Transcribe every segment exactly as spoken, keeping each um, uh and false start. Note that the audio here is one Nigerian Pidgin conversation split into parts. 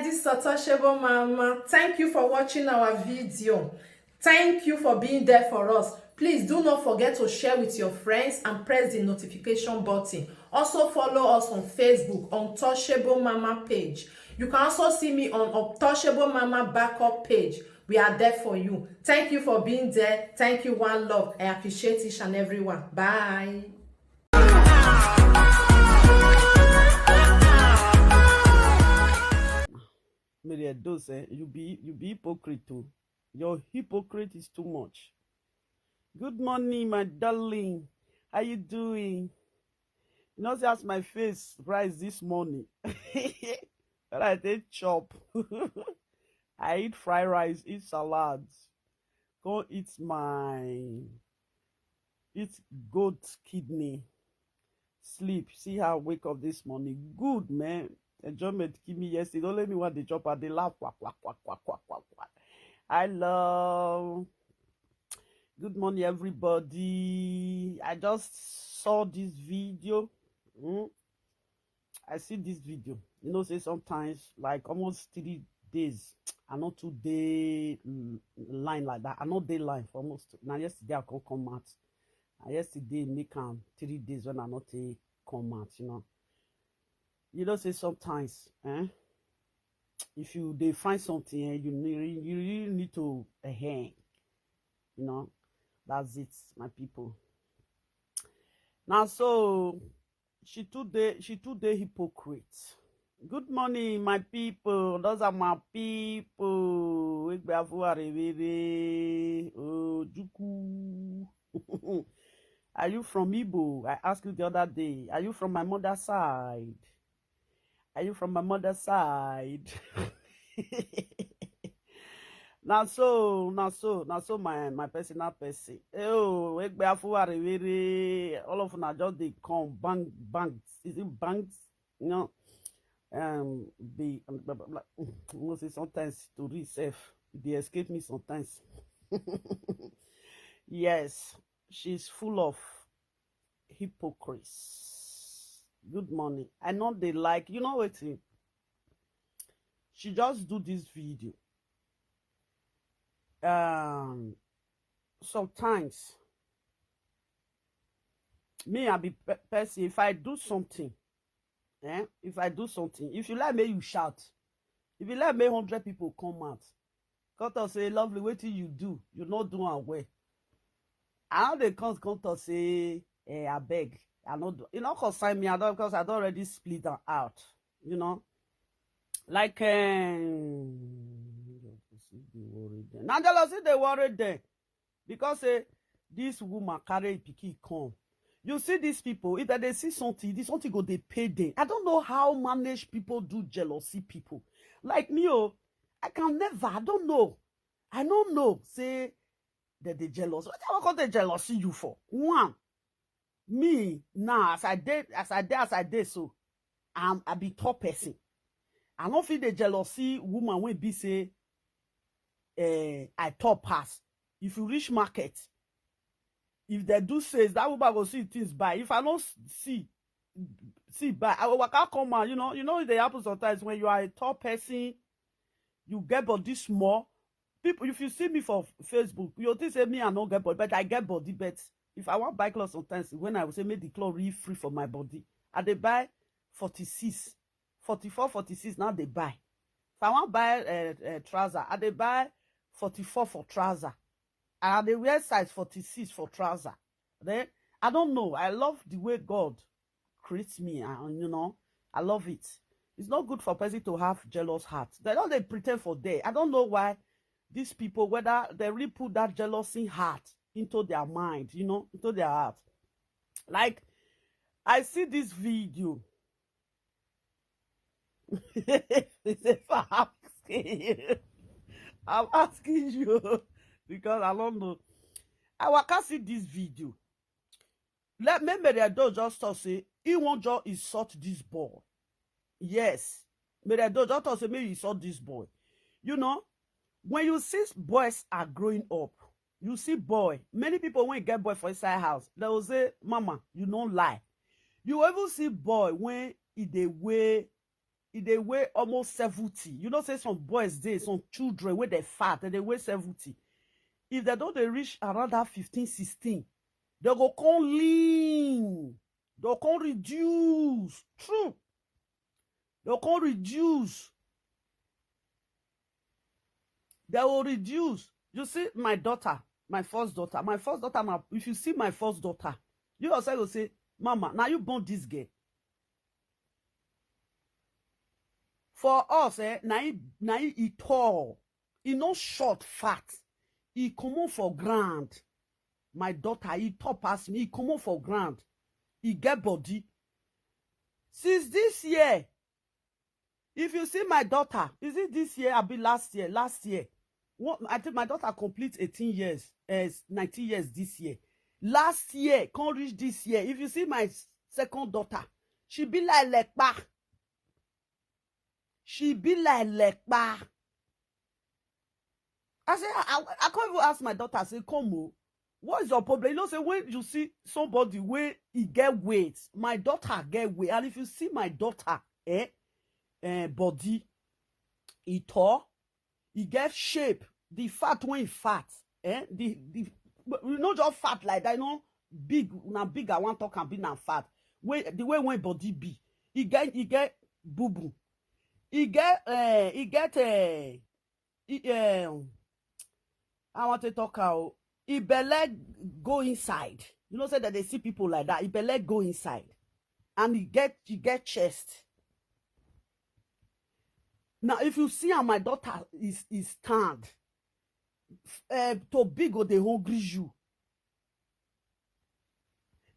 This is Untouchable Mama. Thank you for watching our video. Thank you for being there for us. Please do not forget to share with your friends and press the notification button. Also follow us on Facebook, Untouchable Mama page. You can also see me on Untouchable Mama backup page. We are there for you. Thank you for being there. Thank you, one love. I appreciate each and every one. Bye. Mary Edo say, you be you be hypocrite too. Your hypocrite is too much. Good morning, my darling. How you doing? You know, see as my face rise this morning. When I take chop, I eat fried rice, eat salads, go eat my eat goat kidney, sleep. See how I wake up this morning. Good, man. Enjoyment give me yesterday. Only me want the chop and they laugh. Quack, quack, quack, quack, quack, quack, quack. I love. Good morning, everybody. I just saw this video. Hmm? I see this video. You know, say sometimes, like, almost three days, I not too day mm, line like that. I not day line for almost. Now yesterday I can come out. And yesterday make am three days when I not take come out. You know. You know, say sometimes, eh? If you they find something, eh, you need you really need to, eh, you know. That's it, my people. Now so she too dey she too dey hypocrite. Good morning, my people. Those are my people. Egbe afu arewere, Ojuku. Are you from Igbo? I asked you the other day. Are you from my mother's side? Are you from my mother's side? Now so, now so, now so my my personal person. Oh, Egbe afu arewere. All of una just dey come bang bang. Is it bangs? No. Um, be blah, blah, blah. You know, say sometimes to read self, they escape me sometimes. Yes, she's full of hypocrites. Good morning. I know they like, you know what? She just do this video. Um, sometimes me, I be pe- person. If I do something, eh? If I do something, if you like me, you shout. If you like me, hundred people come out. Come talk say, "Lovely, wetin you do? You no do am well." I no dey come come talk say, "Eh, I beg, I no do." You no concern me, I don't, because I don't already split them out. You know, like, eh, now jealousy dey worry them because say this woman carry pikin come. You see these people, if they see something, this something go they pay them. I don't know how manage people do jealousy people. Like me, oh, I can never. I don't know. I don't know. Say that they jealous. What I call they jealousy you for? One, me now as I did, as I did, as I did so, I'm I be top person. I don't feel the jealousy woman will be say, eh, I top pass. If you reach market, if they do sales, that woman go see things buy. If I don't see see buy, I will work out come out. You know, you know it dey happen sometimes when you are a tall person, you get body small. People, if you see me for Facebook, you think say me I no get body, but I get body. But if I want buy clothes sometimes, when I will say make the clothes really free for my body, I dey buy forty-six, forty-four, forty-six. Now they buy. If I want buy a uh, uh, trouser, I dey buy forty-four for trouser, and I dey wear size forty-six for trouser. Then I don't know. I love the way God creates me, and you know, I love it. It's not good for a person to have jealous heart. They don't they pretend for there. I don't know why these people, whether they really put that jealousy heart into their mind, you know, into their heart. Like, I see this video. He said, "For asking you." I'm asking you because I don't know. I waka see this video. Let me Mary Edo just talk say he won't just insult this boy. Yes, Mary Edo just talk say maybe insult this boy. You know, when you see boys are growing up, you see boy. Many people when get boy for inside house, they will say, "Mama, you don't lie." You even see boy when he dey wear e dey weigh almost seventy. You know say some boys dey, some children wey dey fat, dem dey weigh seventy. If dem don dey reach around that fifteen, sixteen, dem go come lean, dem go come reduce. True. Dem go come reduce. Dem go reduce. You see, my daughter, my first daughter, my first daughter, na, if you see my first daughter, you yourself go say, "Mama, na you born this girl." For us, eh, na him, na him e tall. E no short, fat. E comot for ground. My daughter, e tall pass me. E comot for ground. E get body. Since this year, if you see my daughter, is it this year? Abi last year? Last year. One, I think my daughter complete eighteen years, eh, nineteen years this year. Last year, come reach this year. If you see my s-, second daughter, she be like lekpa. She be like lekpa. I say, I, I, I can't even ask my daughter, say, "Come o, what is your problem?" You know, say when you see somebody wey e get weight, my daughter get weight. And if you see my daughter, eh, eh, body, e tall, e get shape, the fat wey e fat, eh, the, the, you know, just fat like that, you know, big, na big, I wan talk am, be na fat. Wey, the way wey body be, e get, e get boo boo, e get, eh, e get, eh, e, eh, I want to talk how e belle go inside. You know, say that they see people like that. E belle go inside, and e get, e get chest. Now, if you see how my daughter is, is stand, uh, to big go dey hungry you.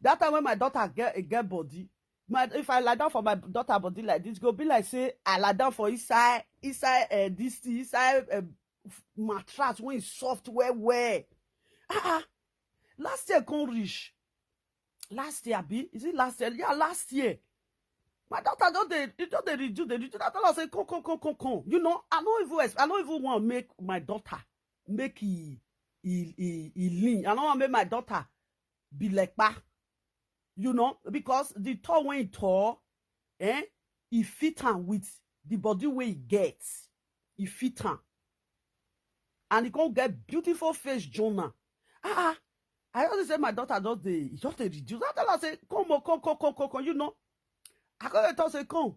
That time when my daughter get, get body, my, if I lie down for my daughter body like this, go be like say I lie down for inside, inside, uh, this thing, inside, uh, mattress when it's soft, well, well. Ah, ah. Last year come reach. Last year, abi? Is it last year? Yeah, last year. My daughter just dey, e just dey reduce, dey reduce. I tell her say, "Come, come, come, come, come." You know, I no even ex-, I no even want make my daughter make e, e, e, e lean. I no want make my daughter be lekpa. You know, because the tall when e tall, eh, e fit am with the body wey e get. E fit am. And e come get beautiful face, Jonah. Ah, ah. I always say my daughter just dey, e just dey reduce. I tell her say, "Come o, come, come, come, come, come." You know, I come dey talk say, "Come.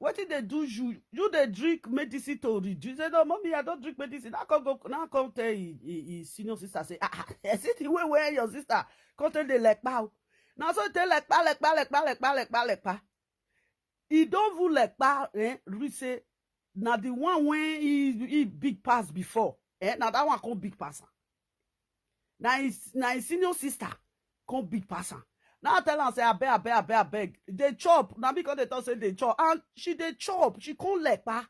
Wetin dey do you? You dey drink medicine to reduce?" Say, "No, mommy, I don't drink medicine." I come go, now I come tell e, e, e senior sister say, "Ah, ah, I see the way where your sister come tell the lekpa o." Now so tell lekpa, lekpa, lekpa, lekpa, lekpa, lekpa. E don even lekpa, eh, reach say na the one when he, he big pass before, eh, na that one come big pass am. Na his, na his senior sister come big pass am. Now I tell am say, "Abeg, abeg, abeg, abeg, dey chop." Na me come dey talk say dey chop, and she dey chop. She come lekpa,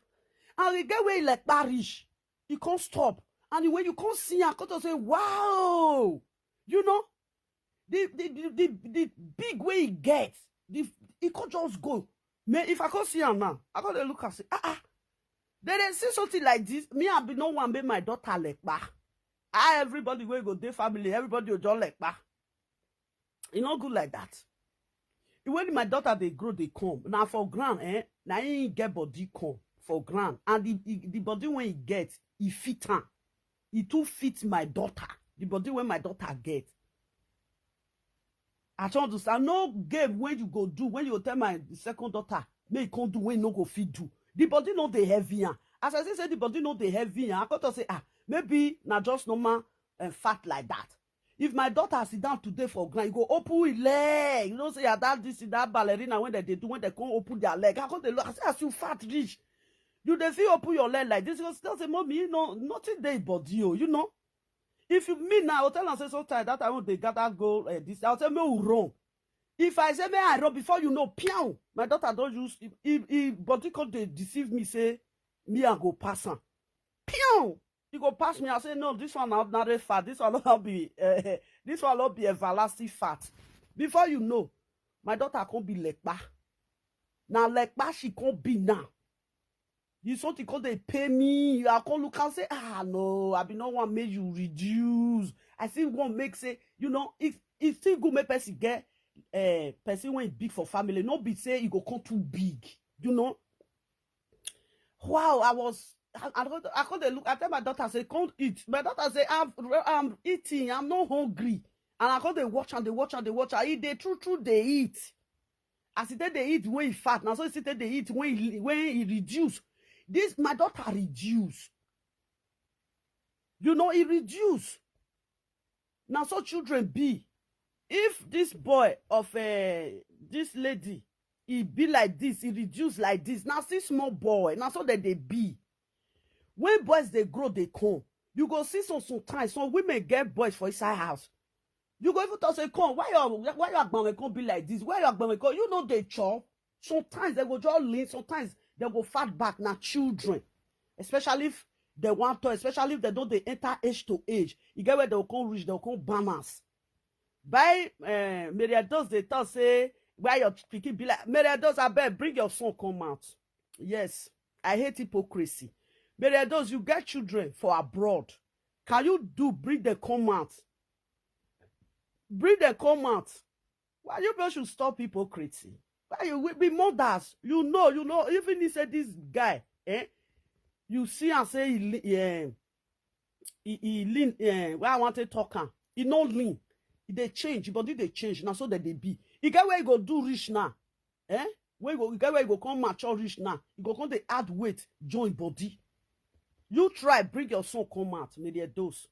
and e get where e lekpa reach, e come stop. And when you come see am, come talk say, "Wow!" You know, the, the, the, the, the big way e get, the, e come just go. Me, if I come see am now, I come dey look and say, "Ah, ah." They dey see something like this. Me, I be no one make my daughter lekpa. Ah, everybody wey go dey family, everybody go just lekpa. E no good like that. When my daughter dey grow, dey come, na for ground, eh, na him get body come for ground. And the, the, the body when e get, e fit am. E too fit my daughter. The body when my daughter get. I don't understand. No game when you go do, when you tell my second daughter, make e come do when e no go fit do. The body no dey heavy am. As I say, say the body no dey heavy am, I come talk say, "Ah, maybe na just normal, eh, fat like that." If my daughter sit down today for ground, you go open e leg. You know, say, "Ah, that, this, that ballerina when they, they do, when they come open their leg." I come dey look, I say, "As you fat reach, you dey fit open your leg like this?" You go still say, "Mommy, no, nothing dey body o," you know. If you, me now, I go tell am say, sometimes that time when they gather go, eh, this, I go say, "Make we run." If I say, "Make I run," before you know, pian, my daughter don use, if, if, if body come dey deceive me, say, me, I go pass am. Pian! E go pass me, I say, "No, this one na ordinary fat. This one no be, eh, this one no be everlasting fat." Before you know, my daughter come be lekpa. Na lekpa she come be now. You something come dey pay me. You are come look and say, "Ah, no, I be no one make you reduce." I still want make say, you know, if, if still good make person get, eh, person when e big for family, no be say e go come too big. You know, Wow, I was I, I, come- I come dey look. I tell my daughter say, "Come eat." My daughter say, "I'm I'm eating. I'm not hungry." And I come dey watch and dey watch and dey watch. And e dey true true dey eat. As e take dey eat when e fat, na so e still take dey eat when e when e reduce. This my daughter reduce. You know, e reduce. Na so children be. If this boy of uh, this lady, e be like this, e reduce like this. Na still small boy. Na so dem dey be. When boys dey grow, dey come. You go see some sometimes some women get boys for inside house. You go even talk say, "Come, why your why your agbanwe come be like this? Why your agbanwe come?" You know they chop. Sometimes they go just lean. Sometimes they go fat back. Na children, especially if they want to, especially if they don't they enter age to age. You get where they will come reach, they will come balance. By uh, Mary Edoz, they talk say, "Why your pikin be like Mary Edoz? I beg, bring your son come out." Yes, I hate hypocrisy. Mary Edoz, you get children for abroad. Can you do bring them come out? Bring them come out. Why you people should stop hypocrisy? Why you will be mothers? You know, you know. Even he said this guy, eh? You see and say he, li- eh, he, he lean. Eh, where I want to talk am, he no lean. He dey change, but he dey change. Now so that they be. He get where he go do rich now, eh? Where he go, he get where he go come mature rich now. He go come dey add weight, join body. You try bring your son come out, may they dose.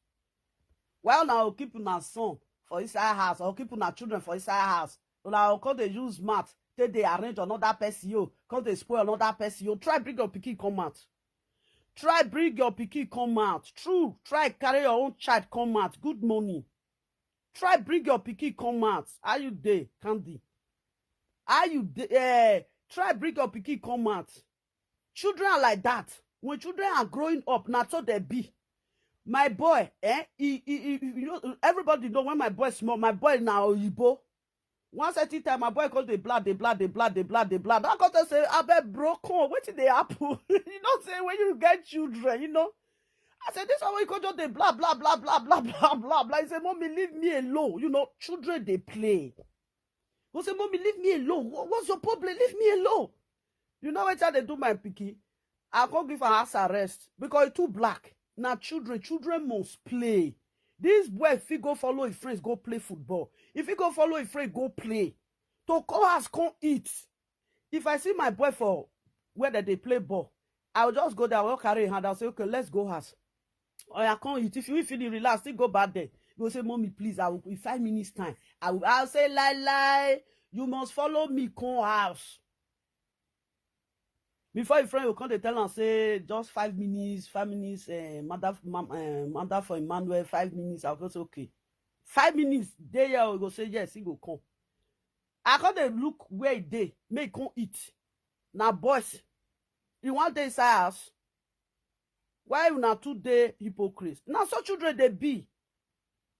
While now keep una son for inside house or keep una children for inside house, una go come dey use mat take dey arrange another person yo, come dey spoil another person yo. Try bring your pikin come out. Try bring your pikin come out. True, try carry your own child come out. Good morning. Try bring your pikin come out. How you dey, Candy? How you dey? Eh, try bring your pikin come out. Children are like that. When children are growing up, na so they be. My boy, eh? He, he, he, he- you know, everybody know when my boy small. My boy now Oyibo. One certain time, my boy called the blood, the blood, the blood, the blood, the blood. That cause say, "I bet broken. What did they happen?" You know, say when you get children, you know. I said, "This one we could just the blah blah blah blah blah blah blah blah." He said, "Mommy, leave me alone." You know, children they play. Go say, "Mommy, leave me alone. What, what's your problem? Leave me alone." You know what they do, my picky? I can't give an house arrest because it's too black. Now children, children must play. This boy, if he go follow his friends, go play football. If he go follow his friend, go play. To call us, come eat. If I see my boy for where that they play ball, I will just go there. I will carry a hand. I'll say, "Okay, let's go house." Or I can't eat. If you feel relax, still go back there. You go say, "Mommy, please, I will in five minutes time." I will, I'll say, "Lie, lie. You must follow me, come house." Before your friend will come, they tell and say, "Just five minutes, five minutes, uh, mother, mam, uh, mother for Emmanuel, five minutes." I'll go say, "Okay." Five minutes, they here will go say, "Yes, he go come." I come dey look where he dey, make he come eat. Now, boys, you want dey inside house? Why una too dey hypocrite? Now, so children they be.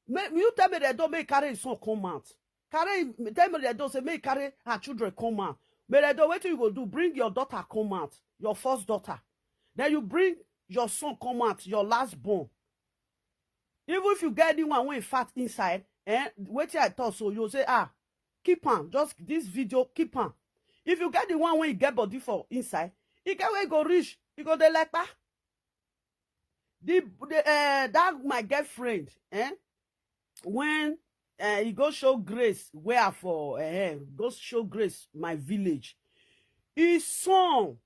May, you tell me they don't make carry his son come out. Carry, tell me they don't say make carry her children come out. May they don't wait till you go do. Bring your daughter come out, your first daughter. Then you bring your son come out, your last born. Even if you get anyone wey fat inside, eh, wetin I talk so, you say, "Ah, keep am. Just this video, keep am." If you get the one wey you get body for inside, e get where e go reach, e go dey like pa. The, the uh, that my girlfriend, eh, when uh, he go show Grace where for uh, go show Grace my village. His son,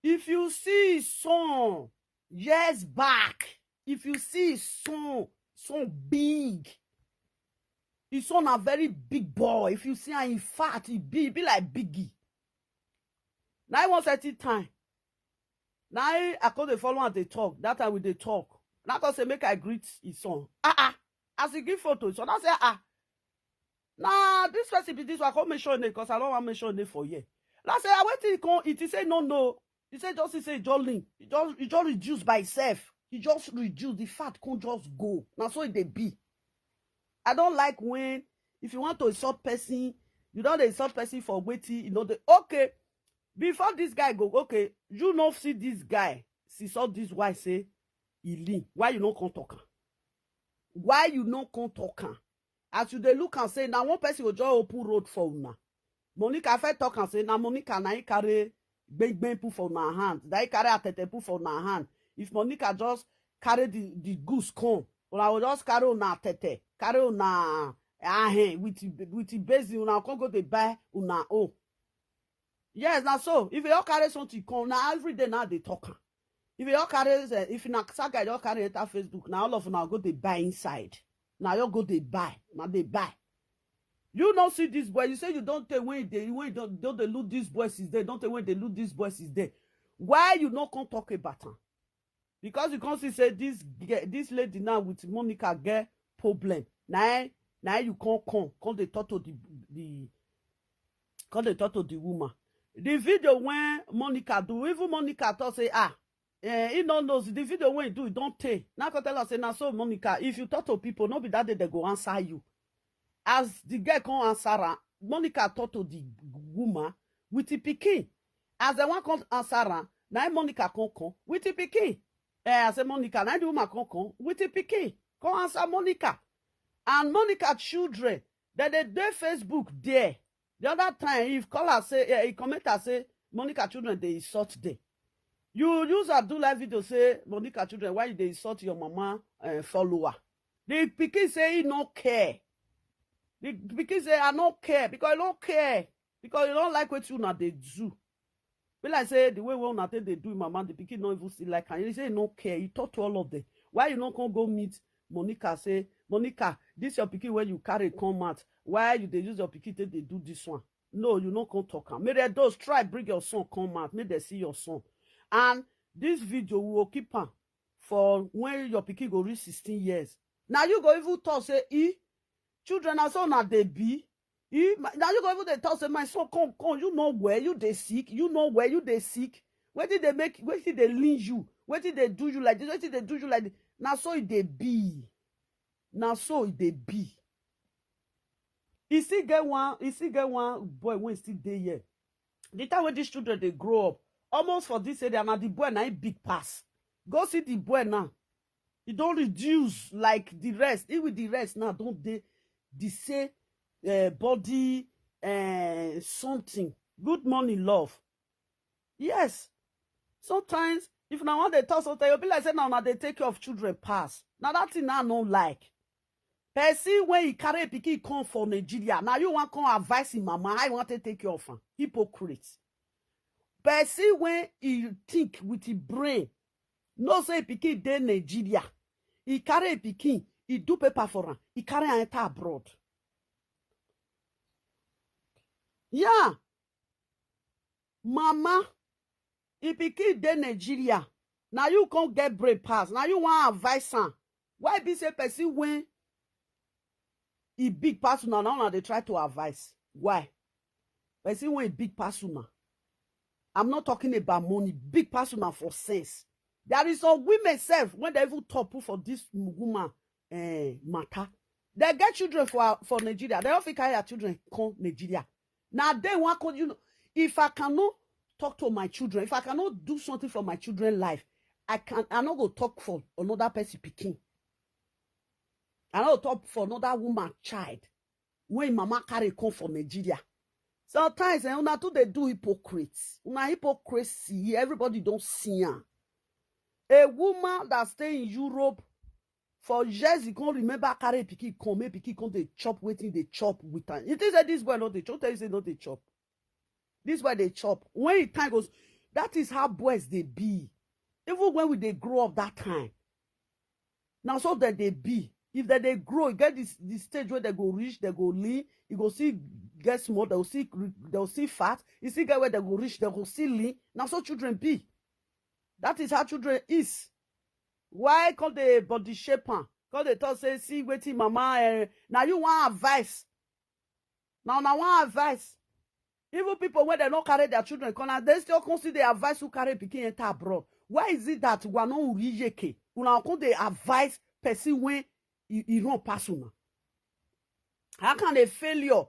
if you see his son years back, if you see his son, son big, his son a very big boy. If you see am, in fact, he be, he be like Biggie. Now I want certain time. Now I, I come dey follow and they talk. That time we dey talk. Now I come say make I greet his son. Ah ah. As he give photo, so I say, "Ah, now this person be this one." I come mention name because I don't want mention name for here. Now I say, "Ah, wait till he come eat." He say, "No, no." He said, "Just he say Jolly. He just he just reduce by himself. He just reduce. The fat can just go. Now so it dey be. I don't like when if you want to insult person, you don't insult person for waiting. You know the okay. Before this guy go, okay, you no see this guy. See saw this wife say he lean. Why you no come talk am? Why you no come talk am? As you dey look and say now one person go just open road for una. Monica first talk and say now Monica na him carry gbengben put for una hand, that he carry atete put for una hand. If Monica just carry the the goose come, una go just carry una atete, carry una ahen with with the basin, una come go dey buy una own. Yes, na so. If you all carry something come, na every day now they talk am. If you all carry, uh, if na saga you all carry enter Facebook, now all of una go dey buy inside. Now you go dey buy, now they buy. You don't see this boy. You say you don't take when they when you don't don't they look this boy since they don't take when they look this boy since they. Why you not come talk about am? Because you can't see say this ge- this lady now with Monica get problem. Now now you can't come come they talk to the the come they talk to the woman. The video when Monica do, even Monica talk say ah, eh, he no knows the video when he do he don't take. Now come tell us say now so Monica, if you talk to people, not be that day they go answer you. As the girl come answer her, Monica talk to the woman with the pikin. As the one come answer her, now Monica come come with the pikin. Eh, I say Monica, now the woman come come with the pikin. Come answer Monica. And Monica children, that they dey Facebook there. The other time, if caller say, eh, he commenter say, Monica children, they insult them. You use a do live video say, Monica children, why you dey insult your mama uh, follower? The pikin say he no care. The pikin say, I no care because I don't care. Because you don't like what you now they do. Be like say the way we una take dey do him mama, the pikin no even still like am. He say he no care. He talk to all of them. Why you no come go meet Monica? Say, Monica, this your pikin when you carry come out. Why you dey use your pikin take dey do this one? No, you no come talk am. Make dem those try bring your son come out. Make dem see your son. And this video we will keep am for when your pikin go reach sixteen years. Now you go even talk say, e children na so na dey be. E ma- now you go even dey talk say my son come come. You know where you dey sick. You know where you dey sick. Wetin dey make wetin dey lean you? Wetin dey do you like this? Wetin dey do you like this? Na so e dey be. Na so e dey be. E still get one. E still get one boy wey still dey here. The time wey these children dey grow up, almost for this area na the boy na him big pass. Go see the boy now. E don reduce like the rest. He with the rest now don dey the same uh, body uh, something. Good morning, love. Yes. Sometimes, if na one dey talk something, you'll be like say na una dey take care of children pass. Now that thing I no like. Person when he carry pikin come for Nigeria, now you want come advise him mama, I want to take care of am. Hypocrite. Person when he think with his brain, no say pikin dey Nigeria, he carry pikin, he do paper for am, he carry am enter abroad. Yeah, mama, if pikin dey Nigeria, now you can't get brain pass. Now you want advice am. Why be say person when he big pass una, now una dey try to advise? Why? Person when he big pass una. I'm not talking about money. Big pass una for sense. There is some women self when they even top for this woman eh, matter. They get children for for Nigeria. They don't fit carry their children come Nigeria. Now they want come, you know. If I cannot talk to my children, if I cannot do something for my children life, I can I not go talk for another person pikin. I not talk for another woman child when mama carry come for Nigeria. Sometimes eh, una too they do hypocrites. Una hypocrisy. Everybody don't see am. A woman that stay in Europe for years, you can't remember carry pikin come, make pikin come they chop waiting they chop with time. You think that this boy not they chop? Tell you say not they chop. This boy they chop. When it time goes, that is how boys they be. Even when we they grow up that time, now so that they be. If that they grow, get this the stage where they go rich, they go lean, you go see get small, they'll see they'll see fat, you see get where they go rich, they go see lean. Now so children be. That is how children is. Why call the body shape am? Call the talk say, see waiting mama. Eh, now you want advice. Now now want advice. Even people when they not carry their children, come out, they still come see the advice who carry pikin enter abroad. Why is it that we are not uriyeke? Una come they advise person when he, he run pass una. How can a failure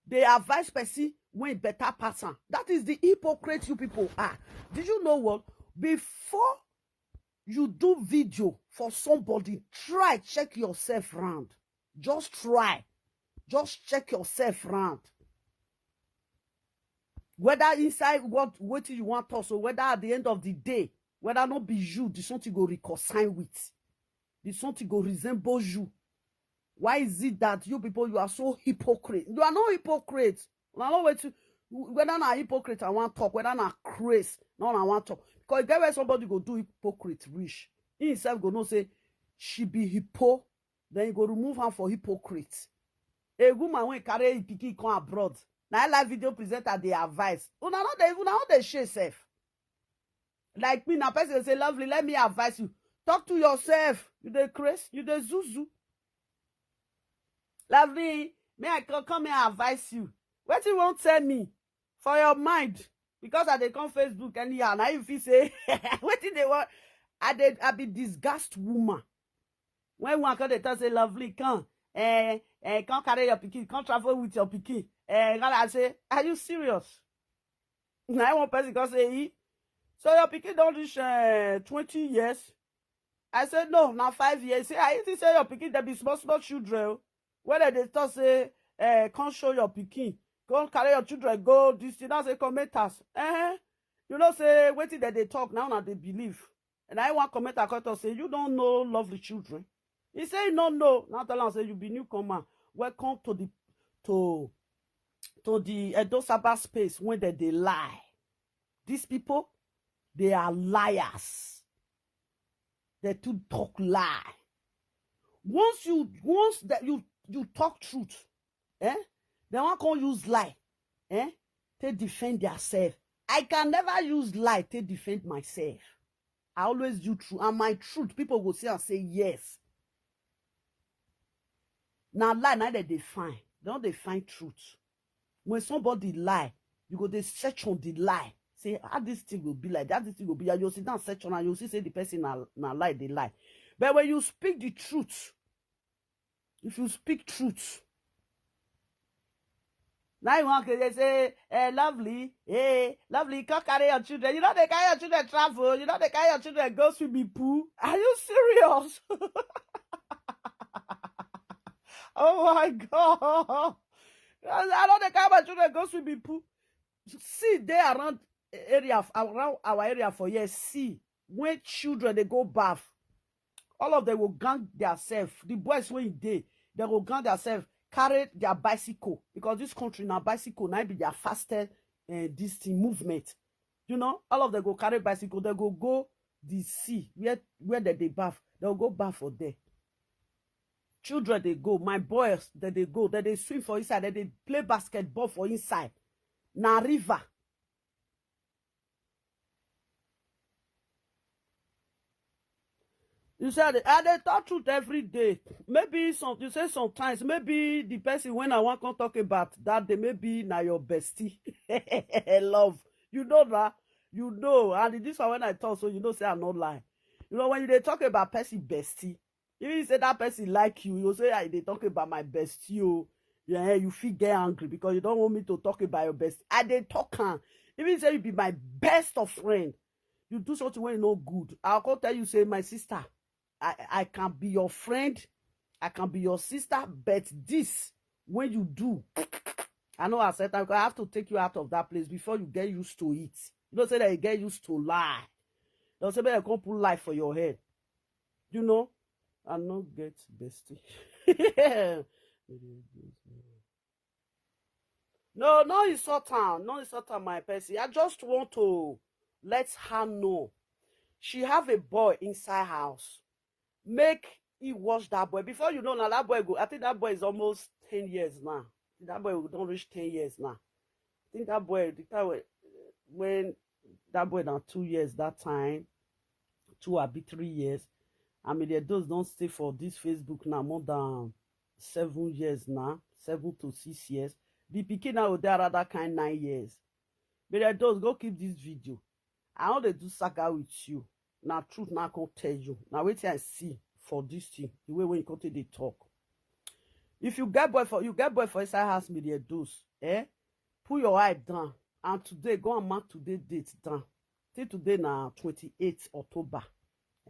they advise person when better pass am? That is the hypocrite you people are. Did you know what? Before you do video for somebody, try check yourself round. Just try. Just check yourself round. Whether inside what, wetin you wan talk, so whether at the end of the day, whether no be you, the something go reconcile with, the something go resemble you. Why is it that you people, you are so hypocrite? You are not hypocrite. Una know wetin, whether na hypocrite I wan talk, whether na craze, no, I wan talk. Because e get where somebody go do hypocrite reach, he himself go know say she be hypo, then you go remove am for hypocrite. A woman wey carry im pikin come abroad, na im live video presenter dey advise. Una no dey, una no dey share sef. Like me, na person go say, "Lovely, let me advise you." Talk to yourself. You dey craze, you dey zuzu. Lovely, may I come, come here advise you? Wetin you wan tell me for your mind? Because I dey come Facebook anyhow, na you fit say wetin dey want. I dey, I be disgust woman. When one come dey talk say, "Lovely, come, eh, eh, come carry your pikin, come travel with your pikin," eh, I say, "Are you serious?" Na one person come say, "Eh, so your pikin don reach, eh, twenty years?" I say, "No, na five years." Say, "I think say your pikin dem be small small children o. When dem dey talk say, eh, come show your pikin, come carry your children go this thing," I say, "Come meet us." Eh, you know say wetin dem dey talk now, na dey believe. And I wan comment, I come talk say, "You don't know lovely children." He say he no know. Now tell am say, "You be newcomer. Welcome to the, to, to the Edo Sabbath space when they dey lie." These people, they are liars. They too talk lie. Once you, once that you, you talk truth, eh? They wan come use lie, eh? Take defend theirself. I can never use lie take defend myself. I always do true, and my truth, people go see and say yes. Now lie, now that they find, don't they find truth? When somebody lie, you go dey search on the lie. Say, "How this thing will be like that? This thing will be like." You sit down, search on, and you see say the person na, na lie, they lie. But when you speak the truth, if you speak truth, now you want to say, "Eh, lovely, eh, lovely, come carry your children." You know they carry your children travel. You know they carry your children go swimming pool. Are you serious? Oh my God! I know they carry my children go swimming pool. See, they around area, around our area for years. See, when children they go bath, all of them will gang themselves. The boys when they, they will gang themselves, carry their bicycle, because this country now bicycle now be their fastest, uh, this thing movement. You know, all of them go carry bicycle, they go go the sea where, where they, they bath, they'll go bath for there. Children they go, my boys that they go, that they swim for inside, that they play basketball for inside. Na river. You said it. I dey talk truth every day. Maybe some, you say sometimes, maybe the person when I want to talk about that day, maybe na your bestie. Love. You know that. You know. And this one when I talk, so you know say I no lie. You know, when you dey talk about person bestie, even if say that person like you, you say, "I dey talk about my bestie o." Yeah, you feel get angry because you don't want me to talk about your bestie. I dey talk am. Even say you be my best of friend, you do something when no good, I'll come tell you say, "My sister, I, I can be your friend, I can be your sister, but this when you do, I no accept am, because I have to take you out of that place before you get used to it." You know say that you get used to lie. They'll say, "Better come put lie for your head." You know, I no get bestie. No, no insult am, no insult am, my person. I just want to let her know she have a boy inside house. Make he watch that boy. Before you know, now that boy go. I think that boy is almost ten years now. That boy don't reach ten years now. I think that boy, the time when, when that boy now two years that time, two or be three years. I mean, their those don't stay for this Facebook now more than seven years now, seven to six years. The pikin now there are that kind nine years. But their those go keep this video. I want to do saga with you. Now truth now can tell you. Now wait till I see for this thing, the way when you come to the talk. If you get boy for, you get boy for inside house, media those, eh? Put your eye down. And today, go and mark today date down. Till today na twenty-eight October,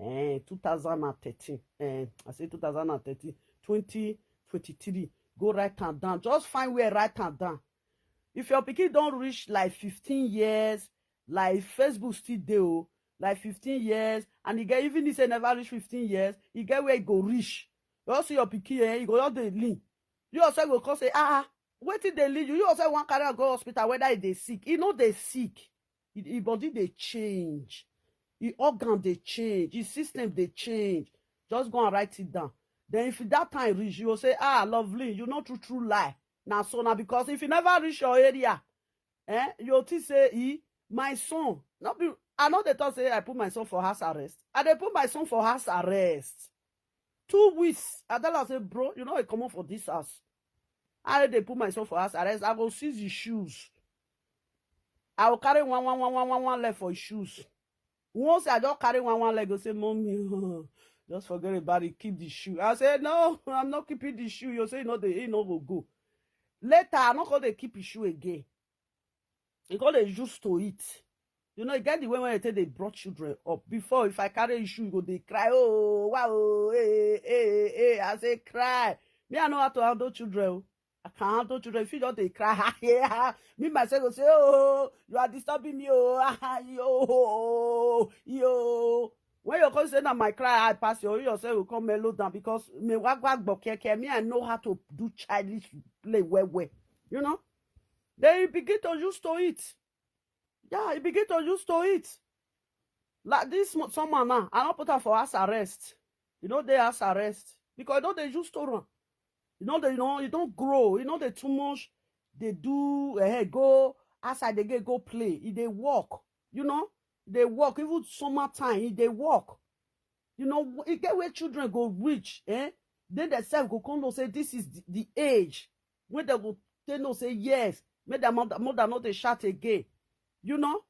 eh, two thousand and thirteen. Eh, I say two thousand and thirteen, twenty twenty-three. Go write am down. Just find where write am down. If your pikin don reach like fifteen years, like Facebook still dey o, like fifteen years, and e get, even if say never reach fifteen years, e get where e go reach. You don see your pikin, eh, e go just dey lean. You yourself go come say, "Ah, ah, wetin dey lean you?" You yourself wan carry am go hospital, whether e dey sick. E no dey sick. E, e body dey change. E organ dey change. E system dey change. Just go and write it down. Then if that time reach, you go say, "Ah, Lovely, you no true true lie." Na so na, because if you never reach your area, eh, you think say, "E, my son," no be, I no dey talk say I put my son for house arrest. I dey put my son for house arrest. Two weeks. I tell am say, "Bro, you no dey comot for this house." I dey put my son for house arrest. I go seize his shoes. I go carry one, one, one, one, one, one leg for his shoes. Once I just carry one, one leg, go say, "Mommy, just forget about it. Keep the shoe." I say, "No, I'm not keeping the shoe." You say, "No, the, he no go go." Later, I no go dey keep his shoe again. He go dey used to it. You know, e get the way when I take dey brought children up. Before, if I carry his shoe, e go dey cry, "Oh, wow, oh, eh, eh, eh, eh." I say, "Cry." Me, I know how to handle children o. I can handle children. If you just dey cry, me myself go say, "Oh, you are disturbing me, oh, ah, yo, yo." When you come say na my cry I pass you, you yourself go come mellow down, because me wa gba gbo keke. Me, I know how to do childish play well well. You know? Then you begin to used to it. Yeah, you begin to used to it. Like this mo-, someone now, I don't put her for house arrest. You know, they house arrest because you know they used to run. You know, they, you know, you don't grow. You know, they too much. They do, eh, go outside, they get go play. If they walk, you know, they walk. Even summertime, if they walk. You know, e get where children go reach, eh? Then themselves go come know say this is the, the age when they go, they know say yes, make their mother, mother not dey shout again. You know,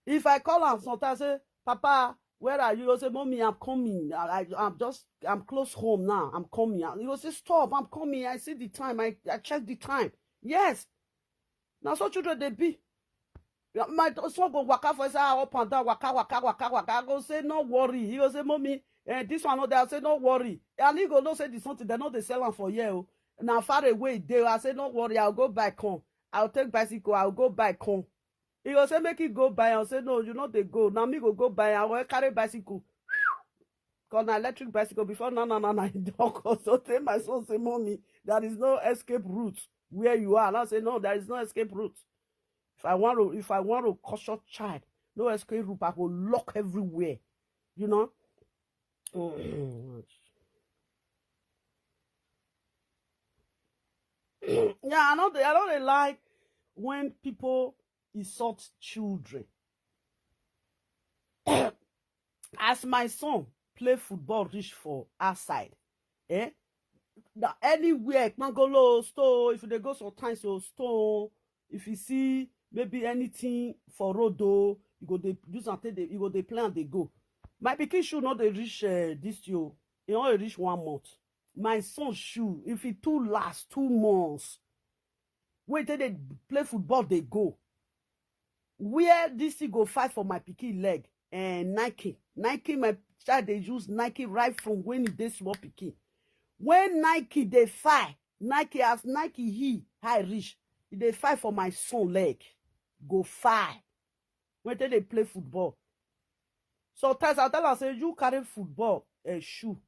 if I call am sometimes, say, "Papa, where are you?" You say, "Mommy, I'm coming. I, I, I'm just, I'm close home now. I'm coming." And you go say, "Stop, I'm coming. I see the time. I, I check the time." Yes. Now so children they be. Yeah, my son go waka for say, ah, up and down, waka, waka, waka, waka. I go say, "No worry." He go say, "Mommy, eh, this one not there." I say, "No worry." And he go know say the something, they know they sell am for here o. Now far away there. I say, "No worry, I'll go buy corn. I'll take bicycle, I'll go buy corn." He go say, "Make it go buy." I say, "No, you know they go. Now me go go buy. I will carry bicycle." Cause na electric bicycle before, na, na, na, na, e don come. So tell my son say, "Mommy, there is no escape route where you are." And I say, "No, there is no escape route. If I want to, if I want to caution child, no escape route. I go lock everywhere." You know? Yeah, I know they, I know they like when people insult children. As my son play football reach for outside, eh? Now anywhere, Kpangolo, store, if they go sometimes, so store, if you see maybe anything for road, though, you go they use and take the, you go they plan, they go. My pikin shoe not they reach, uh, this year. It only reach one month. My son shoe, if it two last two months, wait till they play football, they go. Where this thing go fight for my pikin leg? Eh, Nike. Nike, my child, they use Nike right from when he dey small pikin. When Nike, they fight. Nike, as Nike, he high reach. He they fight for my son leg. Go fight. When they play football. Sometimes I tell her, say, "You carry football, eh, shoe.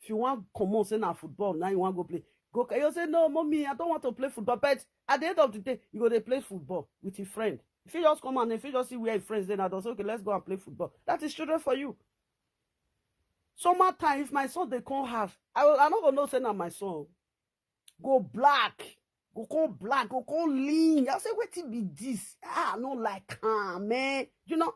If you want come on, say na football, now you want go play. Go ca-," you say, "No, mommy, I don't want to play football." But at the end of the day, you go they play football with your friend. If you just come and if you just see where your friends, then I don't say, "Okay, let's go and play football." That is children for you. Summertime, if my son they come house, I will, I not gonna know say na my son. Go black, go come black, go come lean. I say, "Wetin be this? Ah, I no like am, man." You know,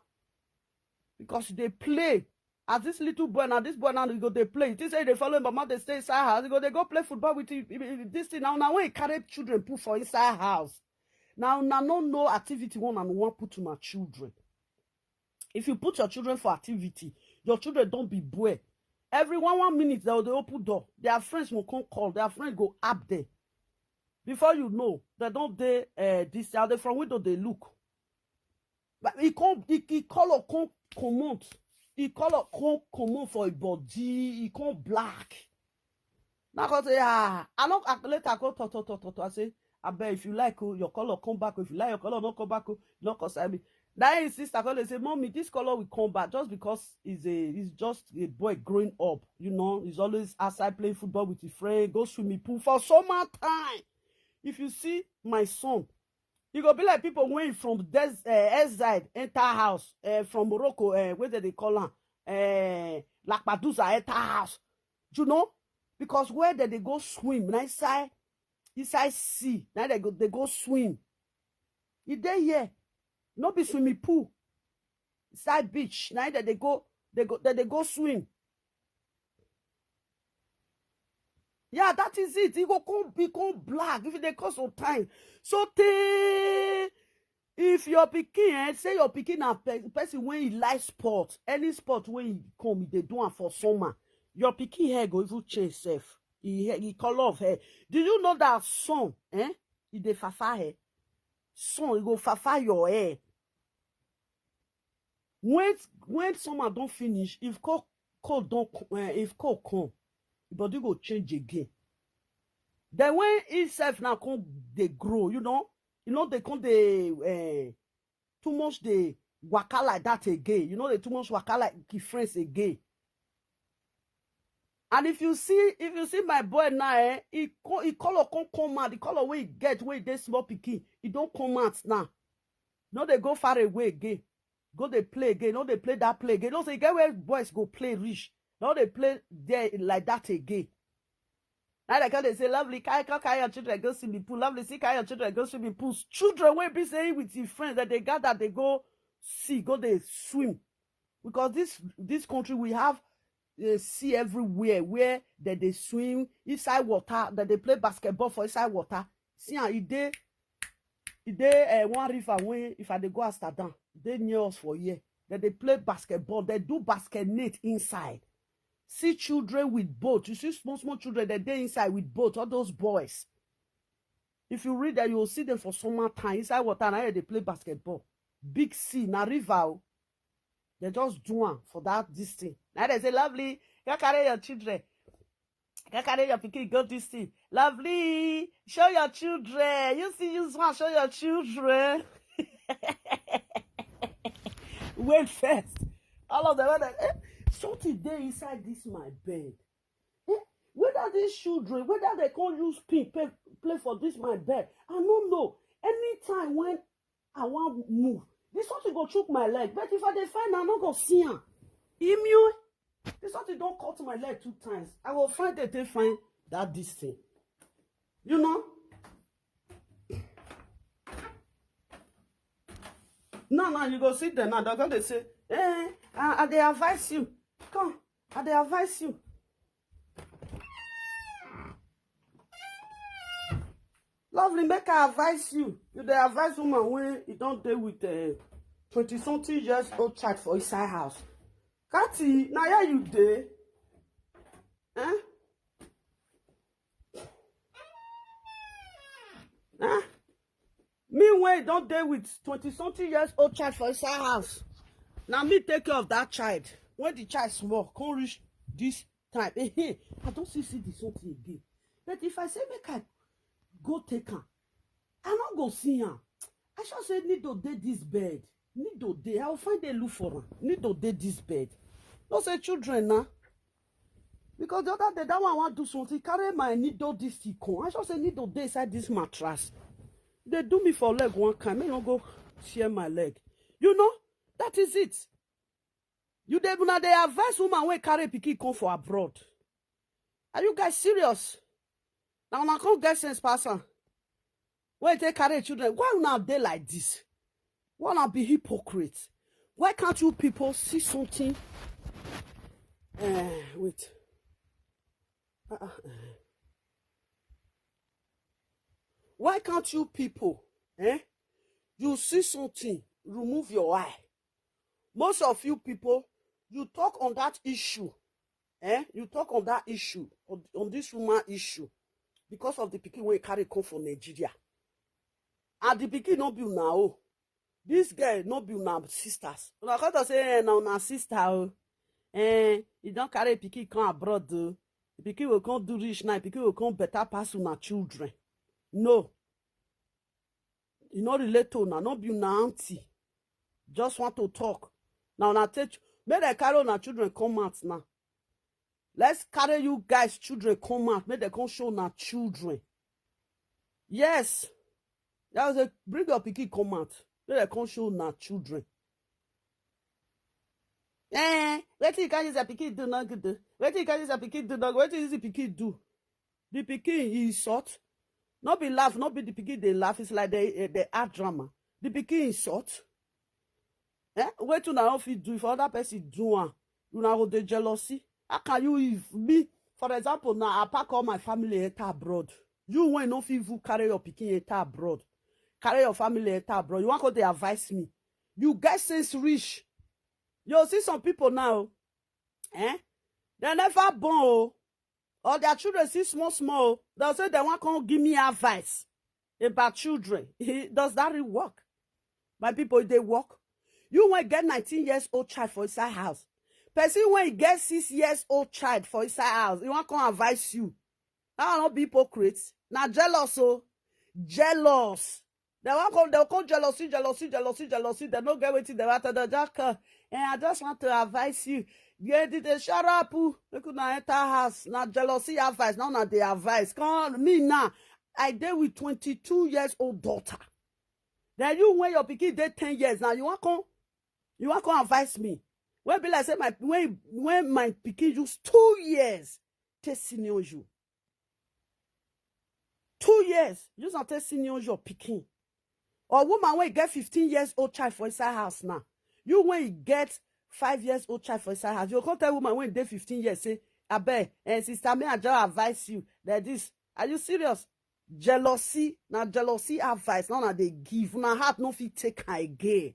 because they play. As this little boy now, this boy now, he go they play. You think say they follow him, mama, they stay inside house. He go, they go play football with him. This thing now, now when he carry children put for inside house, now, now no, no activity one and one put to my children. If you put your children for activity, your children don't be boy. Every one, one minute, they will they open door. Their friends will come call. Their friend go up there. Before you know, they don't they, uh, this, are they from window they look. But he come, he, he call or come command. He call or come command for a body. He come black. Now I say, ah, I don't, I later go to, to, to, to, to. I say, Abeg, if you like, oh, your color come back. If you like, your color no come back, oh, no concern me. That his sister come dey say, "Mommy, this color will come back," just because he's a, he's just a boy growing up. You know, he's always outside playing football with his friend, go swimming pool for summer time. If you see my son, he go be like people when from des uh, exile enter house uh, from Morocco, uh, where they call am, uh, Lapadusa enter house. You know, because where they, they go swim, na inside inside sea, na they go they go swim. E dey here, no be swimming pool, inside beach. Na they, they go they go they, they go swim. Yeah, that is it. E go come become black if they cause some time. So tey, if your pikin, eh, say your pikin na pe- person when he like sport, any sport when he come, he dey do am for summer. Your pikin hair go even change self. He, hair- he color of hair. Do you know that sun, eh? He dey fafa hair. Sun, he go fafa your hair. When when summer don finish, if cold cold don co- eh, if cold come, the body go change again. Then when himself now come dey grow, you know, you know they come dey eh, too much dey waka like that again. You know they too much waka like him friends again. And if you see if you see my boy now, eh, he co- he color come come out. The color wey he get wey he dey small pikin, e don come out now. No dey go far away again. Go dey play again. No dey play that play again. No say e get where boys go play reach. No dey play there like that again. Now they come dey say, "Lovely, carry come carry your children go swimming pool. Lovely, see carry your children go swimming pools." Children wey be say with him friends that they gather, they go see, go dey swim. Because this this country we have uh, sea everywhere where that they swim inside water, that they play basketball for inside water. See, and e dey e dey uh, one river wey if I dey go Amsterdam, dey near us for here. That they play basketball, they do basket net inside. See children with boat. You see small small children that dey inside with boat. All those boys. If you read that, you will see them for summer time inside water. Now they play basketball. Big sea, na river. Oh. They just do am for that this thing. Now they say, "Lovely, go carry your children. Go carry your pikin, go this thing. Lovely, show your children. You see, use one, show your children." Wait first. All of them, when they, eh, something dey inside this my bed. Eh, whether these children, whether they can't use pin play, play for this my bed, I don't know. Anytime when I want move, this something go chook my leg. But if I dey find, I no go see am. Immune. This something don't cut my leg two times. I will find that they find that this thing. You know? No, no, you go sit there now. They're going to say, eh, I, I they advise you. Come, I they advise you. Lovely, make I advise you. You dey advise woman when you don't dey with a twenty something years old child for inside house. Katy, now here you dey. Eh? Eh? Me when you don't dey with twenty something years old child for inside house. Now me take care of that child. When the child small, come reach this time. Eh, eh, I don't see see the something again. But if I say make I go take am, I no go see am. I sure say needle dey this bed. Needle dey. I will find a look for am. Needle dey this bed. No say children now. Because the other day, that one want do something. Carry my needle this thing come. I sure say needle dey inside this mattress. They do me for leg one kind. Me no go share my leg. You know, that is it. You dey una dey advise woman wey carry pikin come for abroad. Are you guys serious? Now una come get sense pass am. Wey take carry children. Why una dey like this? Why una be hypocrite? Why can't you people see something? Eh, wait. Uh-uh, eh. Why can't you people? Eh? You see something, remove your eye. Most of you people, you talk on that issue. Eh? You talk on that issue, on, on this woman issue, because of the pikin wey carry come from Nigeria. And the pikin no be una own. This girl no be una sisters. Una come to say, eh, na una sister o. Eh, you don carry pikin come abroad o. The pikin will come do rich now, pikin will come better pass una children. No. You no relate to una, no be una auntie. Just want to talk. Now una take, make dem carry una children come out now. Let's carry you guys children come out. Make dem come show una children. Yes. That was a bring your pikin come out. Make dem come show una children. Eh, wetin you can use your pikin do no good. Wetin you can use your pikin do no good. Wetin you use the pikin do? The pikin he insult. No be laugh, no be the pikin dey laugh. It's like they eh, they act drama. The pikin insult. Eh? Wetin una no fit do if other person do am? Una go dey jealousy. How can you if me, for example, now I pack all my family enter abroad. You wey no fit even carry your pikin enter abroad, carry your family enter abroad. You wan go dey advise me? You get sense reach. You see some people now, eh? They never born o, or their children still small small o. They say they wan come give me advice about children. Does that really work? My people, e dey work. You wey get nineteen years old child for inside house, person wey get six years old child for inside house, e wan come advise you. That one no be hypocrite. Na jealous o. Jealous. They wan come, they come jealousy, jealousy, jealousy, jealousy. They no get wetin they want. They just come. Eh, I just want to advise you. Yeah, did they shut up? Make una enter house. Na jealousy advice. Now na dey advise. Come me now. I dey with twenty-two years old daughter. Then you, when your pikin dey ten years now, you wan come, you wan come advise me. When be like say my when when my pikin use two years take senior you. Two years, use am take senior your pikin. Or woman wey get fifteen years old child for inside house now. You wey get five years old child for inside house, you go come tell woman wey dey fifteen years say, "Abeg, eh, sister, may I just advise you like this." Are you serious? Jealousy, na jealousy advice now una dey give. Una heart no fit take am again.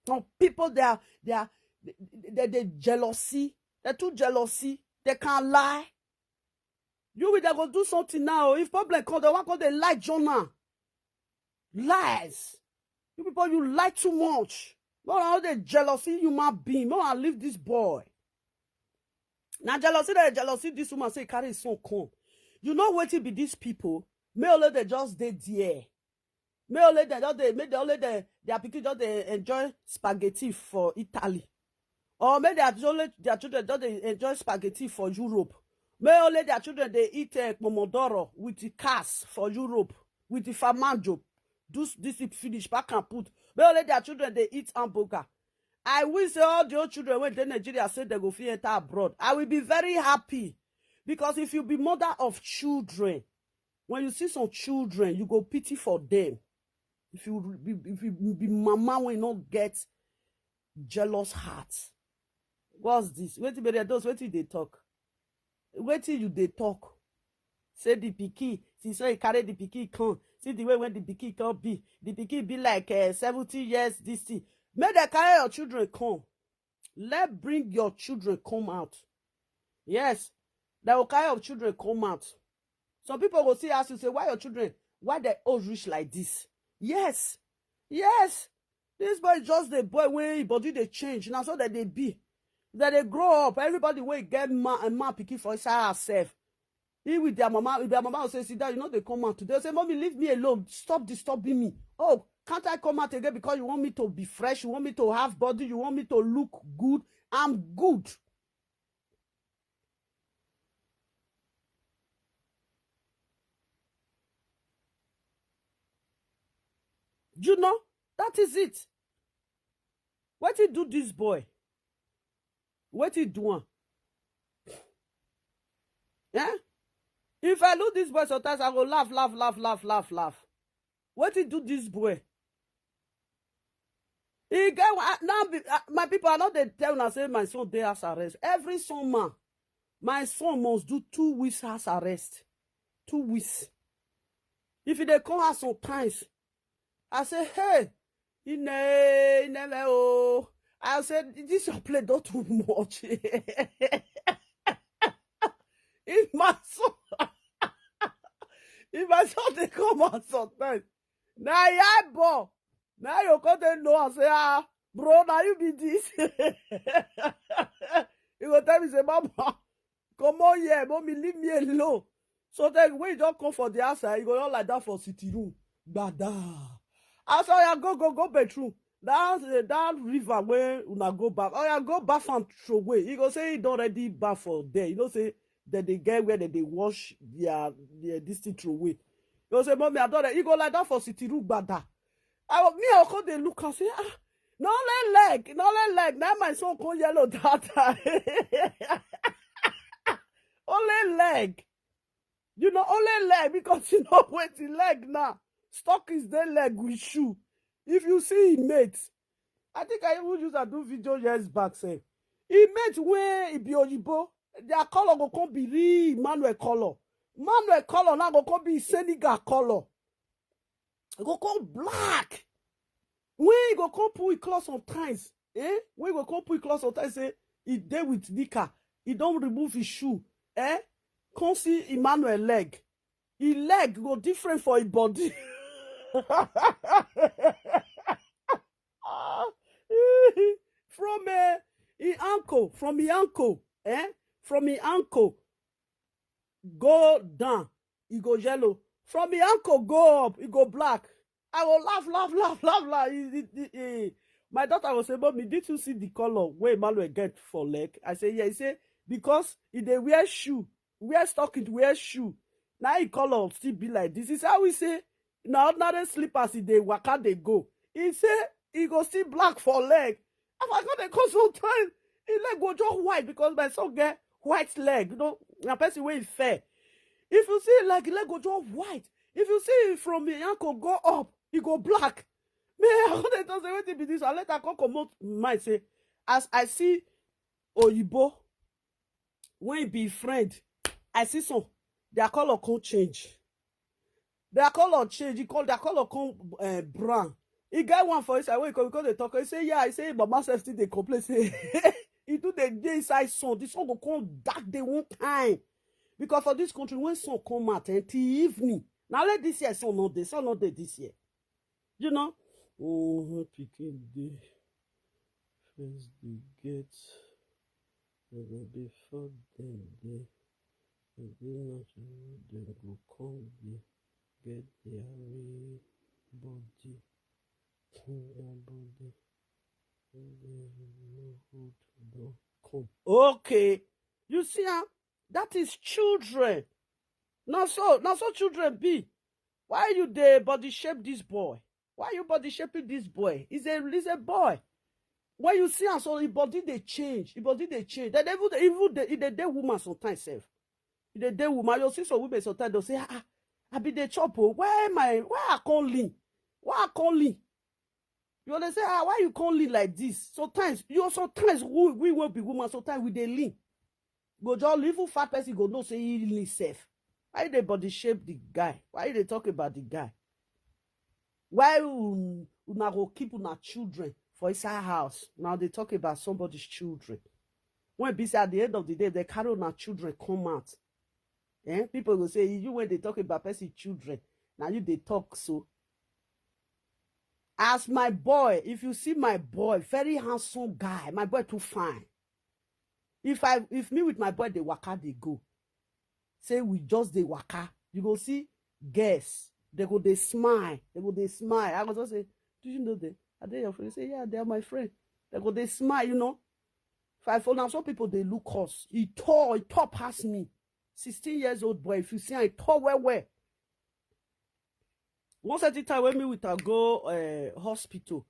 Some people they are they are they, they, they jealousy. They're too jealousy. They can't lie. You will they go do something now. If problem come, they wan come dey lie, Jonah. Lies. You people, you lie too much. No, no, they jealousy human being. No, I leave this boy. Now jealousy, that jealousy, this woman say carry his son come. You know what it be these people? May only they just dey there. May only they just dey, may they only they, their pikin just dey enjoy spaghetti for Italy. Or may their only their children just dey enjoy spaghetti for Europe. May only their children they eat uh, pomodoro with the cars for Europe, with the formaggio. Do s- this it finish, pack and put. May only their children they eat hamburger. I wish say all the old children when they Nigeria say they go fit enter abroad. I will be very happy because if you be mother of children, when you see some children, you go pity for them. If you be if you be mama when not get jealous heart. What's this? Wait till those wait till they talk. Wait till you they talk. Say the pikin, see so he carry the pikin come. See the way when the pikin come be. The pikin be like uh, seventy years this thing. Make they carry your children come. Let bring your children come out. Yes, they will carry your children come out. Some people go see ask you say why your children, why they old rich like this? Yes, yes. This boy just the boy when his body they change. Now so that they be. That they grow up. Everybody will get man and man picking for inside herself. He with their mama, if their mama will say, "Sit down, you know they come out today." Say, "Mommy, leave me alone. Stop disturbing me." "Oh, can't I come out again because you want me to be fresh? You want me to have body? You want me to look good? I'm good." You know, that is it. What he do this boy? What he do am? Eh? If I look this boy sometimes, I go laugh, laugh, laugh, laugh, laugh, laugh. What he do this boy? He get one- now be, uh, my people, I know they tell una say my son dey house arrest. Every summer, my son must do two weeks house arrest. Two weeks. If he dey come house sometimes, I say, "Hey, Ine, Ineme oh." I say, "This your play don't too much." If my son, if my son they come out sometimes, now yeah, boy, now you come dey know and say, "Ah, bro, now you be this." You go tell me say, "Mama, come on here, mommy, leave me alone." So then when you don't come for the outside, you go not like that for city room. Gbada, I say, "Oya, go, go, go bedroom. That, eh, that river wey una go baff, oya, go baff am throway." He go say he don already baff for there. You know say dem dey get where dem dey wash their, their this thing throway. He go say, "Mommy, I don already," he go lie down for sitting room gbada. I go, me, I go come dey look and say, "Ah, na only leg, na only leg. Na my son come yellow that time." Only leg. You know, only leg, because you know wetin leg now. Stockings dey leg with shoe. If you see him mate, I think I even use am do video years back sef. Him mate wey e be oyibo, their colour go come be real Emmanuel colour. Emmanuel colour now go come be Senegal colour. E go come black. When e go come put him cloth sometimes, eh? When e go come put him cloth sometimes, say e dey with knicker, e don remove him shoe, eh? Come see Emmanuel leg. Him leg go different for him body. From, eh, him ankle, from him ankle, eh? From him ankle go down, e go yellow. From him ankle go up, e go black. I go laugh, laugh, laugh, laugh, laugh. E, e, e, e. My daughter go say, "Mommy, did you see the colour wey Emmanuel get for leg?" I say, "Yeah." He say, "Because e dey wear shoe, wear stocking, wear shoe. Na him colour still be like this." He say, "How we say na ordinary slippers e dey waka dey go?" He say e go still black for leg. As I come dey come sometimes, him leg go just white, because my son get white leg. You know, na person wey e fair. If you see him leg, him leg go just white. If you see him from him ankle go up, e go black. Me, I come dey talk say, "Wetin be this?" I later come comot mind say, as I see oyibo wey be friend, I see some, their colour come change. Their colour change, e come, their colour come, eh, brown. E get one for inside wey e come, e come dey talk. E say, yeah, e say him mama sef still dey complain say e too dey dey inside sun. The sun go come dark the one time. Because for this country, when sun come out, eh, till evening, na like this year sun no dey, sun no dey this year. You know? Oh, when pikin dey first dey get belle, before dem dey, dem dey natural, dem go come dey get their real body. Their body wey dem no hold don come. Okay. You see am? That is children. Na so, na so children be. Why you dey body shape this boy? Why you body shaping this boy? He's a, he's a boy. When you see am so, him body dey change. Him body dey change. Then even, even dey, e dey dey woman sometimes sef. E dey dey woman. You see some women sometimes, they'll say, "Ah, ah, I be dey chop o. Why my, why I come lean? Why I come lean?" You dey say, "Ah, why you come lean like this?" Sometimes, you, sometimes we, we wey be woman, sometimes we dey lean. Go just, even fat person go know say he lean sef. Why you dey body shape the guy? Why you dey talk about the guy? Why un-, una go keep una children for inside house? Now they talk about somebody's children. When be say at the end of the day, they carry una children come out. Eh? People go say, "You, when they talk about person children, now you dey talk so." As my boy, if you see my boy, very handsome guy, my boy too fine. If I, if me with my boy dey waka dey go, say we just dey waka, you go see girls, they go dey smile, they go dey smile. I go just say, "Do you know them? Are they your friends?" Say, "Yeah, they are my friend." They go dey smile, you know. If I follow, some people dey look us. He tall, he tall pass me. Sixteen years old boy, if you see am, he tall well well. One certain time when me with am go, eh, hospital,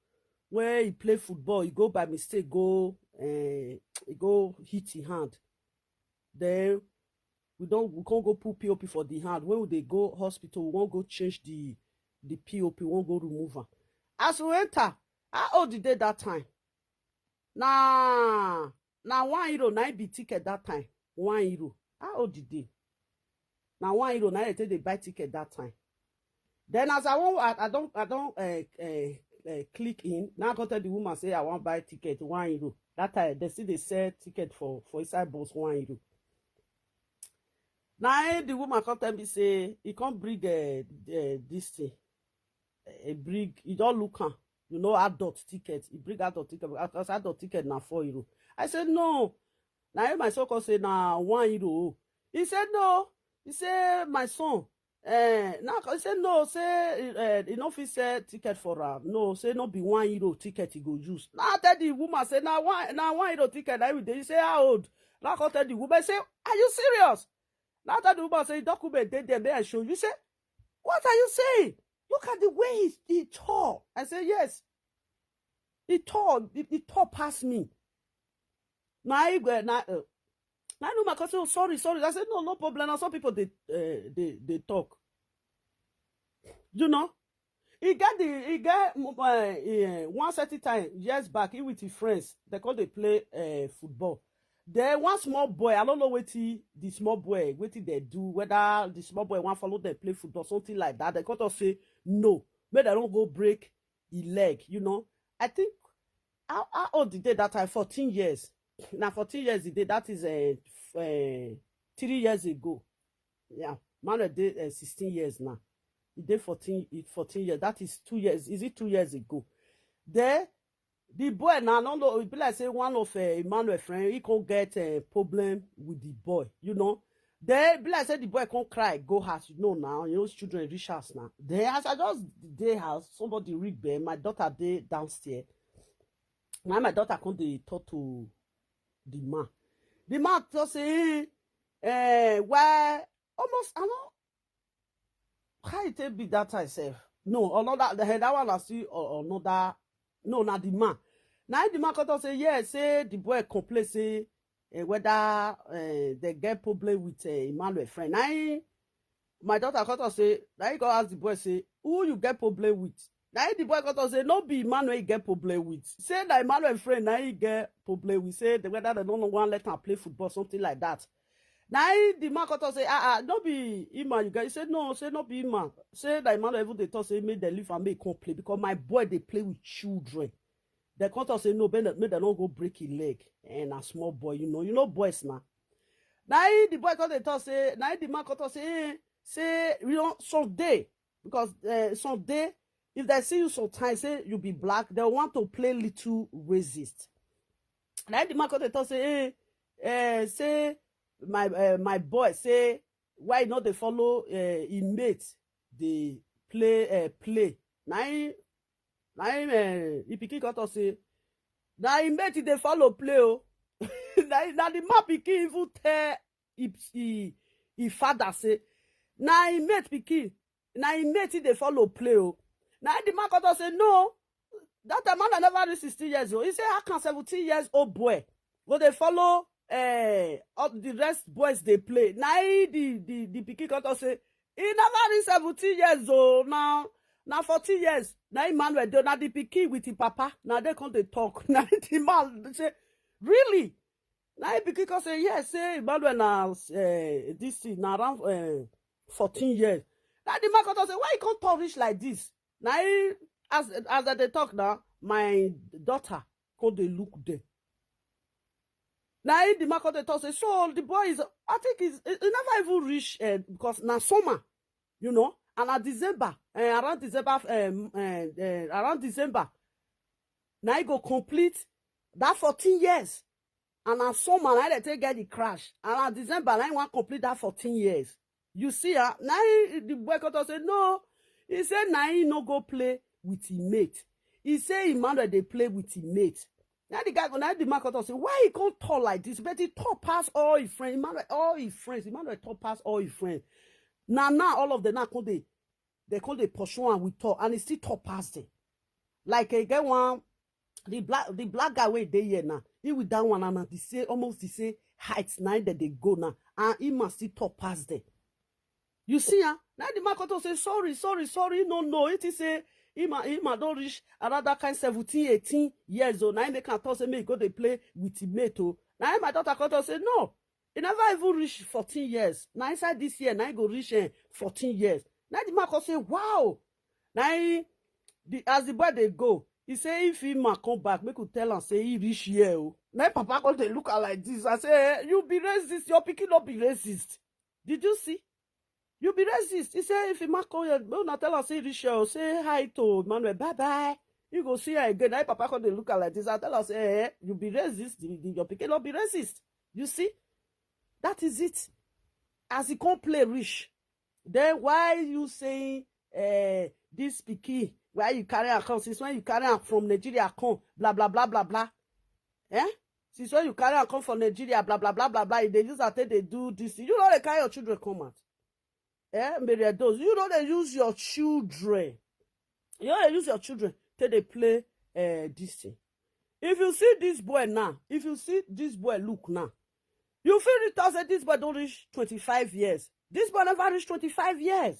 where he play football, he go by mistake go, eh, he go hit his hand. Then we don, we come go put P O P for the hand. When we dey go hospital, we wan go change the, the P O P, we wan go remove am. As we enter, how old e dey that time? Na, na one euro na im be ticket that time. One euro. How old e dey? Na one euro na im take dey buy ticket that time. Then as I wan, I, I don, I don, eh, eh, eh, click in. Now I come tell the woman say I wan buy ticket, one euro. That time they still dey sell ticket for, for inside bus, one euro. Na im the woman come tell me say he come bring, eh, eh, this thing. Eh, bring, he don look am. You know, adult ticket. He bring adult ticket. As adult ticket na four euro. I say, "No." Na him my son come say na one euro. He said, "No." He say, "My son, Eh, now I say no, say eh, e no fit sell ticket for am. No, say no be one euro ticket e go use. Now I tell the woman say na one na one euro ticket na every day. You say how old? Now I come tell the woman say, are you serious? Now I tell the woman say document dey there, may I show you? Say, what are you saying? Look at the way he, he tall. I say yes. He tall. He, he tall pass me. Na I go na uh, na no my say, oh, sorry, sorry. I said no, no problem. Now some people they uh, they they talk. You know, he get the he get uh, uh, one certain time years back. He with his friends they call they play uh, football. Then one small boy, I don't know what he the small boy what he they do, whether the small boy want follow them play football, something like that. They got to say no, make they don't go break his leg. You know, I think how, how old the day that time? Fourteen years. Now fourteen years the day that is uh, uh, three years ago. Yeah, man a day uh, sixteen years now. He did fourteen, he- fourteen years. That is two years. Is it two years ago? There, the boy now, no, no, it be like say one of uh, Emmanuel friend, he can get a problem with the boy, you know. Then be like say the boy can't cry, go house, you know now, you know, children reach house now. Then as I just day house, somebody read there, my daughter day downstairs. Now my daughter come dey talk to the man. The man just say, eh, eh, why almost I know how it take be that time sef. No, another the head that one I see uh, another no na the man. Now the man come talk say yes, say the boy complain say eh, whether eh, they get problem with eh, Emmanuel friend. Now he, my daughter come talk say now he go ask the boy say who you get problem with. Now the boy come talk say no be Emmanuel he get problem with. Say na Emmanuel friend now he get problem with. Say the whether they no no wan let am play football something like that. Now he, the man come talk say ah ah no be Emmanuel you get. He say no, say no be Emmanuel. Say na Emmanuel even dey talk say make dem leave am make he come play because my boy dey play with children. They come talk say no, make dem make dem no go break his leg. And a small boy, you know, you know boys now. Now he, the boy come dey talk say, now he, the man come talk say, eh, say you know some day because uh, some day if they see you sometimes say you be black, they want to play little racist. Now the man come dey talk say, eh, eh, say my uh, my boy say why you no dey follow uh, him mate dey play uh, play. Na him na him uh, him pikin come talk say na him mate dey follow play o. na na the man pikin even tell him him him father say na him mate pikin na him mate he dey follow play o. Na the man come talk say no, that time man I never reach sixteen years old. He say how can seventeen years old boy go dey follow eh, all the rest boys dey play. Na he the the the pikin come talk say he never reach seventeen years old now. Na fourteen years na Emmanuel dey na the pikin with him papa na they come dey talk na the man say really na he pikin come say yes say Emmanuel na uh, this thing na around uh, fourteen years. Na the man come talk say why you come talk reach like this? Na he as as I dey talk now, my daughter come dey look there. Na he the man come dey talk say so the boy is I think he's, he never even reach uh, because na summer you know and na December uh, around December um, uh, uh, around December na he go complete that fourteen years and na summer na he dey take get the crash and na December na he wan complete that fourteen years. You see ah na he the boy come talk say no he say na he no go play with him mate. He say Emmanuel dey play with him mate. Na the guy go na the man come talk say why he come tall like this but he tall pass all his friends. Emmanuel all his friends Emmanuel tall pass all his friends. Na now all of them now come dey they come dey pursue am with tall and he still tall pass them. Like e get one the black the black guy wey dey here now he with that one and na the same almost the same height na him dem dey go now and he must still tall pass them. You see am na the man come talk say sorry sorry sorry he no know he think say him and him and don reach around that kind seventeen eighteen years old na him make am talk say make he go dey play with him mate o. Na him my daughter come talk say no he never even reach fourteen years na inside this year na he go reach eh, fourteen years. Na the man come say wow na he the as the boy dey go he say if him man come back make we tell am say he reach here o. Na him papa come dey look am like this I say eh, you be racist your pikin no be racist. Did you see? You be racist. He say if him man come here make una tell am say he reach here o say hi to Emmanuel bye bye. You go see her again na him papa come dey look am like this I tell am say eh, you be racist the, the, your pikin no be racist. You see that is it. As he come play reach Then why you saying, eh, this pikin, why you carry am come? Since when you carry am from Nigeria come, blah, blah, blah, blah, blah. Eh? Since when you carry am come from Nigeria, blah, blah, blah, blah, blah. They use that, they do this. You know they carry your children come out. Eh, Mary Edozie, you know they use your children. You know they use your children till they play, eh, this thing. If you see this boy now, if you see this boy look now, you feel it say this boy don't reach twenty-five years. This boy never reach twenty-five years.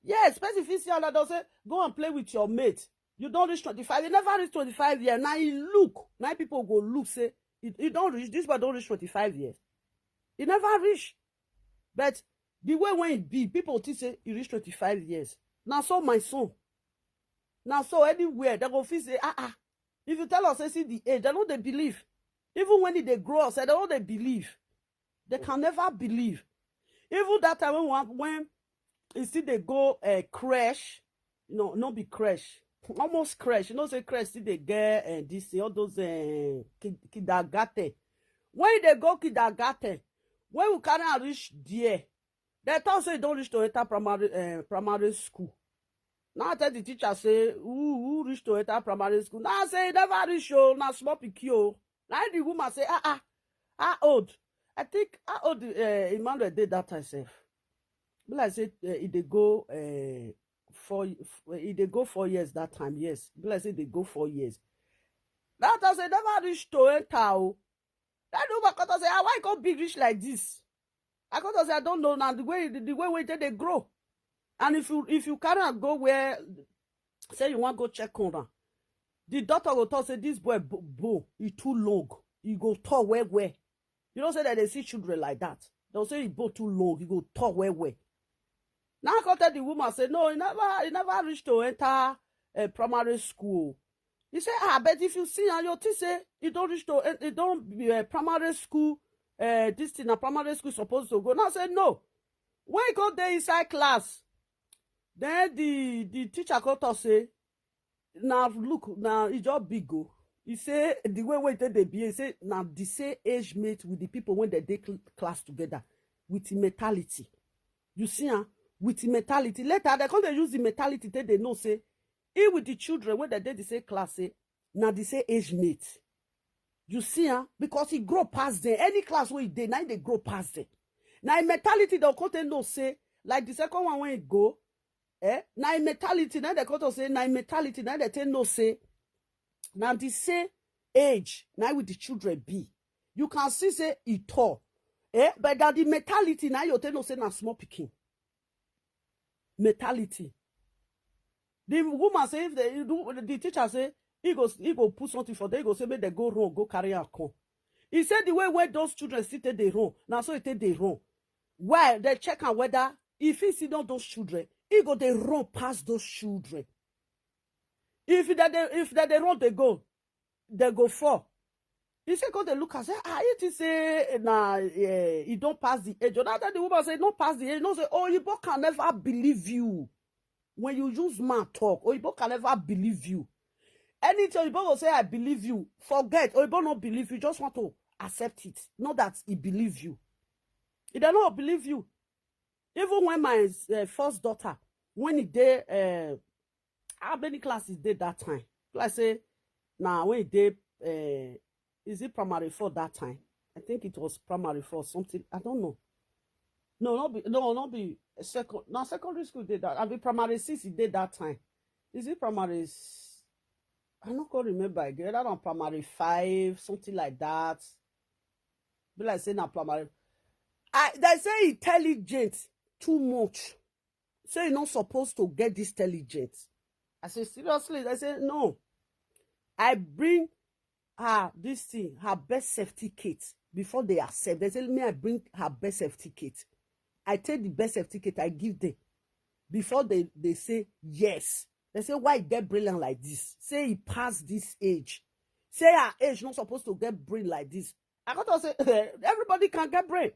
Yes, person fit see another say, "Go and play with your mate. You don't reach twenty-five." You never reach twenty-five years. Now he look. Now people go look say, "He, he don't reach. This boy don't reach twenty-five years. He never reach." But the way when it be, people think say he reach twenty-five years. Now so my son. Now so anywhere, they go feel say, "Ah, ah." If you tell us, say, "See the age," they know they believe. Even when they grow up, say, they know they believe. They can never believe. Even that time when, when he still they go, uh, crash, no, not be crash, almost crash. You know, say crash still they get, uh, this thing, all those, uh, ki-, kindergarten. When they go kindergarten, when we carry am reach there, they talk say don't reach to enter primary, uh, primary school. Now I tell the teacher say, "Who, who reach to enter primary school?" Now I say, "Never reach, oh, na small pikin, oh." Now the woman say, "Ah, ah, how old?" I think how old, uh, Emmanuel did that time sef. Be like say, uh, he dey go, uh, four, he dey go four years that time. Yes, be like say they go four years. That time say never reach to enter, oh. That woman come talk say, "Ah, why you come big reach like this?" I come talk say, "I don't know now, the way, the, the way wey they grow." And if you, if you carry am go where say you want go check on am, the doctor go talk say this boy bo-, bone, e too long, e go tall well well. You know say that they see children like that. They'll say e bone too long, e go tall well well. Now I come tell the woman say, "No, he never, he never reach to enter a primary school." He say, "Ah, but if you see, and you think say he don't reach to, eh, he don't be a primary school, uh, this thing, a primary school supposed to go." Now I say, "No." When he go there inside class, then the, the teacher come talk say, "Now look, now he just big go." He say the way wey they dey behave, he say now the same age mate with the people when they dey cl-, class together with the mentality. You see, huh? With the mentality. Later, they come dey use the mentality till they know say he with the children when they dey the same class, say now the same age mate. You see, huh? Because he grow past them. Any class where he dey, now they grow past them. Now in mentality, they'll come to know say, like the second one when he go, eh? Now in mentality, now they come to say, now in mentality, now they tell no say, now the same age, now with the children be. You can see say he tall. Eh? But that the mentality, now you tell no say na small pikin. Mentality. The woman say, if they do, the teacher say, he go, he go put something for them, he go say, "Make they go run, go carry am come." He said the way where those children sit, they run. Now so it they run. Well, they check on whether if he see not those children, he go they run past those children. If that they, if that they run, they go, they go fall. He say, come they look and say, "Ah, it is say, nah, eh, he don't pass the age." Another the woman say, "Don't pass the age." No say, "Oh, Oyibo can never believe you." When you use man talk, Oyibo can never believe you. Anything Oyibo will say, "I believe you." Forget, Oyibo not believe you. Just want to accept it. Not that he believe you. He don't know believe you. Even when my, uh, first daughter, when he dey, uh, how many classes did that time? Like say, now when he dey, uh, is it primary four that time? I think it was primary four, something. I don't know. No, not be, no, not be a second. Now secondary school did that. I be primary six, he did that time. Is it primary s-, I don't go remember again. That on primary five, something like that. Be like say na primary. I, they say intelligent too much. Say you not supposed to get this intelligent. I say, "Seriously?" They say, "No." I bring her this thing, her birth certificate, before they accept. They say, "Me, I bring her birth certificate." I take the birth certificate, I give them. Before they, they say yes. They say, "Why you get brilliant like this?" Say he passed this age. Say her age not supposed to get brain like this. I got to say, "Everybody can get brain."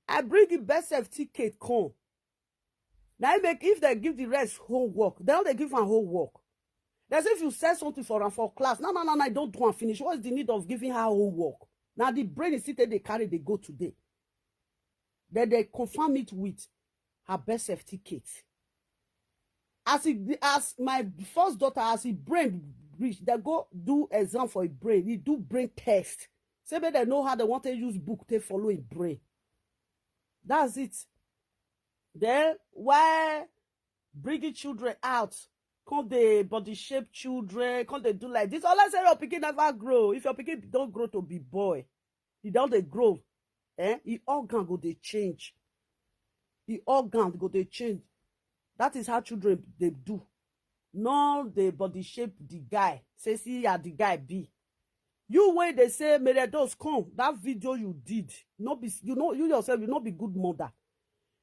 I bring the birth certificate come. Now I make, if they give the rest homework, they don't they give her homework. That's if you sell something for her for class. No, no, no, no, I don't do and finish. What is the need of giving her homework? Now the brain is sitting, they carry, they go today. Then they confirm it with, her birth certificate. As he, as my first daughter, as he brain reach, they go do exam for a brain. He do brain test. Say make they know how they want to use book to follow in brain. That's it. Then why bringing children out? Come the body shape children, come they do like this. All I say your pikin never grow. If your pikin don't grow to be boy, he don't they grow. Eh? He organ go they change. He organ go they change. That is how children they do. No, the body shape the guy. Say see how the guy be. You when they say Meredos come, that video you did, no be you know you yourself, you no be good mother.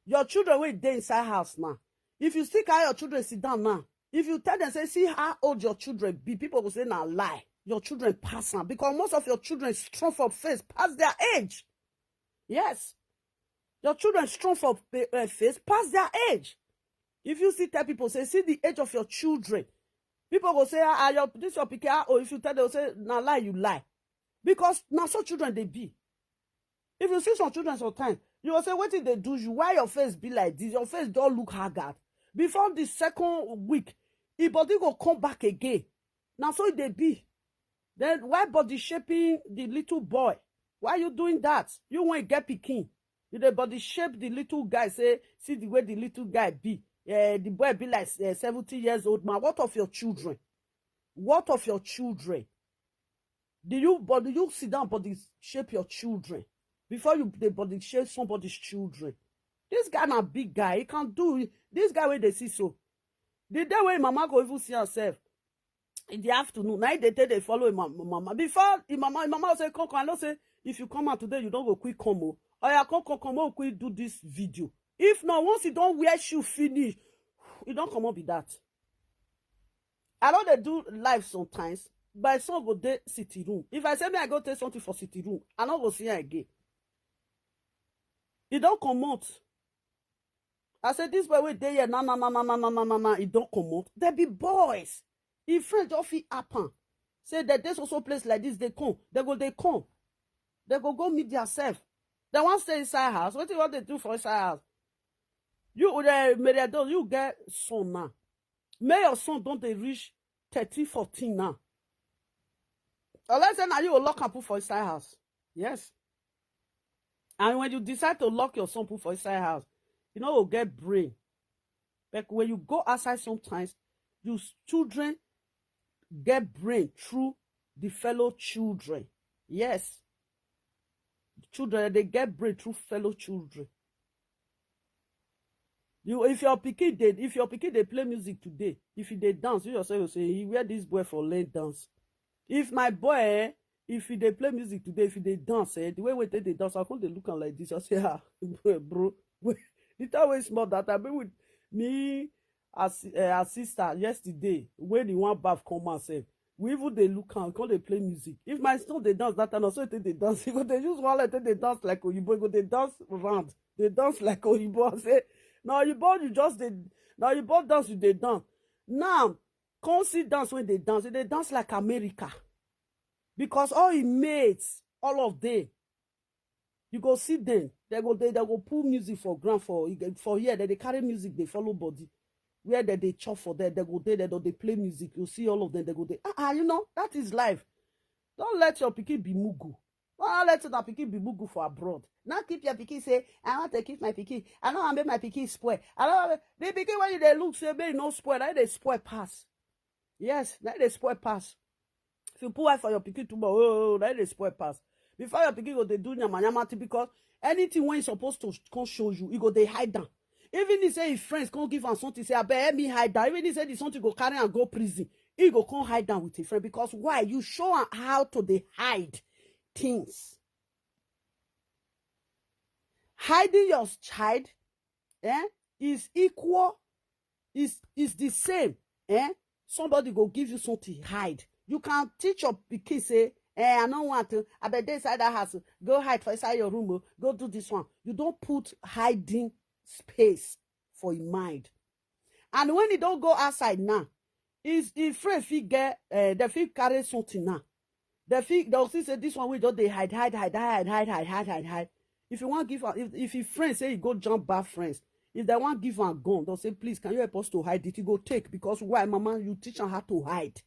Your children wey dey inside house now. If you still carry your children sit down now, if you tell them say see how old your children be, people go say na lie. Your children pass am because most of your children strong for face pass their age. Yes, your children strong for uh, face pass their age. If you still tell people say see the age of your children, people go say ah your this your pikin ah oh if you tell them say na lie you lie because na so children dey be. If you see some children sometimes you go say wetin dey do you, why your face be like this, your face don look haggard. Before the second week e body go come back again. Na so e dey be. Then why body shaping the little boy? Why you doing that? You wan get pikin, you dey body shape the little guy say see the way the little guy be. Eh, the boy be like eh, seventy years old man. What of your children? What of your children? Do you body you sit down body shape your children before you dey body shape somebody's children? This guy na big guy, he can do it. This guy wey dey see so the day wey mama go even see herself in the afternoon na him dey take dey follow him ma- mama before him mama him mama say come come I know say if you come out today you don go quick come o oya come come come make we quick do this video. If not once you don wear shoe finish you don comot be that. I no dey do live sometimes my son go dey city room if I say me I go take something for city room I no go see am again. E don comot. I say this boy wey dey here na na na na na na na na na e don comot. Dem be boys. Im friend just fit happen say dem dey so so place like this dey come dem go dey come dem go go meet their self. Dem wan stay inside house wetin you wan dey do for inside house? You uh, Meriadon you get son now. Make your son don dey reach thirteen fourteen now. Unless say na you go lock am put for inside house. Yes. And when you decide to lock your son put for inside house, you no go get brain. But when you go outside sometimes, you children get brain through the fellow children. Yes. Children they get brain through fellow children. You if your pikin dey if your pikin dey play music today, if you dey dance, you yourself go say he wear this boy for learn dance. If my boy eh, if he dey play music today, if he dey dance eh, the way wey take dey dance, I come dey look am like this. I say ah bro, the time wey small that time me with me as uh, her sister yesterday when he wan baff come out sef we even dey look am come dey play music. If my son dey dance that time na so he take dey dance he go dey use one leg take dey dance like oyibo he go dey dance round dey dance like oyibo I say na oyibo you just dey na oyibo dance you dey dance now come see dance wey dey dance e dey dance like America because all him mates all of them you go see dem dem go dey dem go put music for ground for for here dem dey carry music dey follow body where dem dey chop for there dem go dey there don dey play music you see all of them dem go dey ah ah you know that is life. Don't let your pikin be mugu. Don't let una pikin be mugu for abroad. Now keep your pikin say I want to keep my pikin I no wan make my pikin spoil I no wan make the pikin wey you dey look say make e no spoil na e dey spoil pass. Yes na e dey spoil pass. If you put eye for your pikin too much oh na e dey spoil pass. Before your pikin go dey do yamayama thing because anything wey e suppose to come show you e go dey hide am. Even if say him friends come give am something say abeg help me hide am even if say the something go carry am go prison he go come hide am with him friend because why you show am how to dey hide things. Hiding your child eh, is equal is is the same eh, somebody go give you something hide you can teach your pikin say eh, I no want to abeg dey inside that house go hide for inside your room o go do this one you don put hiding space for im mind. And when e don go outside now, his him friend fit get uh, dem fit carry something now. Dem fit dem see say this one wey just dey hide hide hide hide hide hide hide hide hide. If you wan give am if if him friend say he go jump bad friends, If they want give am gun, they'll say, "Please, can you help us to hide it?" He go take, because why, mama? You teach am how to hide.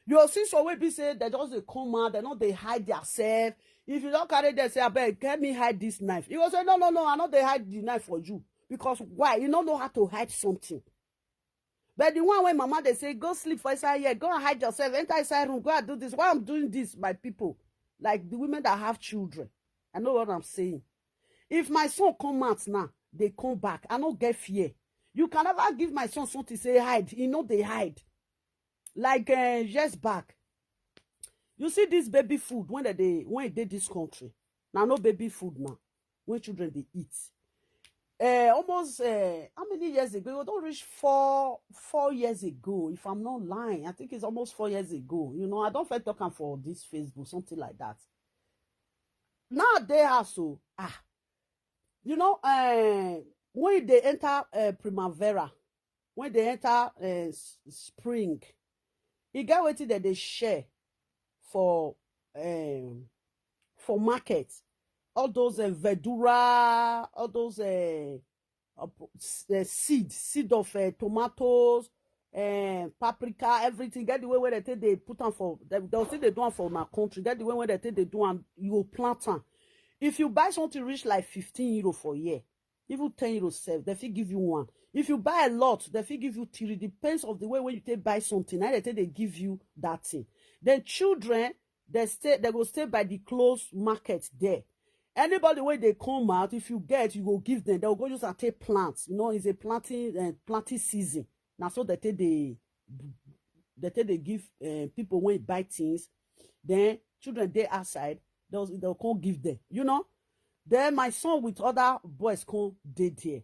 You see, so we be say they just dey come out, they no dey hide themselves. If you don't carry them, say, "Abeg, help me hide this knife." You go say, "No, no, no, I no dey hide the knife for you." Because why? You no know how to hide something. But the one when mama they say, "Go sleep for inside here, go and hide yourself, enter inside room, go and do this." Why I'm doing this, my people? Like the women that have children, I know what I'm saying. If my son come out now, they come back, I no get fear. You can never give my son something, say, "Hide." He no dey hide. Like uh, years back, you see this baby food when they dey, when e dey this country. Now no baby food now. When children they eat. Uh, almost uh, how many years ago? It don't reach four four years ago. If I'm not lying, I think it's almost four years ago. You know, I don't feel talking for this Facebook, something like that. Now they are so ah, you know, uh, when they enter uh, Primavera, when they enter uh, s- spring, e get wetin dem dey share for um, for market. All those uh, verdura, all those uh, uh, seed, seed of uh, tomatoes, uh, paprika, everything. Get the way where they take they put am for. They, they'll say they do am for my country. Get the way where they take they do am. You go plant am. If you buy something reach like fifteen euro for year, even ten euro sef, they fit give you one. If you buy a lot, they fit give you three. Depends of the way when you take buy something, na they take they give you that thing. Then children, they stay, they go stay by the close market there. Anybody where they come out, if you get, you go give them. They will go use and take plants. You know, it's a planting uh, planting season. Now so they take they they take they give uh, people when buy things. Then children they outside, they'll they'll come give them. You know, then my son with other boys come dey there.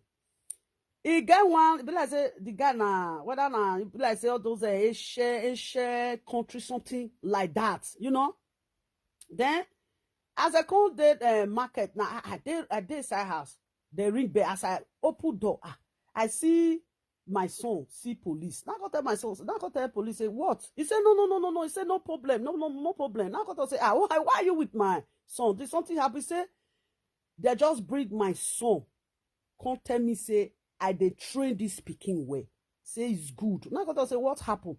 E get one, e be like say the guy na whether na e be like say all those uh, Asian Asian country, something like that. You know, then as I come dey uh, market now, I, I dey I dey inside house. They ring bell. As I open door, ah, I see my son see police. Now I go tell my son, now I go tell police, say, "What?" He said, "No, no, no, no, no." He said, "No problem, no, no, no problem." Now I go tell say, "Ah, why, why are you with my son? Did something happen?" He said, "They just bring my son, come tell me say I dey train this pikin well. Say it's good." Now I go tell say, "What happened?"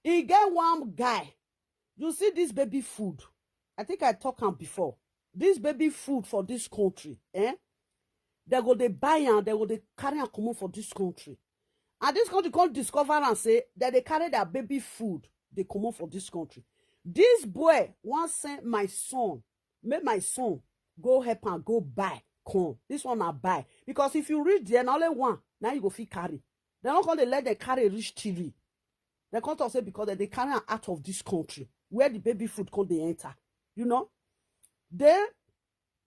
E get one guy. You see this baby food. I think I talk am before. This baby food for this country, eh? They go they buy am, they go they carry am comot for this country. And this country come discover and say that they carry their baby food, they comot for this country. This boy wan send my son, make my son go help am go buy corn. This one na buy. Because if you reach there, na only one, now you go fit carry. They no come dey let them carry reach three. They come talk say because they dey carry am out of this country where the baby food come dey enter. You know? Then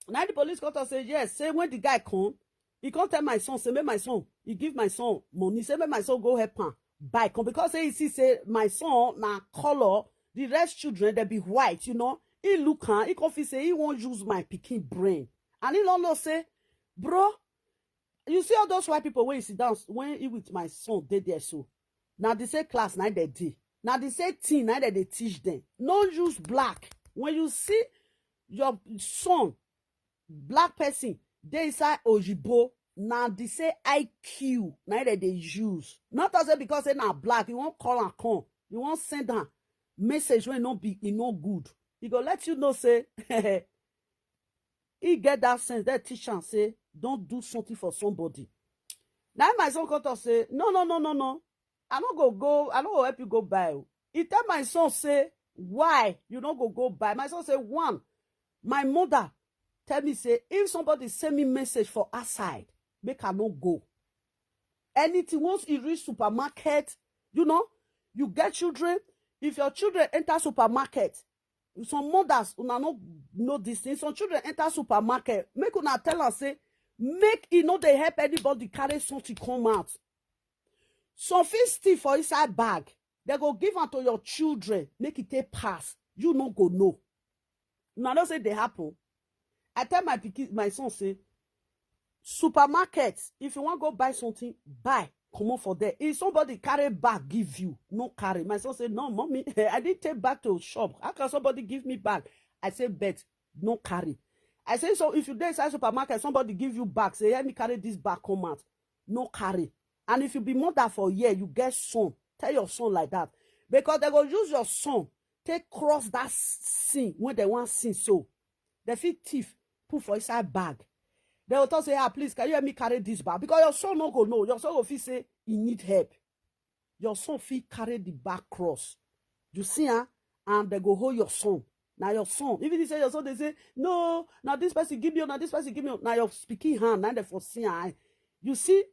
now the police come talk say yes. Say when the guy come, he come tell my son, say make my son, he give my son money, say make my son go help am buy corn, because say he see say my son na color, the rest children they be white. You know, he look am, he come feel say he wan use my pikin brain, and he no know say, bro, you see all those white people when you sit down when he with my son dey there so, na the same class na they dey, na the same thing na they dey teach them. No use black. When you see your son, black person dey inside oyibo, na the same I Q na they dey use. Not to say because say na black, you wan call am come, you wan send am message wey no be e no good. E go let you know say he get that sense. That teach am say don't do something for somebody. Now my son come talk say, "No, no, no, no, no. I no go go. I no go help you go buy." Oh. He tell my son say, "Why you no go go buy?" My son say, "One, my mother tell me say if somebody send me message for outside, make I no go. Anything once you reach supermarket, you know, you get children. If your children enter supermarket, some mothers una no know this thing. Some children enter supermarket, make una tell am say make e no dey help anybody carry something come out. Some fit steal for inside bag. They go give am to your children, make e take pass. You no go know. Una know say dey happen. I tell my pikin, my son say, supermarket, if you wan go buy something, buy comot for there. If somebody carry bag give you, no carry. My son say, "No, mommy, I didn't take bag to shop. How can somebody give me bag?" I say, "Bet, no carry." I say, so if you dey inside supermarket, somebody give you bag, say, "Help me carry this bag come out." No carry. And if you be mother for here, you get son, tell your son like that. Because they go use your son, take cross that s-, sin when they want sin. So they fit thief, put for inside bag. They will talk say, "Ah, please, can you help me carry this bag?" Because your son no go know. Your son go fit say he need help. Your son fit carry the bag cross. You see, huh? And they go hold your son. Now your son, even if say your son, they say, "No, now this person give me, now this person give me." Now your speaking hand, now they for see eye. You see,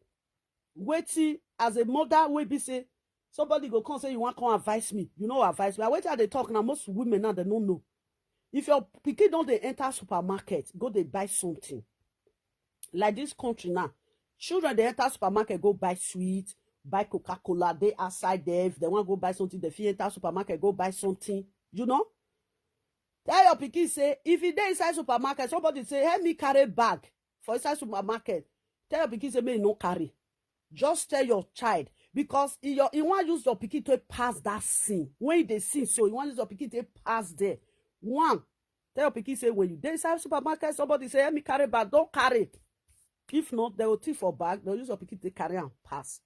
waiting as a mother will be say, somebody go come say, "You want come advise me?" You know, advise me. I wait till they talk now. Most women now, they don't know. If your pikin don't they enter supermarket, go they buy something. Like this country now, children they enter supermarket, go buy sweet, buy Coca-Cola, they outside there. If they want go buy something, they fit enter supermarket, go buy something. You know? Tell your pikin say, if you dey inside supermarket, somebody say, "Help me carry bag for inside supermarket." Tell your pikin say, "May no carry." Just tell your child, because he, your, he want use your pikin to pass that sin. When they sin, so he want use your pikin to pass there. One, tell your pikin say, when you dey inside supermarket, somebody say, "Help me carry bag," don't carry. If not, they will thief for bag, they'll use your pikin to carry and pass.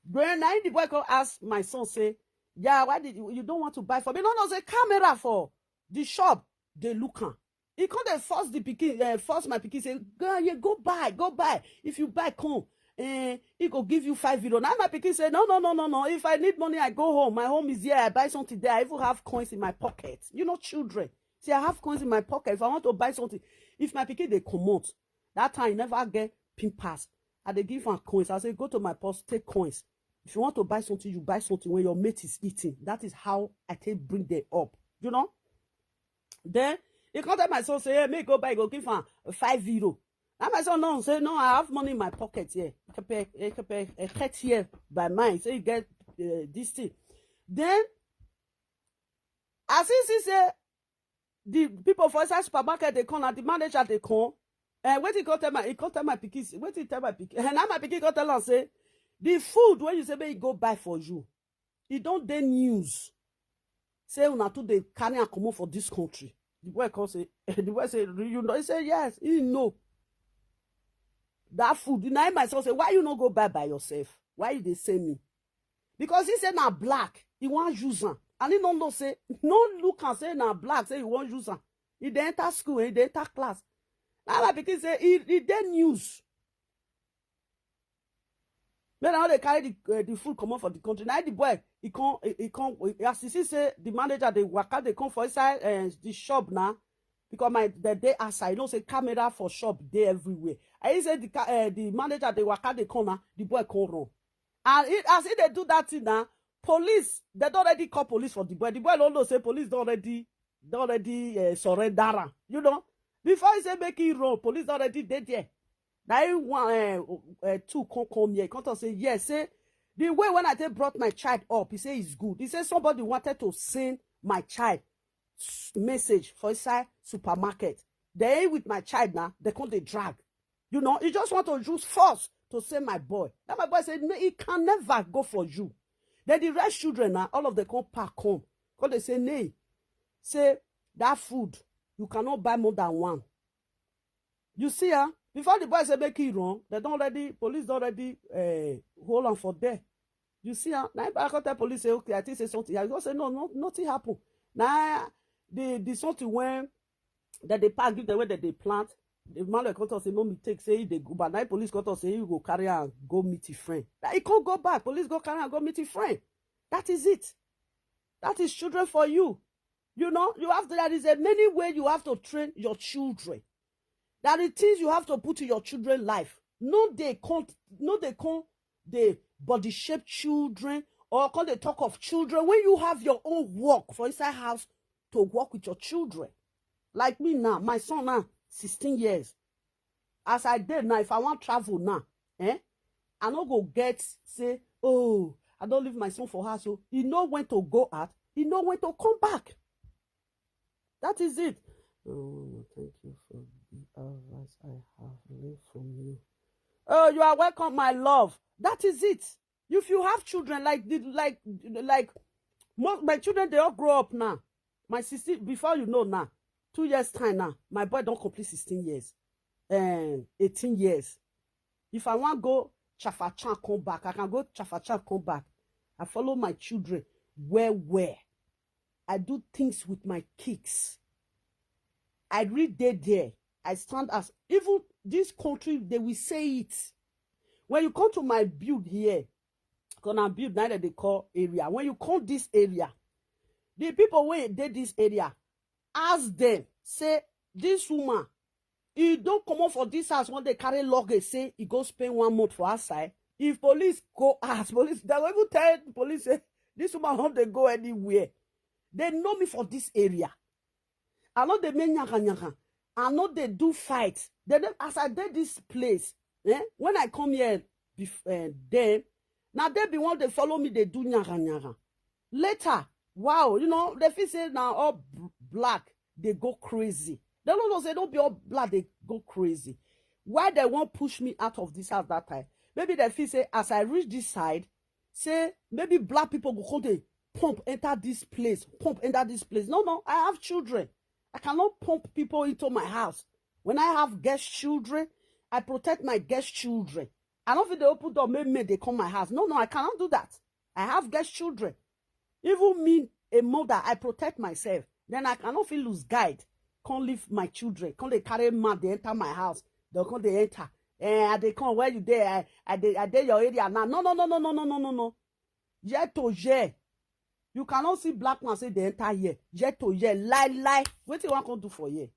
Then I the boy come ask my son, say, "Yeah, why did you, you don't want to buy for me?" No, no, say camera for the shop, they look am. He come dey force the pikin, uh, force my pikin, say, "Go, yeah, go buy, go buy. If you buy, come." Eh, he go give you five euro. Now my pikin say, "No, no, no, no, no. If I need money, I go home. My home is here. I buy something there. I even have coins in my pocket." You know, children. See, I have coins in my pocket. If I want to buy something, if my pikin they come out, that time I never get pin pass. I they give her coins. I say, "Go to my post, take coins. If you want to buy something, you buy something when your mate is eating." That is how I take bring them up. You know? Then he come tell my son, say, "Hey, may go buy, go give her five euro." Now my son no say, "No, I have money in my pocket here. Kepe, eh, kepe, eh, cut here by mine." So you get, uh, this thing. Then as he see say the people for inside supermarket they come, and the manager they come. And what he come tell my, he come tell my pikin, what he tell my pikin, and now my pikin come tell am say, "The food when you say, may you go buy for you, it don't dey news. Say una too dey carry and comot for this country." The boy come say, the boy say, "You know?" He say, "Yes." He know that food. Now my son say, "Why you no go buy by yourself? Why you dey say me?" Because he say na black, he wan use am. And he no know say, no look and say na black, say he wan use am. He dey enter school, he dey enter class. Now my pikin say, he, he dey news. Then now they carry the, uh, the food comot for the country. Now the boy, he come, he, he come, as he see say the manager, they waka, they come for inside, uh, the shop now. Because my, the day outside, you know, say camera for shop dey everywhere. And he say the, uh, the manager, they waka, they come now, the boy come run. And he, as he they do that thing now, police, they don't already call police for the boy. The boy don't know say police don't already, don't already, uh, surrender am. You know, before he say make he run, police don't already dey there. Now he one, uh, uh, two come come here. Come to say, "Yes, say the way when I take brought my child up," he say, "It's good." He say somebody wanted to send my child s-, message for inside supermarket. Then he with my child now, they come they drag. You know, he just want to use force to say my boy. That my boy said, "No, he can never go for you." Then the rest children now, all of them come pack come. Come they say, "Nay, say that food, you cannot buy more than one." You see, huh? Before the boy say make he run, they don't already, police don't already, uh, hold on for there. You see, huh? Now I come tell police say, "Okay, I think say something." I go say, "No, no, nothing happen." Now the, the something when that they pack give the way that they plant, the man like come talk say no mistake, say he dey go, but now police come talk say he go carry and go meet his friend. Now he can't go back. Police go carry and go meet his friend. That is it. That is children for you. You know, you have to, there is a many way you have to train your children. There are things you have to put in your children life. No, they can't, no, they can't, they body shape children, or can they talk of children when you have your own work for inside house to work with your children. Like me now, my son now, sixteen years. As I did now, if I want travel now, eh, I no go get say, "Oh, I don't leave my son for house." So he know when to go out, he know when to come back. That is it. Oh, thank you for the advice I have learned from you. Oh, you are welcome, my love. That is it. If you have children like the, like, like most my children, they all grow up now. My sister, before you know now, two years time now, my boy don complete sixteen years, um, eighteen years. If I wan go Chafachan come back, I can go Chafachan come back. I follow my children well well. I do things with my kids. I read dey there. I stand as, even this country, they will say it. When you come to my build here, gonna build now that they call area. When you come this area, the people wey dey this area, ask them, say, this woman, e don comot for this house, when they carry luggage, say e go spend one month for outside. If police go ask, police, they go even tell the police say, this woman no dey go anywhere. They know me for this area. I no dey make nyaka nyaka. I no dey do fight. Then as I dey this place, eh, when I come here, bef- eh, then, now they be one they follow me, they do nyaka nyaka. Later, wow, you know, they feel say now all b- black, they go crazy. They don't know say don't be all black, they go crazy. Why they won't push me out of this house that time? Maybe they feel say as I reach this side, say maybe black people go come dey pump enter this place, pump enter this place. No, no, I have children. I cannot pump people into my house. When I have guest children, I protect my guest children. I don't feel they open door, make me they come my house. No, no, I cannot do that. I have guest children. Even me, a mother, I protect myself. Then I cannot feel lose guide. Can't leave my children. Can't they carry mad? They enter my house. They can't they enter. Eh, I they come where you there? I, I they I they your area now. No, no, no, no, no, no, no, no, no. Yet to year, you cannot see black man say they enter here. Yet to year, lie lie. What you want come do for here?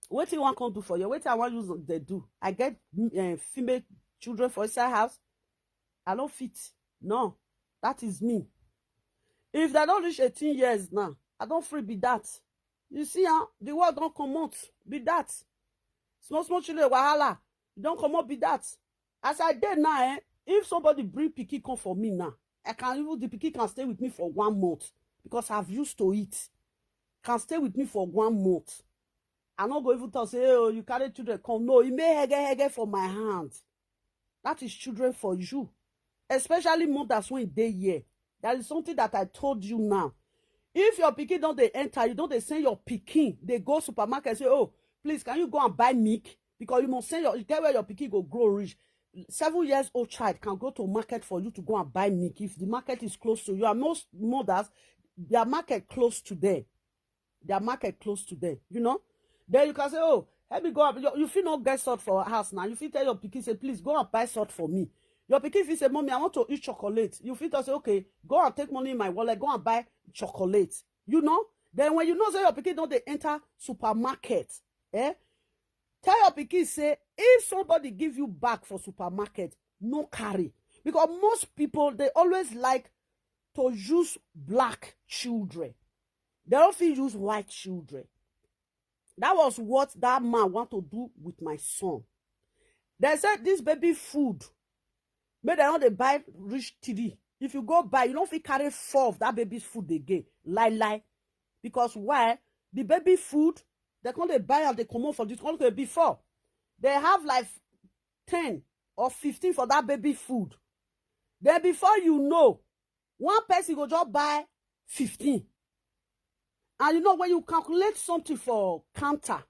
What you want come do for here? What I want use they do? I get uh, female children for inside house. I don't fit. No, that is me. If they don't reach eighteen years now, I don't free be that. You see, huh? The world don't come out be that. Small small children wahala, you don't come up be that. As I did now, eh, if somebody bring pikin come for me now, I can even the pikin can stay with me for one month because I've used to it. Can stay with me for one month. I not go even talk say, oh, you carry children come. No, it may hege hege for my hand. That is children for you, especially mothers when they here. That is something that I told you now. If your pikin don't they enter, you don't they send your pikin, they go supermarket say, oh, please, can you go and buy milk? Because you must send your, you get where your pikin go grow rich. Seven years old child can go to market for you to go and buy milk if the market is close to you. And most mothers, their market close to them. Their market close to them, you know. Then you can say, oh, help me go up. You, you feel no get salt for house now. You feel tell your pikin say, please go and buy salt for me. Your pikin feel say, mommy, I want to eat chocolate. You feel to say, okay, go and take money in my wallet, go and buy chocolate. You know. Then when you know say your pikin don't they enter supermarket, eh? Tell your pikin say if somebody give you bag for supermarket, no carry, because most people they always like to use black children. They don't feel use white children. That was what that man want to do with my son. They said this baby food, make they not they buy rich three. If you go buy, you don't feel carry four of that baby's food again. Lie lie. Because why? The baby food, they can't they buy and they come out for this country before. They have like ten or fifteen for that baby food. Then before you know, one person go just buy fifteen. And you know, when you calculate something for counter,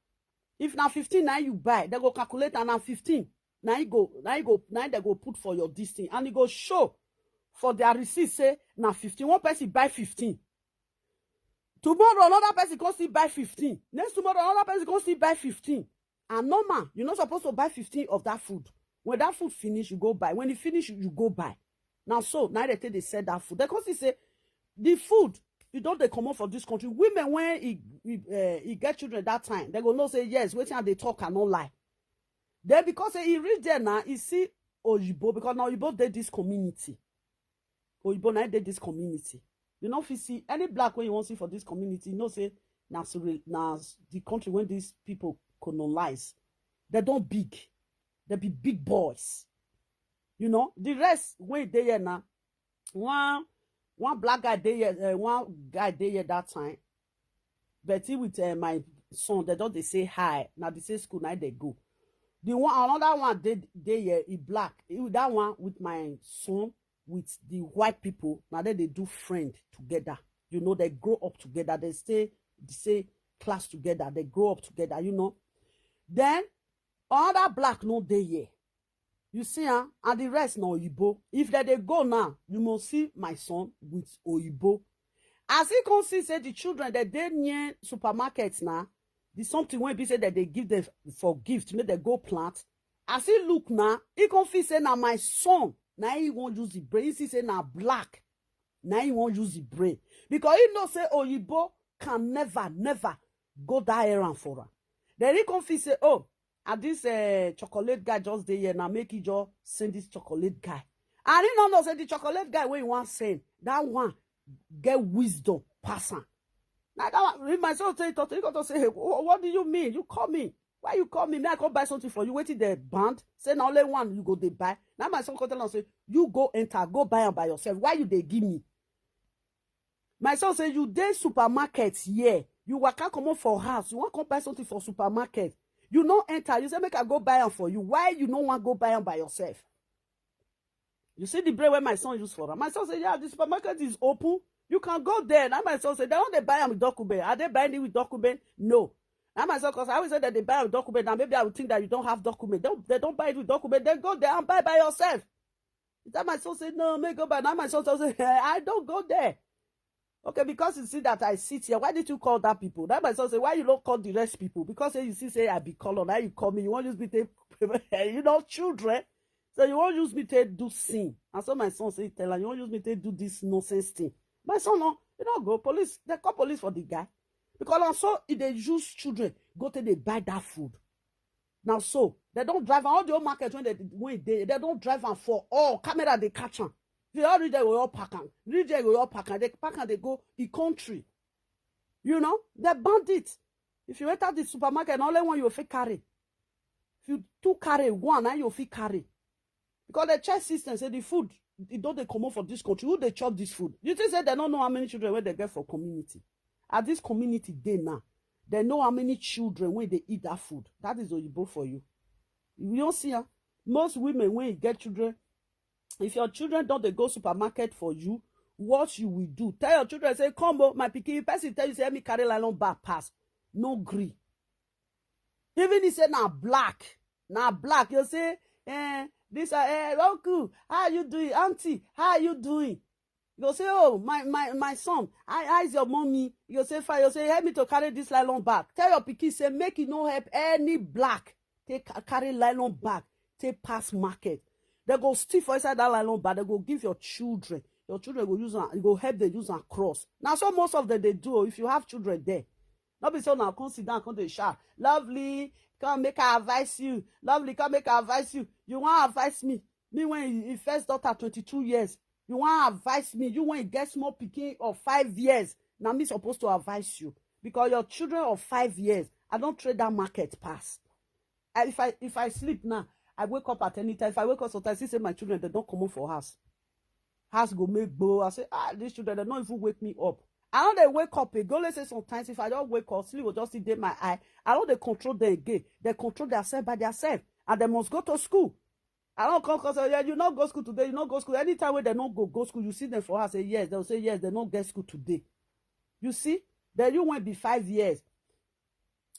if now fifteen now you buy, they go calculate and now fifteen. Now you go, now you go, now they go put for your this thing. And it go show for their receipt say now fifteen. One person buy fifteen. Tomorrow, another person can still buy fifteen. Next tomorrow, another person can still buy fifteen. And normal, you're not supposed to buy fifteen of that food. When that food finish, you go buy. When it finish, you go buy. Now, so now they take they sell that food. They can still say the food you don't they come out for this country. Women, when he, he, uh, he get children that time, they go no say yes. Waiting and they talk and not lie. Then because say he reach there now, he see Oyibo, because now Oyibo dey this community. Oyibo now dey this community. You know, if you see any black way you want see for this community, you know say now now the country when these people colonize, they don't big, they be big boys. You know, the rest way they here now, one one black guy dey here, uh, one guy dey here that time. Betty with uh, my son, they don't they say hi. Now they say school now they go. The one another one they they here he black. He, that one with my son with the white people. Now they they do friend together. You know they grow up together. They stay the same class together, they grow up together, you know. Then another black no dey here. You see, huh? And the rest na oyibo. If they dey go now, you must see my son with oyibo. As he come see say the children that dey near supermarkets now, the something wey be say that they give them for gift, make they go plant. As he look now, he come feel say na my son. Now he won't use the brain. He see say na black. Now he won't use the brain because he know say oyibo can never, never go that errand for her. Then he come feel say, oh, and this uh, chocolate guy just dey here now, make he just send this chocolate guy. And he no know say the chocolate guy wey he wan send, that one get wisdom pass am. Na that one, if my son say, he talk to, he go talk say, hey, wha- what do you mean? You call me? Why you call me? May I come buy something for you? Wetin dey band? Say na only one you go dey buy. Now my son come tell am say, you go enter, go buy am by yourself. Why you dey give me? My son say, you dey supermarket here. You waka comot for house. You wan come buy something for supermarket. You no enter. You say make I go buy am for you. Why you no wan go buy am by yourself? You see the brain wey my son use for am. My son say, yeah, the supermarket is open. You can go there. Now my son say, they no dey buy am with document. Are they buying it with document? No. Now my son, cause I always say that they buy am with document. Now maybe I would think that you don't have document. They don't, they don't buy it with document. Then go there and buy by yourself. He tell my son say, no, make go buy. Now my son say, eh, I don't go there. Okay, because you see that I sit here, why did you call that people? That my son say, why you don't call the rest people? Because say you see say I be color, now you call me. You wan use me take, you know, children. So you wan use me take do sin. And so my son say, tell her, you wan use me take do this nonsense thing. My son, no, you no go police. They call police for the guy because na so e dey use children go take dey buy that food. Now so they don't drive am. All the whole market when they when they they don't drive am for all. Camera dey catch am. They all reach there, we all pack am. Reach there, we all pack am. They pack am, they go the country. You know, they bandit. If you enter the supermarket, na only one you fit carry. If you two carry, one, now you fit carry. Because the check system say the food, e don dey comot for this country. Who dey chop this food? You think say they don't know how many children wey they get for community? At this community dey now, they know how many children wey dey eat that food. That is oyibo for you. You don't see, huh? Most women wey get children, if your children don't dey go supermarket for you, what you will do? Tell your children say, come o, my pikin. Person tell you say, let me carry nylon bag pass. No gree. Even if say na black, na black. You say, eh, this, uh, eh, uncle, how you doing? Auntie, how you doing? You go say, oh, my my my son, I how is your mommy? You go say, fine. You say, help me to carry this nylon bag. Tell your pikin say make e no help any black take ca- carry nylon bag take pass market. They go steal for inside that nylon bag. They go give your children. Your children go use am. You go help them use am cross. Now so most of them they do. Oh, if you have children there, not be so now come sit down, come dey shout, lovely, come make I advise you. Lovely, come make I advise you. You wan advise me? Me when he, he first daughter twenty-two years. You wan advise me? You when you get small pikin of five years, now me supposed to advise you because your children of five years, I don't trade that market pass. I, if I if I sleep now, I wake up at any time. If I wake up sometimes, see say my children they don't come up for house. House go make bo. I say, ah, these children they don't even wake me up. I don't they wake up. Go let's say sometimes if I don't wake up, sleep will just sit there my eye. I don't they control them again. They control themselves by themselves, and they must go to school. I don't come cause yeah, you not go school today. You not go school. Anytime when they not go go school, you see them for house. Say yes, they'll say yes. They not get school today. You see, then you won't be five years.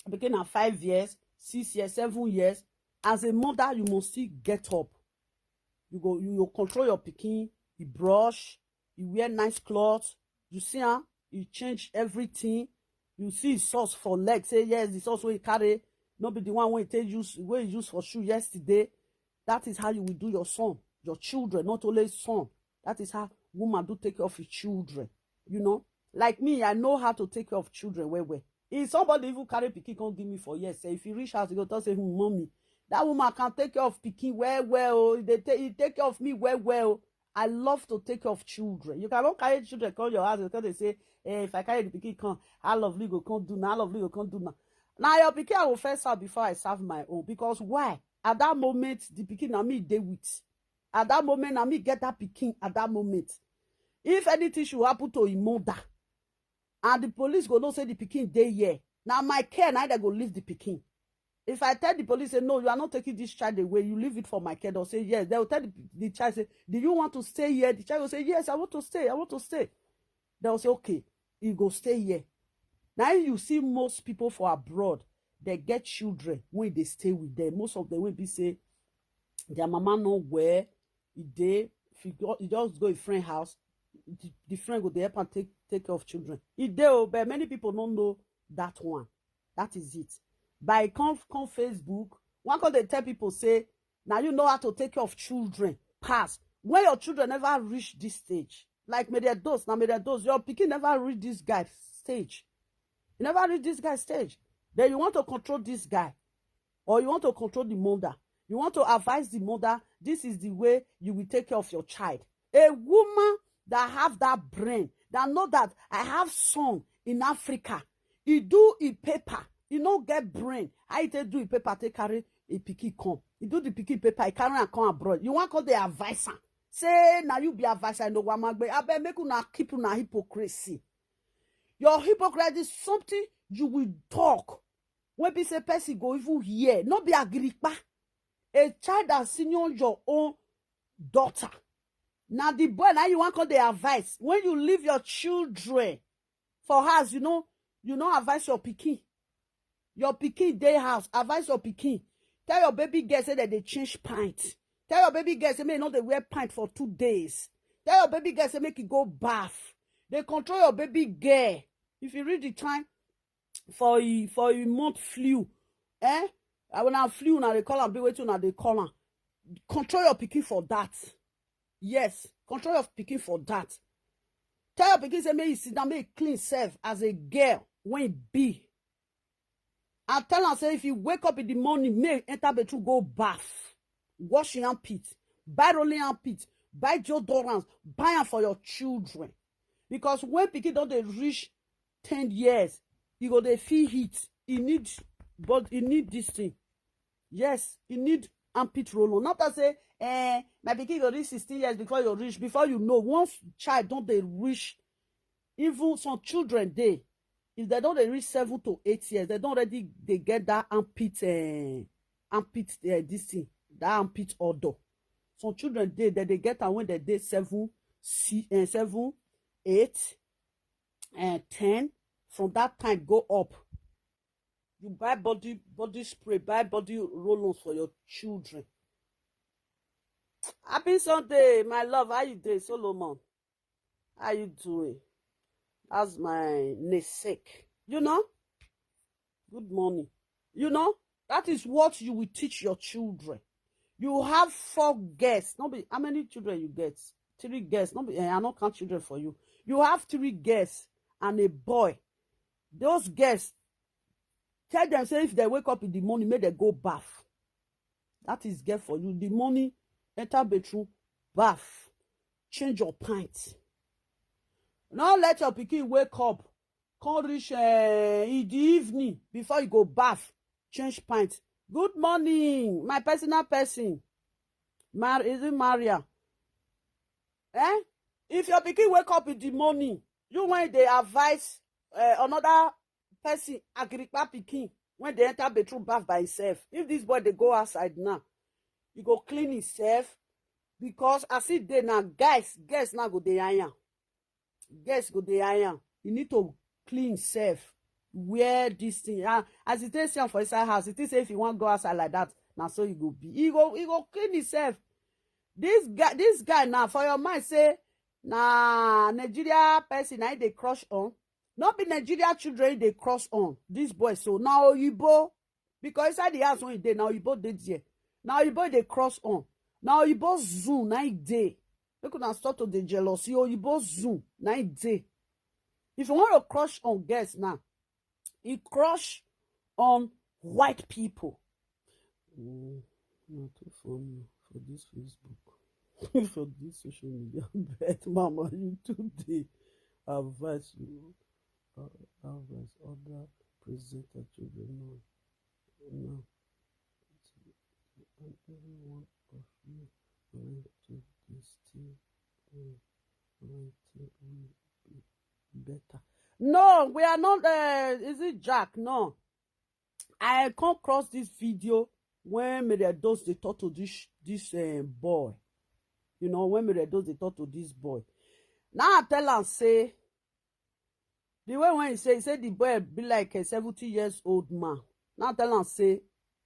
Begin at five years, six years, seven years. As a mother, you must still get up. You go, you, you control your pikin. You brush. You wear nice clothes. You see, huh? You change everything. You see his sauce for leg. Say yes, the sauce wey he carry, no be the one wey he take use wey he use for shoe yesterday. That is how you will do your son, your children, not only son. That is how woman do take care of his children. You know, like me, I know how to take care of children well well. If somebody even carry pikin come give me for years, say if he reach house, he go talk say, hmm, mommy, that woman can take care of pikin well well. Oh. They take he take care of me well well. I love to take care of children. You cannot carry children come your house because they say, eh, if I carry the pikin come, how lovely go come do now, how lovely go come do now. Now your pikin I will first serve before I serve my own. Because why? At that moment, the pikin na me dey with. At that moment, na me get that pikin at that moment. If anything should happen to him mother, and the police go know say the pikin dey here, now my care now they go leave the pikin. If I tell the police say no, you are not taking this child away, you leave it for my care, they'll say yes. They will tell the, the child say, do you want to stay here? The child will say yes, I want to stay, I want to stay. They'll say okay, you go stay here. Now you see most people for abroad, they get children when they stay with them. Most of them will be say their mama no where e dey, if you go- you just go a friend house, the, the friend go dey help and take take care of children. E dey o, but many people don't know that one. That is it. By come come Facebook, one come they tell people say now you know how to take care of children. Pass when your children never reach this stage. Like may their dose, now may their dose. Your pikin never reach this guy stage. You never reach this guy stage. Then you want to control this guy, or you want to control the mother. You want to advise the mother. This is the way you will take care of your child. A woman that have that brain, that know that I have son in Africa. He do a paper. He no get brain. I take do a paper, take carry a pikin come. He do the pikin paper, he carry and come abroad. You want call the advisor. Say now you be advisor, no one man. I bet make una keep una hypocrisy. Your hypocrisy is something you will talk. When be say person go even hear, not be agripa. A child that senior your own daughter. Now the boy now you want call the advice. When you leave your children for house, you know, you know advise your pikin. Your pikin day house, advise your pikin. Tell your baby girl say that they change pint. Tell your baby girl say make no they wear pint for two days. Tell your baby girl say make it go bath. They control your baby girl. If you read the time for a for a month flu, eh? I when I flu now they call and be waiting now they call am. Control your pikin for that. Yes, control your pikin for that. Tell your pikin say make you sit down, make you clean self as a girl when e be. And tell am say if you wake up in the morning, make you enter bedroom, go bath, wash your armpit, buy rolling armpit, buy deodorant, buy am for your children. Because when pikin don dey reach ten years, e go dey feel heat. E need but e need this thing. Yes, e need armpit roll on. Not to say, eh, my pikin go reach sixteen years before you reach. Before you know, once child don dey reach, even some children dey, if they don dey reach seven to eight years, they don already dey get that armpit, eh, armpit, eh, this thing, that armpit odor. Some children dey, they dey get am when they dey seven, si- eh, seven, eight, eh, ten. From that time go up, you buy body body spray, buy body roll-ons for your children. Happy Sunday, my love. How you doing, Solomon? How you doing? That's my namesake. You know? Good morning. You know, that is what you will teach your children. You have four girls. Not be how many children you get? Three girls. Not be, eh, I not count children for you. You have three girls and a boy. Those girls, tell them say if they wake up in the morning, make they go bath. That is get for you. The morning, enter bedroom, bath, change your pint. Now let your pikin wake up, come reach, eh, in the evening before you go bath, change pint. Good morning, my personal person. Mar- is it Maria? Eh? If your pikin wake up in the morning, you when they advise, eh, another person, agripa pikin, when they enter bedroom bath by himself. If this boy they go outside now, he go clean himself, because as it dey now, guys, guys now go dey iron. Guys go dey iron. You need to clean himself. Wear this thing. Ah, as he take see am for inside house, he think say if he wan go outside like that, now so he go be. He go he go clean himself. This guy, this guy now for your mind say na Nigeria person na him dey crush on. Not be Nigeria children they cross on. This boy so now Oyibo, because inside the house when he dey now Oyibo dey there. Now Oyibo they cross on. Now Oyibo zoo na him dey. Make una stop to the jealousy. Oyibo zoo na him dey. If you want to crush on girls now, he crush on white people. Mm, not too funny for this Facebook, for this social media. But mama, you today advice you uh, advice other presenter children now. Now, and every one of you went to the still went to be better. No, we are not. Uh, is it Jack? No, I come cross this video when Mary Dose they talk to this this uh, boy. You know when Mary Dose they talk to this boy. Now I tell am say The way when he say, he say the boy be like a seventy years old man. Now tell am say,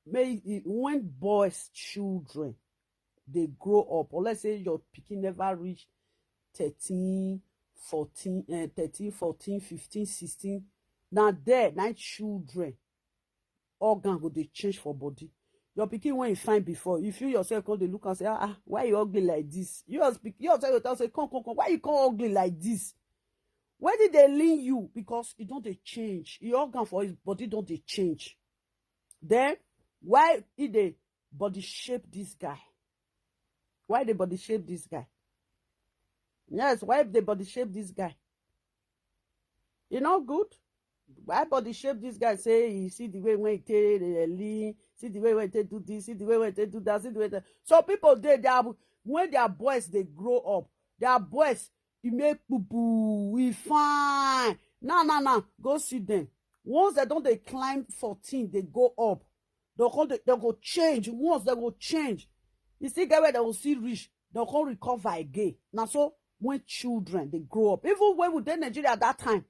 may he, when boys children dey grow up, or let's say your pikin never reach thirteen, fourteen, eh, thirteen, fourteen, fifteen, sixteen, na there na children organ go dey change for body. Your pikin when you find before, if you yourself come dey look and say, ah, ah, why you ugly like this? You yourself go tell say, come, come, come, why you come ugly like this? When did they lean you? Because it don't dey change. Your organ for his body don't dey change. Then why e dey body shape this guy? Why they body shape this guy? Yes, why they body shape this guy? E not good. Why body shape this guy? Say you see the way when he take dey lean, see the way when he take do this, see the way when he take do that, see the way that. So people dey, they are, when their boys they grow up, their boys, e make poo poo, e fine. Now, now, now, go see them. Once they don't, they climb fourteen, they go up. They come, they, they go change. Once they go change, you see, get where they will see reach. They come recover again. Now, so when children they grow up, even when we dey Nigeria at that time,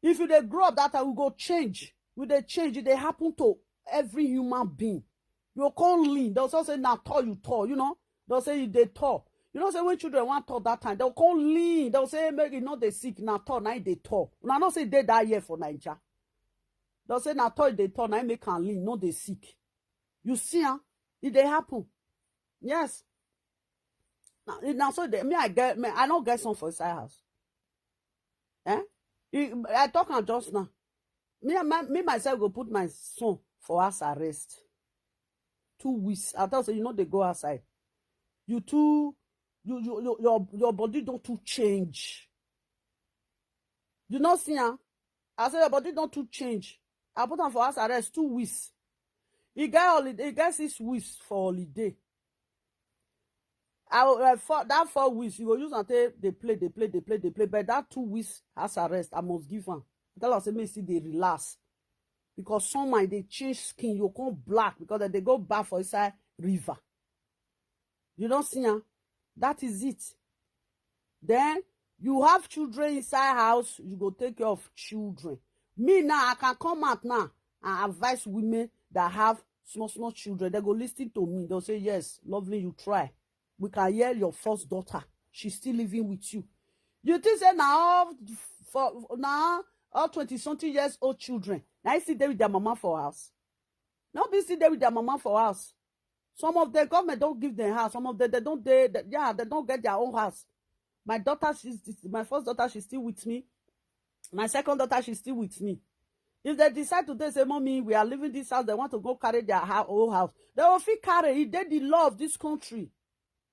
if you dey grow up that time, we go change. We dey change. It dey happen to every human being. You come lean. They'll say, na tall you tall, you know. They'll say you dey tall. You know, say when children want tall that time, they'll come lean. They'll say, make it not dey sick, na tall, na e dey tall. Una know say e dey that year for Naija. They'll say, na tall e dey tall, na e make am lean, no dey sick. You see, huh? It dey happen. Yes. Now, now so they, me, I get, me, I no get son for inside house. Eh? E, I talk am just now. Me, and my, me myself go put my son for house arrest. Two weeks. I tell say you know they go outside. You too, you, you, you your, your body don't too change. You not see, huh? I say your body don't too change. I put am for house arrest two weeks. He get holiday, he get six weeks for holiday. I will, uh, for that four weeks, you go use and take dey play, dey play, dey play, dey play. But that two weeks house arrest, I must give am. Tell am say make e still dey relax. Because some man dey change skin, you come black because they dey go bath for inside river. You don't see, huh? That is it. Then you have children inside house, you go take care of children. Me now, I can come out now and advise women that have small, small children. They go listen to me. They'll say, yes, lovely, you try. We can hear your first daughter. She's still living with you. You think say now all for now all twenty something years old children, now you see they with their mama for house. Not be see they with their mama for house. Some of the government don't give them house. Some of them, they don't, they, they, yeah, they don't get their own house. My daughter, she's, my first daughter, she's still with me. My second daughter, she's still with me. If they decide today, say, mommy, we are leaving this house, they want to go carry their hou-, own house, they will feel carry. It dey the law of this country.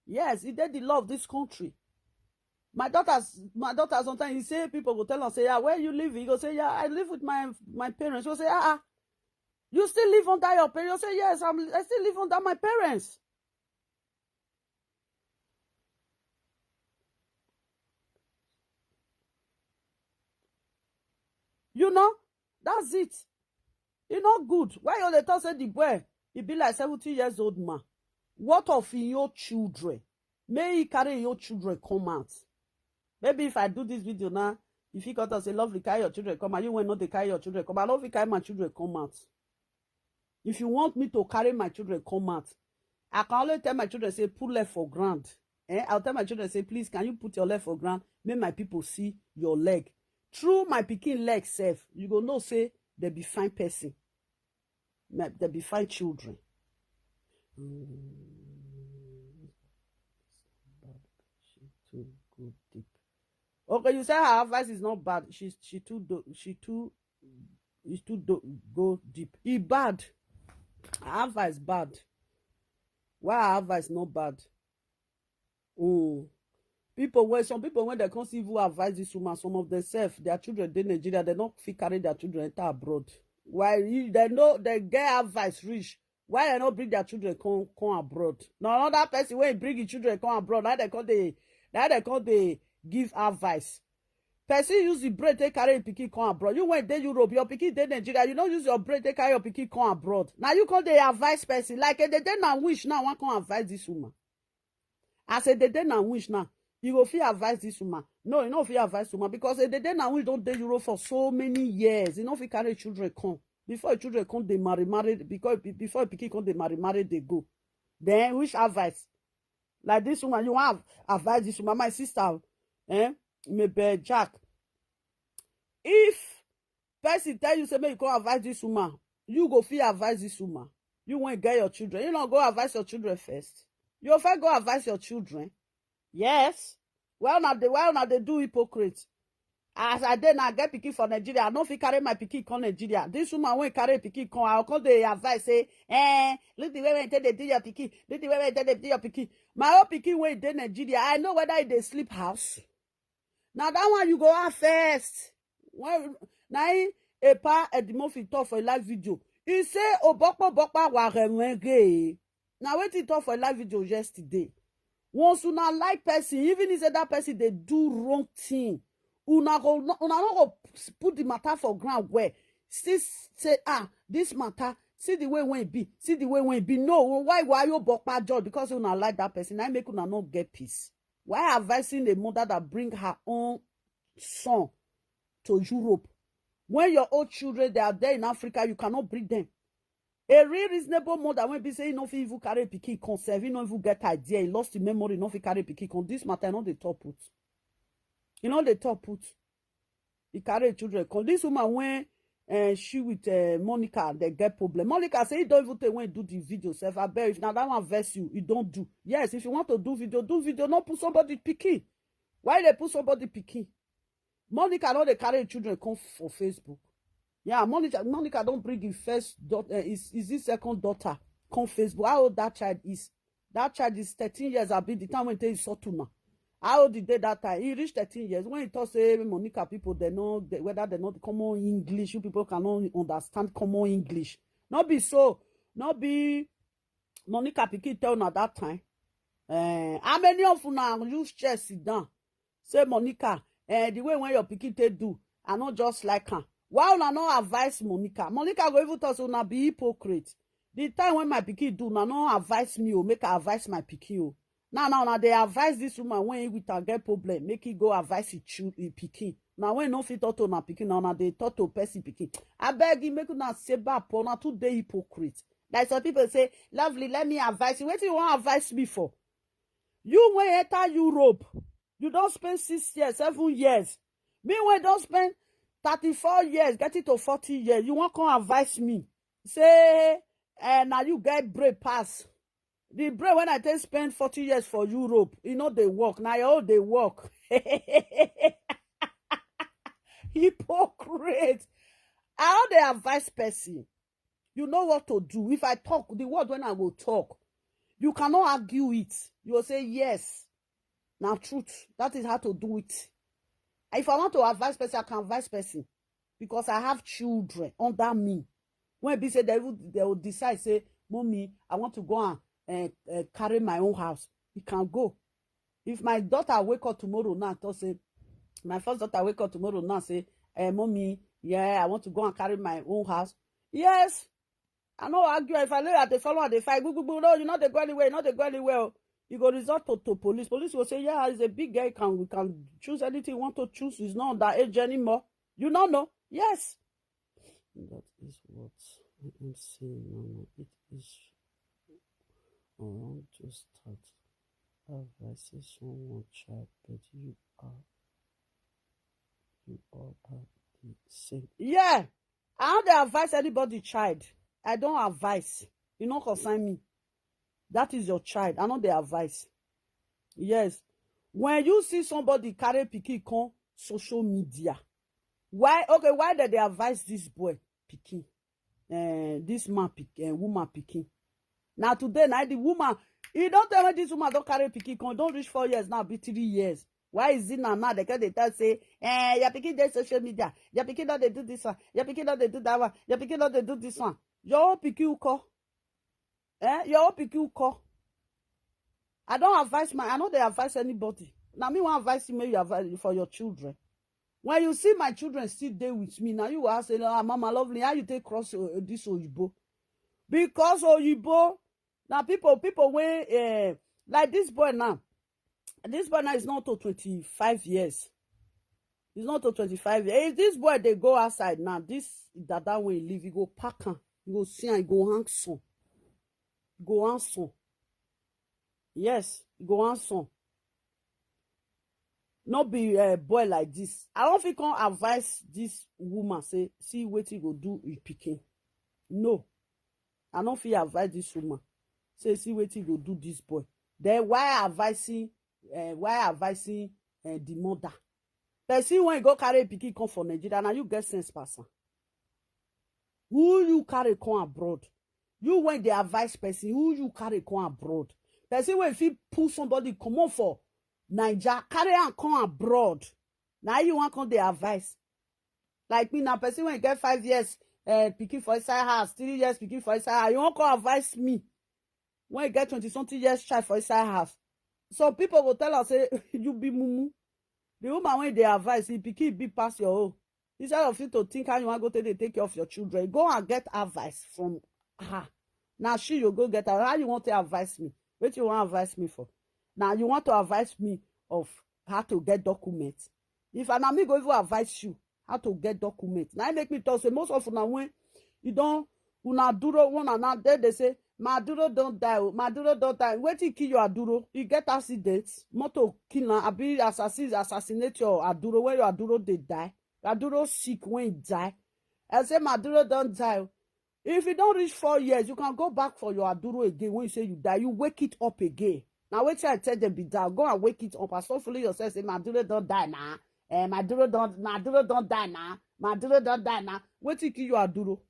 Yes, it dey the law of this country. My daughters, my daughter, sometimes you say people go tell us, say, yeah, where you live? You go say, yeah, I live with my, my parents. You say, ah, ah, you still live under your parents? You say, yes, I'm, I still live under my parents. You know, that's it. E not good. Why you dey talk say the boy, he be like seventy years old man? What of your children? May he carry your children come out. Maybe if I do this video now, if he got us a lovely carry your children come out, you will not dey carry your children come out. I don't fit carry my children come out. If you want me to carry my children come out, I can only tell my children, say, put leg for ground. Eh? I'll tell my children, say, please, can you put your leg for ground? Make my people see your leg. Through my pikin leg self, you go know say they be fine person. They be fine children. Mm. She too go deep. Okay, you say her advice is not bad. She she too do, she too is too do, go deep. He bad. Her advice bad. Why her advice not bad? Oh, people, when some people, when they can't even advise this woman, some of themselves, their children in Nigeria, they not fit carry their children enter abroad. Why you, they know they get advice rich? Why they not bring their children come come abroad? Now another person when bring his children come abroad, now they call they now they call they give advice. Person use the brain take carry him pikin come abroad. You went there Europe, your pikin dey Nigeria. You don't use your brain take carry your pikin come abroad. Now you call the advice person like a they dey now wish now one come advise this woman. I said they dey now wish now. You go fit advise this woman? No, you no fit advise woman, because the day now we don dey Europe for so many years, you no fit carry children come. Before your children come dey marry, marry, because before your pikin come dey marry, marry dey go. Then which advice? Like this woman, you wan advise this woman? My sister, eh, maybe Jack. If person tell you say make you come advise this woman, you go fit advise this woman? You wan get your children, you no go advise your children first? You fit go advise your children? Yes. Well, now they, well, now they do hypocrite. As I dey now, I get pikin for Nigeria. I no fit carry my pikin come Nigeria. This woman wey carry pikin come, I come dey advise say, eh, look the way wey take dey do your pikin. Look the way wey take dey do your pikin. My own pikin wey dey Nigeria, I know whether e dey sleep house. Now that one you go out first. When na him Epa Edimofi talk for live video, he say obokpo bokpa wa remenge. Na wetin he talk for live video yesterday. Once una like person, even if say that person dey do wrong thing, una go no- una no go put the matter for ground well. Still say, ah, this matter, see the way wey e be, see the way wey e be. No, why why you bokpa judge because una like that person? I make una no get peace. Why advising a mother that bring her own son to Europe when your own children, they are there in Africa, you cannot bring them? A real reasonable mother wey be say he no fit even carry pikin come sef, he no even get idea, he lost him memory, no fit carry pikin come. This matter no dey talk put. He no dey talk put. He carry children come. This woman when uh, she with uh, Monica, they get problem. Monica say he don't even take when he do the video sef. I bet if now that one vex you, you don't do. Yes, if you want to do video, do video. Not put somebody pikin. Why they put somebody pikin? Monica no dey carry children come for Facebook. Yeah, Monica Monica don bring him first daughter, uh, his his his second daughter come Facebook. How old that child is? That child is thirteen years. I be the time when they insult una. How old did they that time? He reached thirteen years when he thought say Monica people they know they, whether they know the common English. You people cannot understand common English. Not be so. Not be Monica pikin tell una that time. Eh, how many of una use chair sit down? Say Monica, eh, the way when your pikin take do, I no just like her. Why una no advise Monica? Monica go even talk say una be hypocrite. The time when my pikin do, una no advise me o, make I advise my pikin o. Now, now, now they advise this woman when he with her get problem, make he go advise his children, his pikin. Now when no fit talk to una pikin, now now they talk to person pikin. I beg you, make una say bad, una too dey hypocrite. Like some people say, lovely, let me advise you. Wetin you wan advise me for? You wey enter Europe, you don spend six years, seven years. Me wey don spend thirty-four years, getting to forty years. You wan come advise me? Say, eh, now you get brain pass. The brain when I take spend forty years for Europe, e no dey work. Now your own dey work. Hypocrite. I no dey advise person. You know what to do. If I talk, the word when I go talk, you cannot argue it. You go say, yes, now truth. That is how to do it. If I want to advise person, I can advise person because I have children under me. When be say they will, they will decide, say, mommy, I want to go and uh, uh, carry my own house. He can go. If my daughter wake up tomorrow now, to say, my first daughter wake up tomorrow now, say, eh, mommy, yeah, I want to go and carry my own house. Yes, I no argue. If I know that they follow and they fight, gbugbu, no, you know they go anywhere, you know they go anywhere. You go resort to, to police. Police will say, yeah, he's a big guy. Can we can choose anything you want to choose. He's not that age anymore. You don't know. Yes. That is what I am saying, Mama. It is wrong to start advising someone child, but you are you all are the same. Yeah, I don't advise anybody child. I don't advise. You no concern me. That is your child. I no dey advise. Yes. When you see somebody carry pikin come social media, why, okay, why did they advise this boy pikin? Uh, this man pikin, uh, woman pikin. Now today, now the woman, you don't tell me this woman don't carry pikin come, don't reach four years now, be three years. Why is it now, now they can they tell say, eh, your pikin dey social media, your pikin don dey do this one, your pikin don dey do that one, your pikin don dey do this one. Your own pikin who call? Eh, your own pikin who call? I don't advise my, I know they advise anybody. Now me want advice you, make you advise for your children. When you see my children still dey with me, now you will ask, ah, Mama Lovely, how you take cross uh, this Oyibo? Because Oyibo, now people, people wey uh, like this boy now, This boy now is not to twenty-five years. He's not to twenty-five years. If this boy dey go outside now, this dada wey he leave, he go pack am. He go see am, he go hang some. He go hang some. Yes, he go hang some. No be a boy like this. I don't fit come advise this woman say, see wetin go do him pikin. No, I no fit advise this woman say, see wetin go do this boy. Then why advising? Uh, why advising uh, the mother? Person when go carry pikin come for Nigeria, now you get sense person. Who you carry come abroad? You when they advise person, who you carry come abroad? Person when fit pull somebody come on for Niger, carry and come abroad. Now you want come the advice. Like me now, person when get five years uh, pikin for inside house, three years pikin for inside house, you won't come advise me when you get twenty something years child for inside house. So people go tell us say you be mumu. The woman when they advise, he pikin be pass your own. Instead of you to think how you want go take dey take care of your children, go and get advice from her. Now she you go get her. How you want to advise me? What you want advise me for? Now you want to advise me of how to get documents. If I na me go even advise you how to get documents. Now it make me talk say most of una when you don't una duro one another they say Maduro don't die. Oh, Maduro don't die. Wait till kill your Aduro. You get accident. Motor killer. Abi assassins assassinate your Aduro. When your Aduro they die. Aduro sick when he die. I say Maduro don't die. Oh. If you don't reach four years, you can go back for your Aduro again. When you say you die, you wake it up again. Now wait till I tell them be down. Go and wake it up. And stop fooling yourself. Say Maduro don't die now. Eh, Maduro don't Maduro don't die now. Maduro don't die now. Wait till kill your Aduro.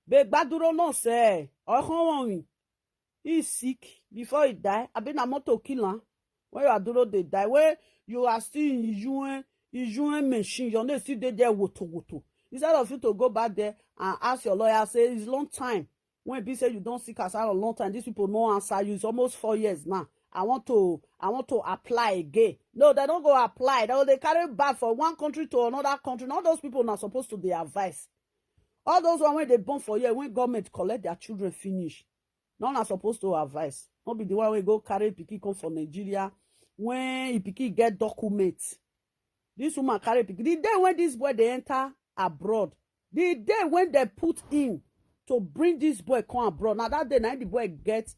Be Baduro no say. Or home. He sick before he die. I been a motor killer. When your Aduro they die, where you are still in Ijuan, Ijuan machine, your name still dey there woto woto. Instead of you to go back there and ask your lawyer, say it's long time. When be say you don't see Kasara a long time, these people no answer you. It's almost four years now. I want to I want to apply again. No, they don't go apply. They will they carry back from one country to another country. Not those people not supposed to be advised. All those one when they born for here, when government collect their children finish, no na supposed to advise. No be the one wey go carry pikin come for Nigeria when e pikin get document. This woman carry pikin. The day when this boy dey enter abroad, the day when they put him to bring this boy come abroad, now that day now the boy get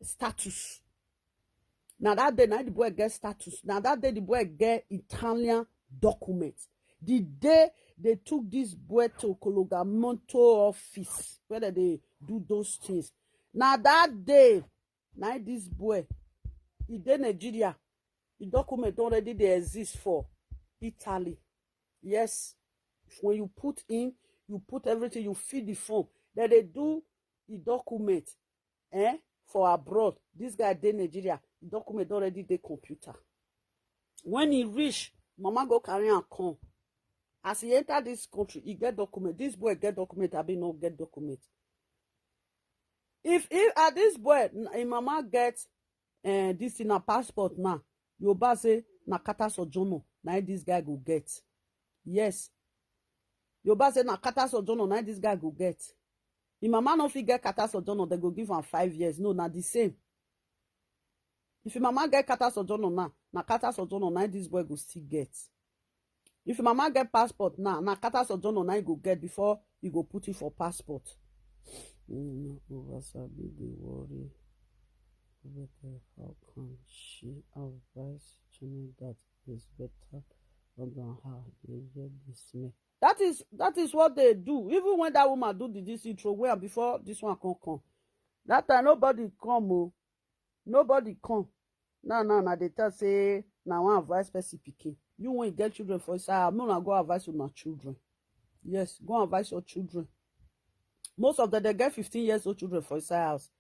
status. Now that day now the boy get status. Now that day the boy get Italian document. The day they took this boy to Kologamonto office where they do those things. Now that day, now this boy, he dey Nigeria. The document already they exist for Italy. Yes, when you put in, you put everything, you fill the form. Then they do the document eh, for abroad. This guy dey Nigeria, the document already dey computer. When he reach, mama go carry am come. As he enter this country, he get document. This boy get document, I be no get document. If if at this boy, n- him mama get uh, this in a passport now, you ba say na kata sojourner, na him this guy go get. Yes. You ba say na kata sojourner, na him this guy go get. If mama no fit get kata sojourner, they go give am five years. No, na the same. If your mama get kata sojourner now, na kata sojourner, na him this boy go still get. If your mama get passport now, na kata sojourner na him go get before he go put it for passport. Mm, over sabi dey worry. Better how can she advise Trinidad is better than her? Dey hear the smell. That is that is what they do. Even when that woman do the this intro well before this one come come, that time nobody come oh, nobody come. Now now now they tell say na one advice person pikin. You when you get children for inside, I'm not go advise your children. Yes, go advise your children. Most of them they get fifteen years old children for inside house.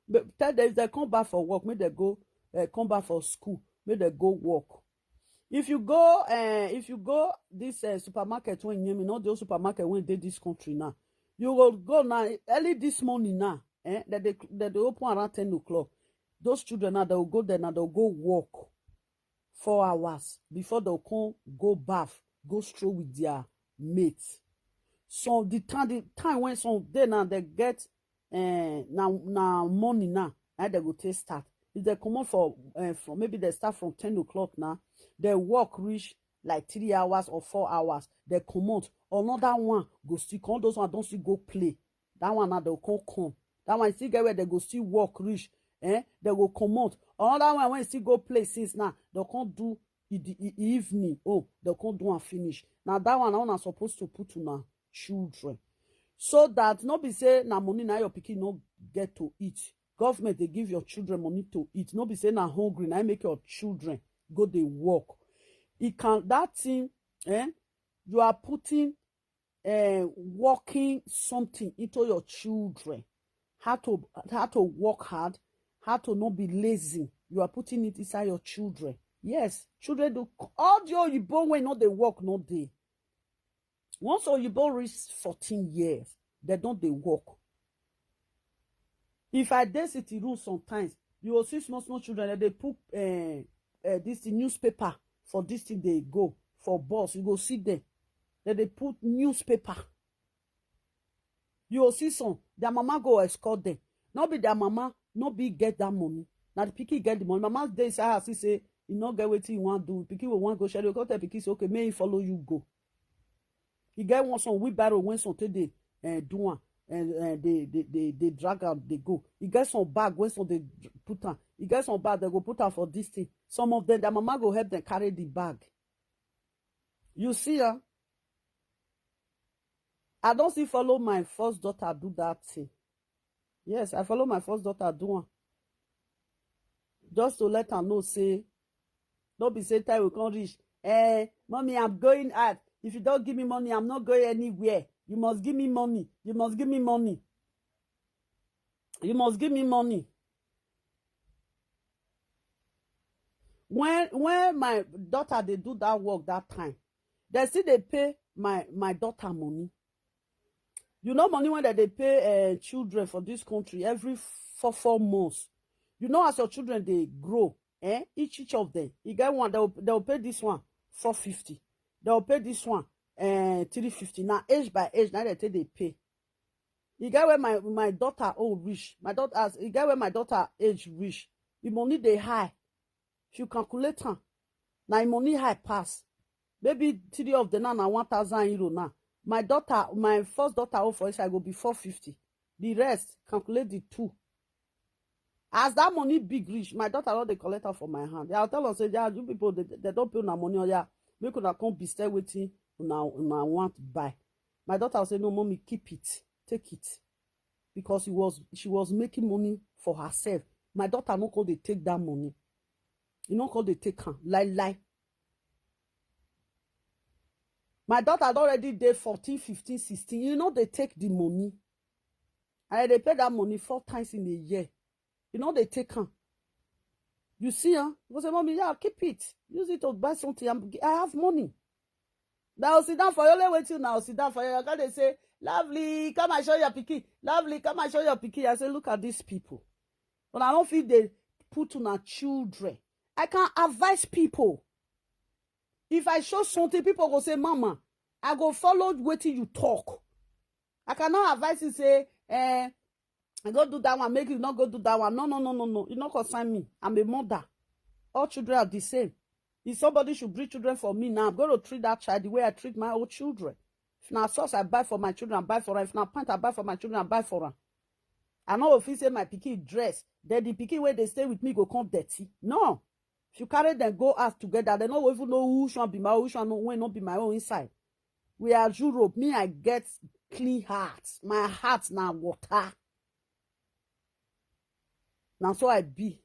But tell them if they come back for work, make they go uh, come back for school, make they go work. If you go uh, if you go this uh, supermarket when you me, not the supermarket when they this country now. You will go now early this morning now. Eh? That they that they open around ten o'clock. Those children now they will go there now, they'll go work four hours before they'll come go bath, go stroll with their mates. So the time the time when some day now they get uh, now now money now, and they go take start. If they comot for, uh, from, maybe they start from ten o'clock now, they work reach like three hours or four hours, they comot, another one go still come. Those one don still go play. That one now they come come. That one still get where they go still work reach. Eh? They go comot. Another one when still go play since now, they come do e- the e- evening. Oh, they come do and finish. Now that one, I want supposed to put una children, so that no be say na money na your pikin no get to eat. Government dey give your children money to eat. No be say na hungry na make your children go dey work. E can that thing, eh? You are putting, uh, working something into your children. How to how to work hard, how to not be lazy. You are putting it inside your children. Yes, children do all the oyibo wey no dey work no dey. Once oyibo reach fourteen years, they don't dey work. If I dey city room sometimes, you go see small small children that they put, uh, uh, this thing, newspaper for this thing they go for bus. You go see them that they put newspaper. You go see some, their mama go escort them. Not be their mama, not be get that money. Now the pikin get the money. Mama dey inside house, he say, you no get wetin you want do. Pikin will want go share. You go tell pikin say, okay, may he follow you go. He get one some wheelbarrow when some take dey, uh, do one and uh, they, they, they, they drag am, they go. He get some bag when some they put am. He get some bag they go put am for this thing. Some of them, their mama go help them carry the bag. You see, huh? I don't see follow my first daughter do that thing. Yes, I follow my first daughter do one. Just to let her know, say, don't be say time will come reach. Eh, mommy, I'm going out. If you don't give me money, I'm not going anywhere. You must give me money. You must give me money. You must give me money. When when my daughter they do that work that time, they see they pay my my daughter money. You know money when they pay uh, children for this country every four four months. You know as your children they grow, eh? Each each of them, you get one they'll they'll pay this one four fifty, they'll pay this one uh, three fifty. Now age by age, now they take they pay. You get where my my daughter own reach. My daughter as you get where my daughter age reach. The money they high. If you calculate am, na im money high pass. Maybe three of them now na one thousand euro now. My daughter, my first daughter own for inside go be four fifty. The rest, calculate the two. As that money big reach, my daughter don dey collect am for my hand. I tell her say, yeah, you people, they, they don't pay una money. Oh yeah, make una come be stay waiting. Una una want buy. My daughter say, no, mommy, keep it, take it, because he was she was making money for herself. My daughter no call they take that money. You no call they take her. Lie lie. My daughter don already dey fourteen, fifteen, sixteen. You know they take the money. And they pay that money four times in a year. You know they take her. You see her? You go say, mommy, yeah, keep it. Use it to buy something. I'm, I have money. Now sit down for your way till now. Sit down for your God. They say, lovely, come and show your pikin. Lovely, come and show your pikin. I say, look at these people. But I don't feel they put on our children. I can advise people. If I show something, people go say, mama, I go follow wetin you talk. I cannot advise you say, eh, I go do that one, make you not go do that one. No, no, no, no, no. You not concern me. I'm a mother. All children are the same. If somebody should bring children for me now, I'm going to treat that child the way I treat my own children. If na sauce I buy for my children, I buy for her. If na pant I buy for my children, I buy for her. I no go fit say my pikin dress, then the pikin wey dey stay with me go come dirty. No. If you carry them go out together, they no go even know which one be my own, which one no, wey no be my own inside. We are Europe. Me, I get clean heart. My heart na water. Na so I be.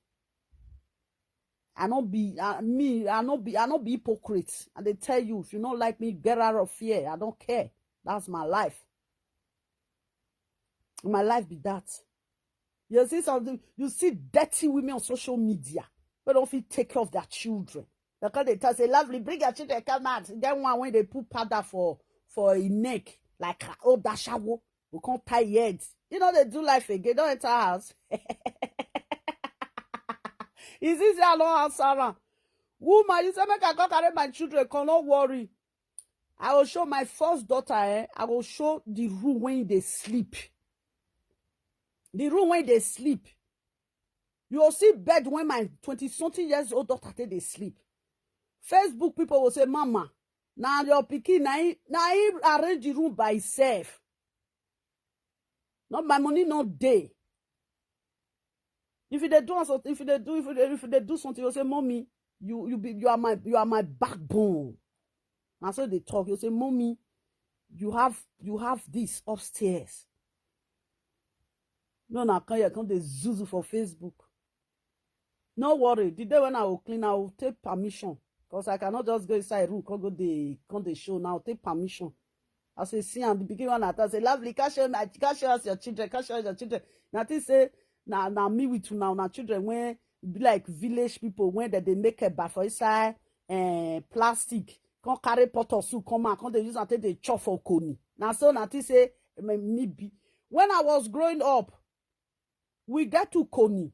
I no be uh, me. I no be. I no be hypocrite. And they tell you, if you don't like me, get out of here. I don't care. That's my life. My life be that. You see something. You see dirty women on social media. They don't feel take care of their children. Because they tell say, lovely, bring your children come out. Then one when they put powder for for a neck like old dashawo, we can't tie head. You know they do life again. Don't enter house. Is this I don't answer am? Woman, you say make I go carry my children. Come, no worry. I will show my first daughter. Eh? I will show the room when they sleep. The room when they sleep. You go see bed when my twenty something years old daughter take dey sleep. Facebook people go say, "Mama, na your pikin na him na him arrange the room by himself. Not my money, no dey." If you dey do am something, if you dey do if you dey, if you dey do something, you say, "Mommy, you you be you are my you are my backbone." Na so they talk. You say, "Mommy, you have you have this upstairs." No, na come here, come dey zuzu for Facebook. No worry, the day when I will clean, I will take permission. Because I cannot just go inside room, come go dey come dey show now, take permission. I say, see, and the beginning one I tell say, "Lovely, can't show my can't show us your children, can't show us your children." Now I think say na na me with una, una children when be like village people when that they make a bar for inside uh, plastic, come carry pot of soup, come out, come they use and take the chop for koni. Now so now I think say me, me be when I was growing up, we get to koni.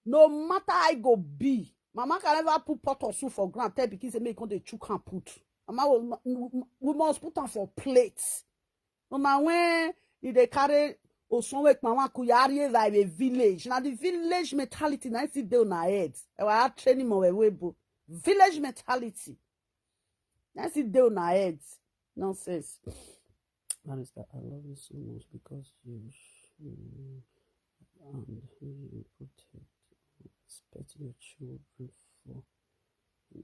No matter how e go be, mama can never put pot of soup for ground, tell pikin say make e come dey chook and put. Mama will, we must put am for plate. No na when you dey carry osonwe kpawa kuyari like a village. Na the village mentality na still dey una head. Ewa training mo wewe bo. Village mentality. Na still dey una head. Nonsense. Barrister, I love you so much because you, you and you protect, respect your children for.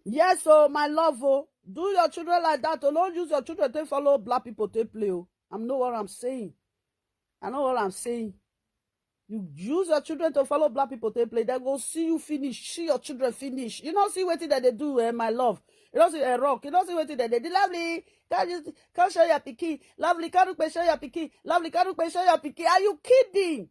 Yes, oh my love, oh, do your children like that. Oh, don't use your children to follow black people to play. Oh, I'm know what I'm saying. I know what I'm saying. You use your children to follow black people to play. They go see you finish, see your children finish. You don't see what that they do, eh, my love. You don't see a rock. You don't see what that they do. Lovely, can you can show your picky? Lovely, can you show your picky? Lovely, can you show your picky? Are you kidding?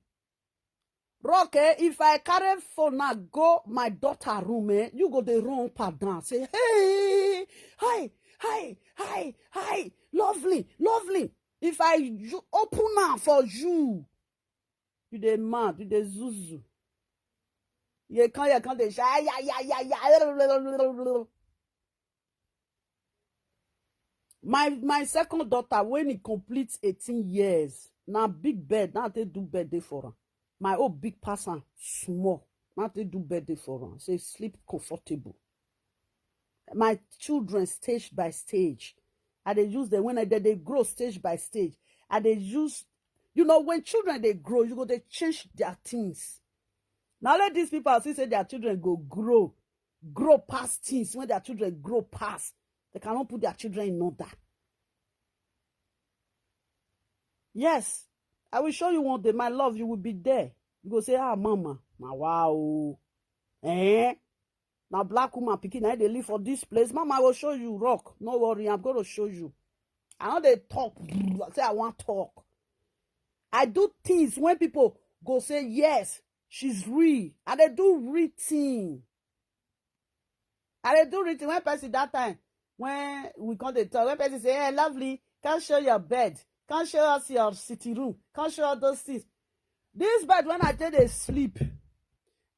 Rock, eh, if I carry phone now go my daughter room, eh, you go the wrong part down. Say, hey, hi, hi, hi, hi, lovely, lovely. If I you open now for you, you dey mad, you dey zuzu. You can't, you can't dey shy, yeah, yeah, yeah, yeah. My my second daughter, when he completes eighteen years, now big bed, now they do bed day for her. My own big person, small, now they do bed day for her. Say sleep comfortable. My children, stage by stage, I they use them when I they, they grow stage by stage. I they use, you know, when children they grow, you go they change their things. Now let these people see say their children go grow, grow past things when their children grow past. They cannot put their children in order. Yes, I will show you one day, my love. You will be there. You go say, ah, mama, my wow, eh? Now black woman picking, I they live for this place. Mama, I will show you rock. No worry, I'm going to show you. I know they talk. Say I want talk. I do things when people go say yes, she's real. And they do real thing. And they do real thing when person that time when we come dey talk, when person say, hey, lovely, can't show your bed, can't show us your sitting room, can't show all those things. This bed when I take dey sleep,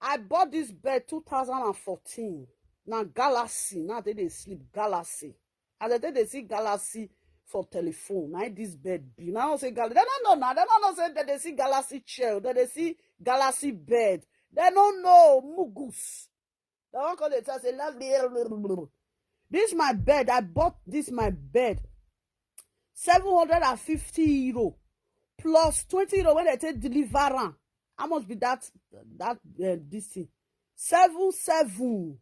I bought this bed two thousand and fourteen. Now Galaxy, now they dey sleep Galaxy. As I take dey see Galaxy for telephone, now this bed be. Now I say Galaxy. They don't know now. They don't know say that they see Galaxy chair. That they see Galaxy bed. They don't know mugus. They won't call it say lovely. This my bed. I bought this my bed. Seven hundred and fifty euro plus twenty euro when they take deliver am. How much be that that uh, this thing? Seven seven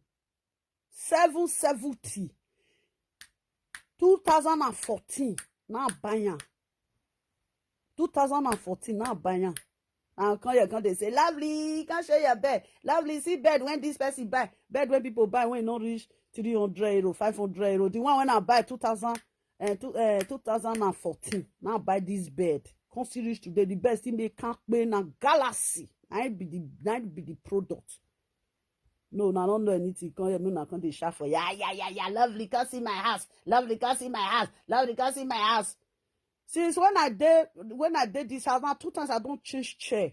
seven seventy. Two thousand and fourteen. Now buy am. Two thousand and fourteen. Now buy am. And come here, come they say, lovely, can't show your bed. Lovely, see bed when this person buy. Bed when people buy when e no reach three hundred euro, five hundred euro. The one when I buy two thousand and two, uh, two thousand and fourteen. Now buy this bed. Come see reach today. The best thing they can't pay na Galaxy. I be the I be the product. No, I don't know anything. Come here, me na come dey shout for yeah, yeah, yeah, yeah. Lovely, come see my house. Lovely, come see my house. Lovely, come see my house. Since when I did when I did this house, now two times I don't change chair.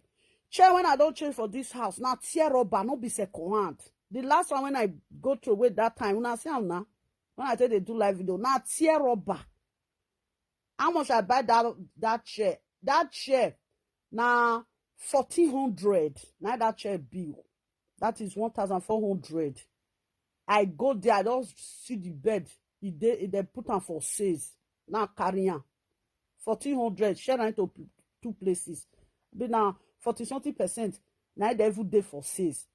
Chair when I don't change for this house, now tear rubber, not be second hand. The last one when I go through with that time, when I say am now, when I tell they do live video, now tear rubber. How much I buy that that chair? That chair now fourteen hundred. Now that chair bill. That is one thousand four hundred. I go there, I don see the bed. E dey, e dey put am for sales. Now carry am. Fourteen hundred, share am into pl-, two places. Be na forty something percent. Now they even dey for sales.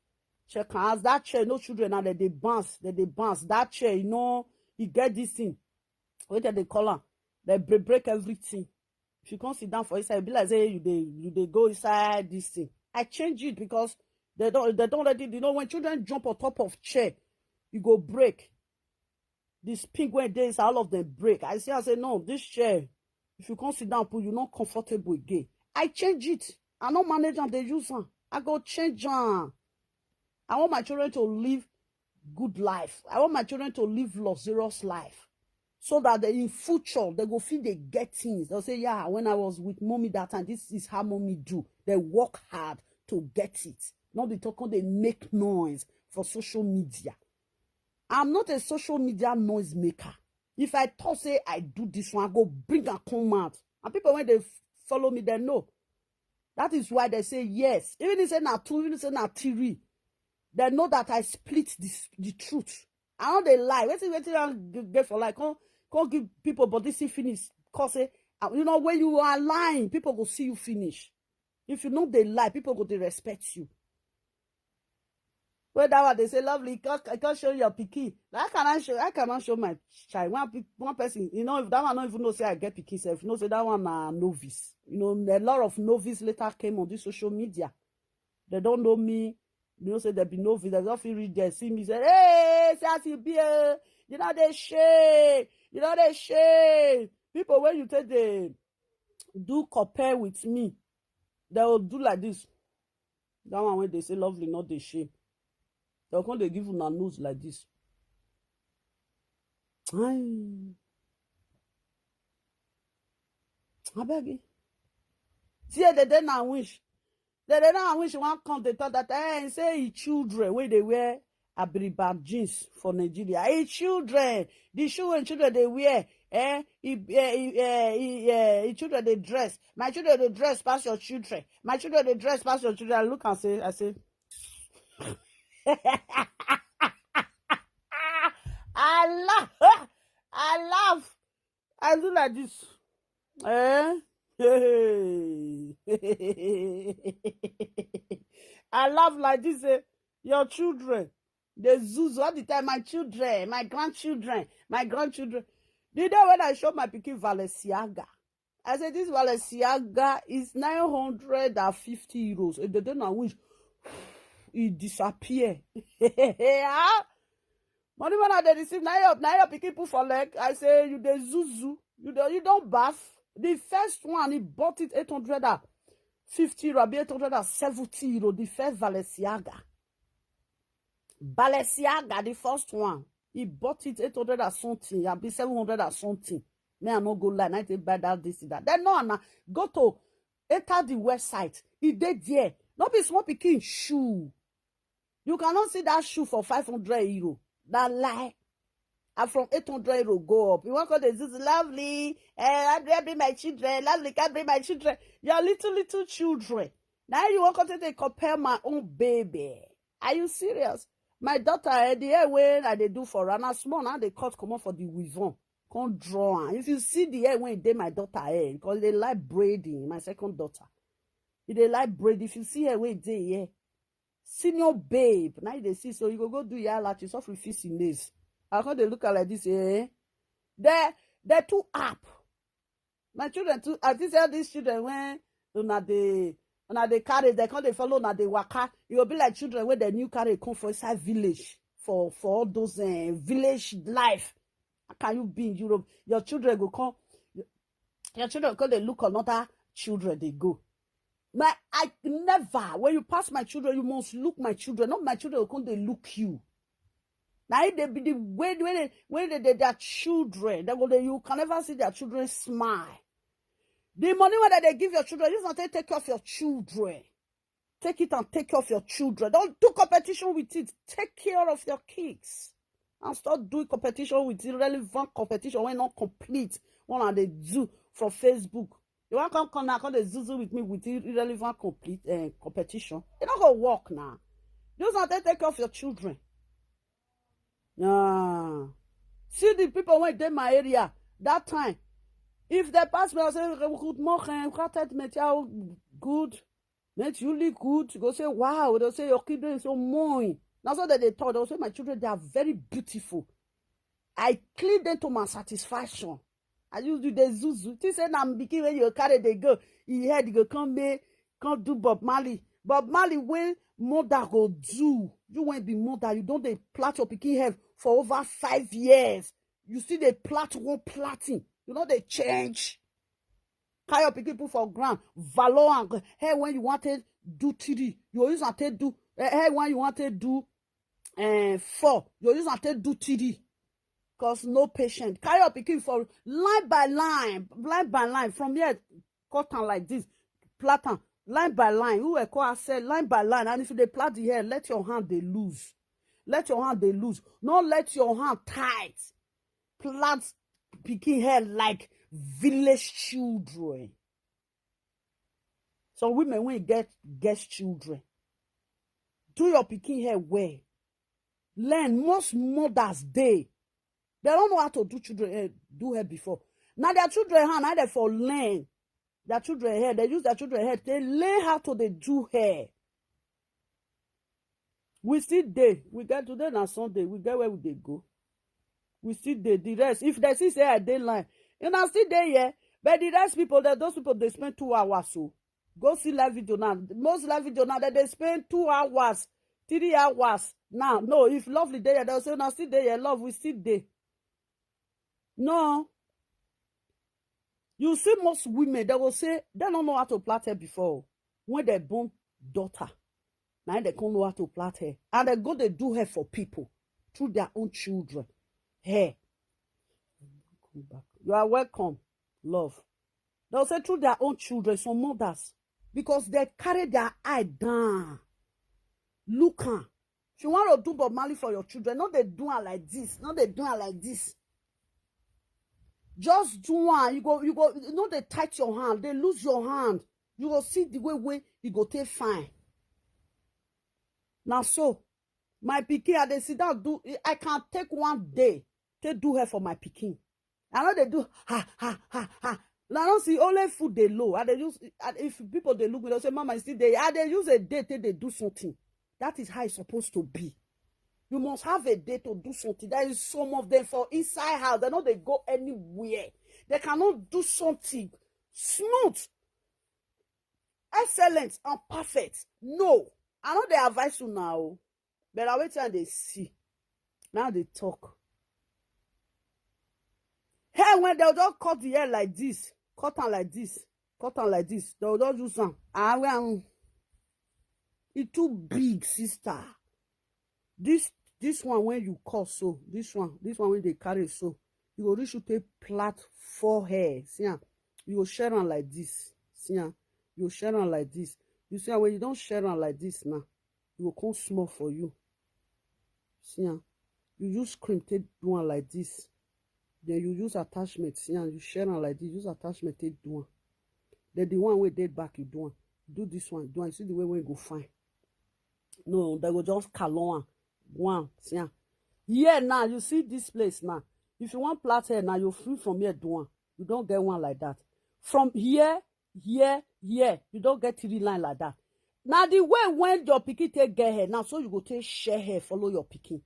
Check am. As that chair, no children now, they dey bounce, they dey bounce. That chair, you know, e get this thing. What do they call am? They break, break everything. If you come sit down for inside, e be like say you dey, you dey go inside this thing. I change it because they don't, they don't already, you know, when children jump on top of chair, you go break. This pink wey dey inside, all of them break. I see, I say, "No, this chair, if you come sit down, put, you not comfortable again." I change it. I no manage am, dey use am. I go change am. I want my children to live good life. I want my children to live luxurious life. So that they, in future, they go feel they get things. They'll say, "Yeah, when I was with mommy that time, this is how mommy do." They work hard to get it. Not be talking, they make noise for social media. I'm not a social media noise maker. If I talk say I do this one, I go bring and come out. And people, when they f-, follow me, they know. That is why they say yes. Even if say na two, even if say na three, they know that I split this, the truth. I don't dey lie. Wetin, wetin I g-, get for like, come, come give people body see finish. Cause say, uh, you know, when you are lying, people go see you finish. If you know they lie, people go dey respect you. Well, that one they say, "Lovely, come, come show your pikin." How can I show? How can I show my child? One pe-, one person, you know, if that one don't even know say I get pikin sef, you know say that one na novice. You know, a lot of novice later came on this social media. They don't know me. You know, say they be novice. They don't feel read there, see me say, "Hey, see as you be, eh? You know they shame. You know they shame." People, when you take the do compare with me, they will do like this. That one when they say, "Lovely, not the shame." They'll come, they give una nose like this. Aye. I beg you. See, they dey now wish. They dey now wish one come, they thought that, eh, say his children, where they wear Abiriba jeans for Nigeria. His children, the shoe and children they wear, eh, he, eh, he, eh, he, eh, his children they dress. My children they dress past your children. My children they dress past your children. I look and say, I say, I laugh. I laugh. I do like this. Eh? Hey. I laugh like this. Eh? Your children, they zuzu all the time. My children, my grandchildren, my grandchildren. The day when I show my pikin Valenciaga, I say, "This Valenciaga is nine hundred and fifty euros." If they don't know which, it disappear. Ah? Money when I dey receive, now your, now your pikin put for leg. I say, "You dey zuzu. You don't, you don't bath." The first one, he bought it eight hundred and fifty euro, abi eight hundred and seventy euro. The first Valenciaga. Balenciaga, the first one. He bought it eight hundred and something, I be seven hundred and something. Me, I no go lie, I take buy that, this, that. Then no, na go to, enter the website. He dey there. No be small pikin shoe. You cannot see that shoe for five hundred euro. That lie. And from eight hundred euro go up. You want call this is lovely. Eh, I bring my children. Lovely can bring my children. Your little, little children. Now you want to take compare my own baby. Are you serious? My daughter, eh, the hair wey I dey do for her, na small now they cut comot for the weave on. Come draw am. If you see the hair wey dey my daughter hair, because they like braiding, my second daughter. If they like braid, if you see hair wey dey here, senior babe, now they see, so you go go do your lashes, off with fixing nails. I come dey look at like this, eh? They, they too up. My children too, I think all these children when una dey, una dey carry, they come dey follow, una dey waka. You go be like children when the new carry come for inside village for, for all those, eh, village life. How can you be in Europe? Your children go come, your, your children come dey look another children they go. My, I never, when you pass my children, you must look my children. Not my children will come, they look you. Now if they be the way, when they, when they, they, their children, they go, they, you can never see their children smile. The money when they give your children, you not take, take care of your children. Take it and take care of your children. Don't do competition with it. Take care of your kids. And stop doing competition with irrelevant competition when not complete. One and they do from Facebook. You want come, come now, come dey zuzu with me with ir-, irrelevant complete, eh, competition. It not gonna work now. Use am take take care of your children. Ah. See the people wey dey my area that time. If they pass me, I say, "Good morning, how good, make you look good." Go say, "Wow." They'll say, "Your kid is so moin." Now so that they talk, they'll say, "My children, they are very beautiful." I clean them to my satisfaction. I use you the zuzu. Think say na pikin wey you carry dey go, e head go come make, come do Bob Marley. Bob Marley wey mother go do. You wey be mother, you don dey plait your pikin hair for over five years. You still dey plait one plaiting. You no dey change. Carry your pikin put for ground, value am. Hair wey you wan take do three, you go use am take do. Eh, hair wey you wan take do, eh, four, you go use am take do three. Cause no patient. Carry your pikin for line by line, line by line. From here, cut am like this, plait am line by line. Who I call, I say line by line. And if you dey plait the hair, let your hand dey loose. Let your hand dey loose. No let your hand tight. Plait pikin hair like village children. Some women wey get, get children, do your pikin hair well. Learn. Most mothers dey, they don't know how to do children hair, do hair before. Now their children hand, now they for learn. Their children hair, they use their children hair, they learn how to dey do hair. We still dey. We get, today na Sunday. We get where we dey go. We still dey. The rest, if they see say I dey line, you know, still dey here. But the rest people, that those people, they spend two hours. So go see live video now. Most live video now that they spend two hours, three hours. Now, no, if Lovely dey here, they'll say, "Now still dey here, love, we still dey." No. You see, most women, they will say they don't know how to plait hair before. When they born daughter, now they can't know how to plait hair. And they go, they do hair for people through their own children. Hair. Come back. You are welcome, love. They'll say through their own children, some mothers, because they carry their eye down. Look am. If you want to do Bob Marley for your children, no dey do am like this. No dey do am like this. Just do am. You go, you go, you know, they tight your hand. They lose your hand. You go see the way, way you go take fine. Now so, my pikin, I dey sit down do. I can take one day, take do hair for my pikin. I know they do ha ha ha ha. Now I don't see only food they low. I dey use, I, if people they look me, they say, "Mama, you still dey." I dey use a day till they do something. That is how it's supposed to be. You must have a day to do something. There is some of them for inside house. They know they go anywhere. They cannot do something smooth, excellent, and perfect. No, I know they advise you now. But I wait till they see. Now they talk. Hey, when they'll just cut the hair like this, cut am like this, cut am like this, they'll just use am. Ah, well, um, it too big, sister. This, this one when you cut so, this one, this one when they carry so, you go reach to take plait four hair. See am, you go share am like this. See am, you go share am like this. You see am, when you don't share am like this now, you go come small for you. See am, you use cream take do am like this. Then you use attachment. See am, you share am like this. Use attachment take do am. Then the one wey dey back, you do am. Do this one, do am. You see the way wey e go fine. No, they go just color am. One, see am. Here now, you see this place now. If you want plait hair now, you free from here do am. You don't get one like that. From here, here, here, you don't get three line like that. Now the way when your pikin take get hair, now so you go take share hair, follow your pikin.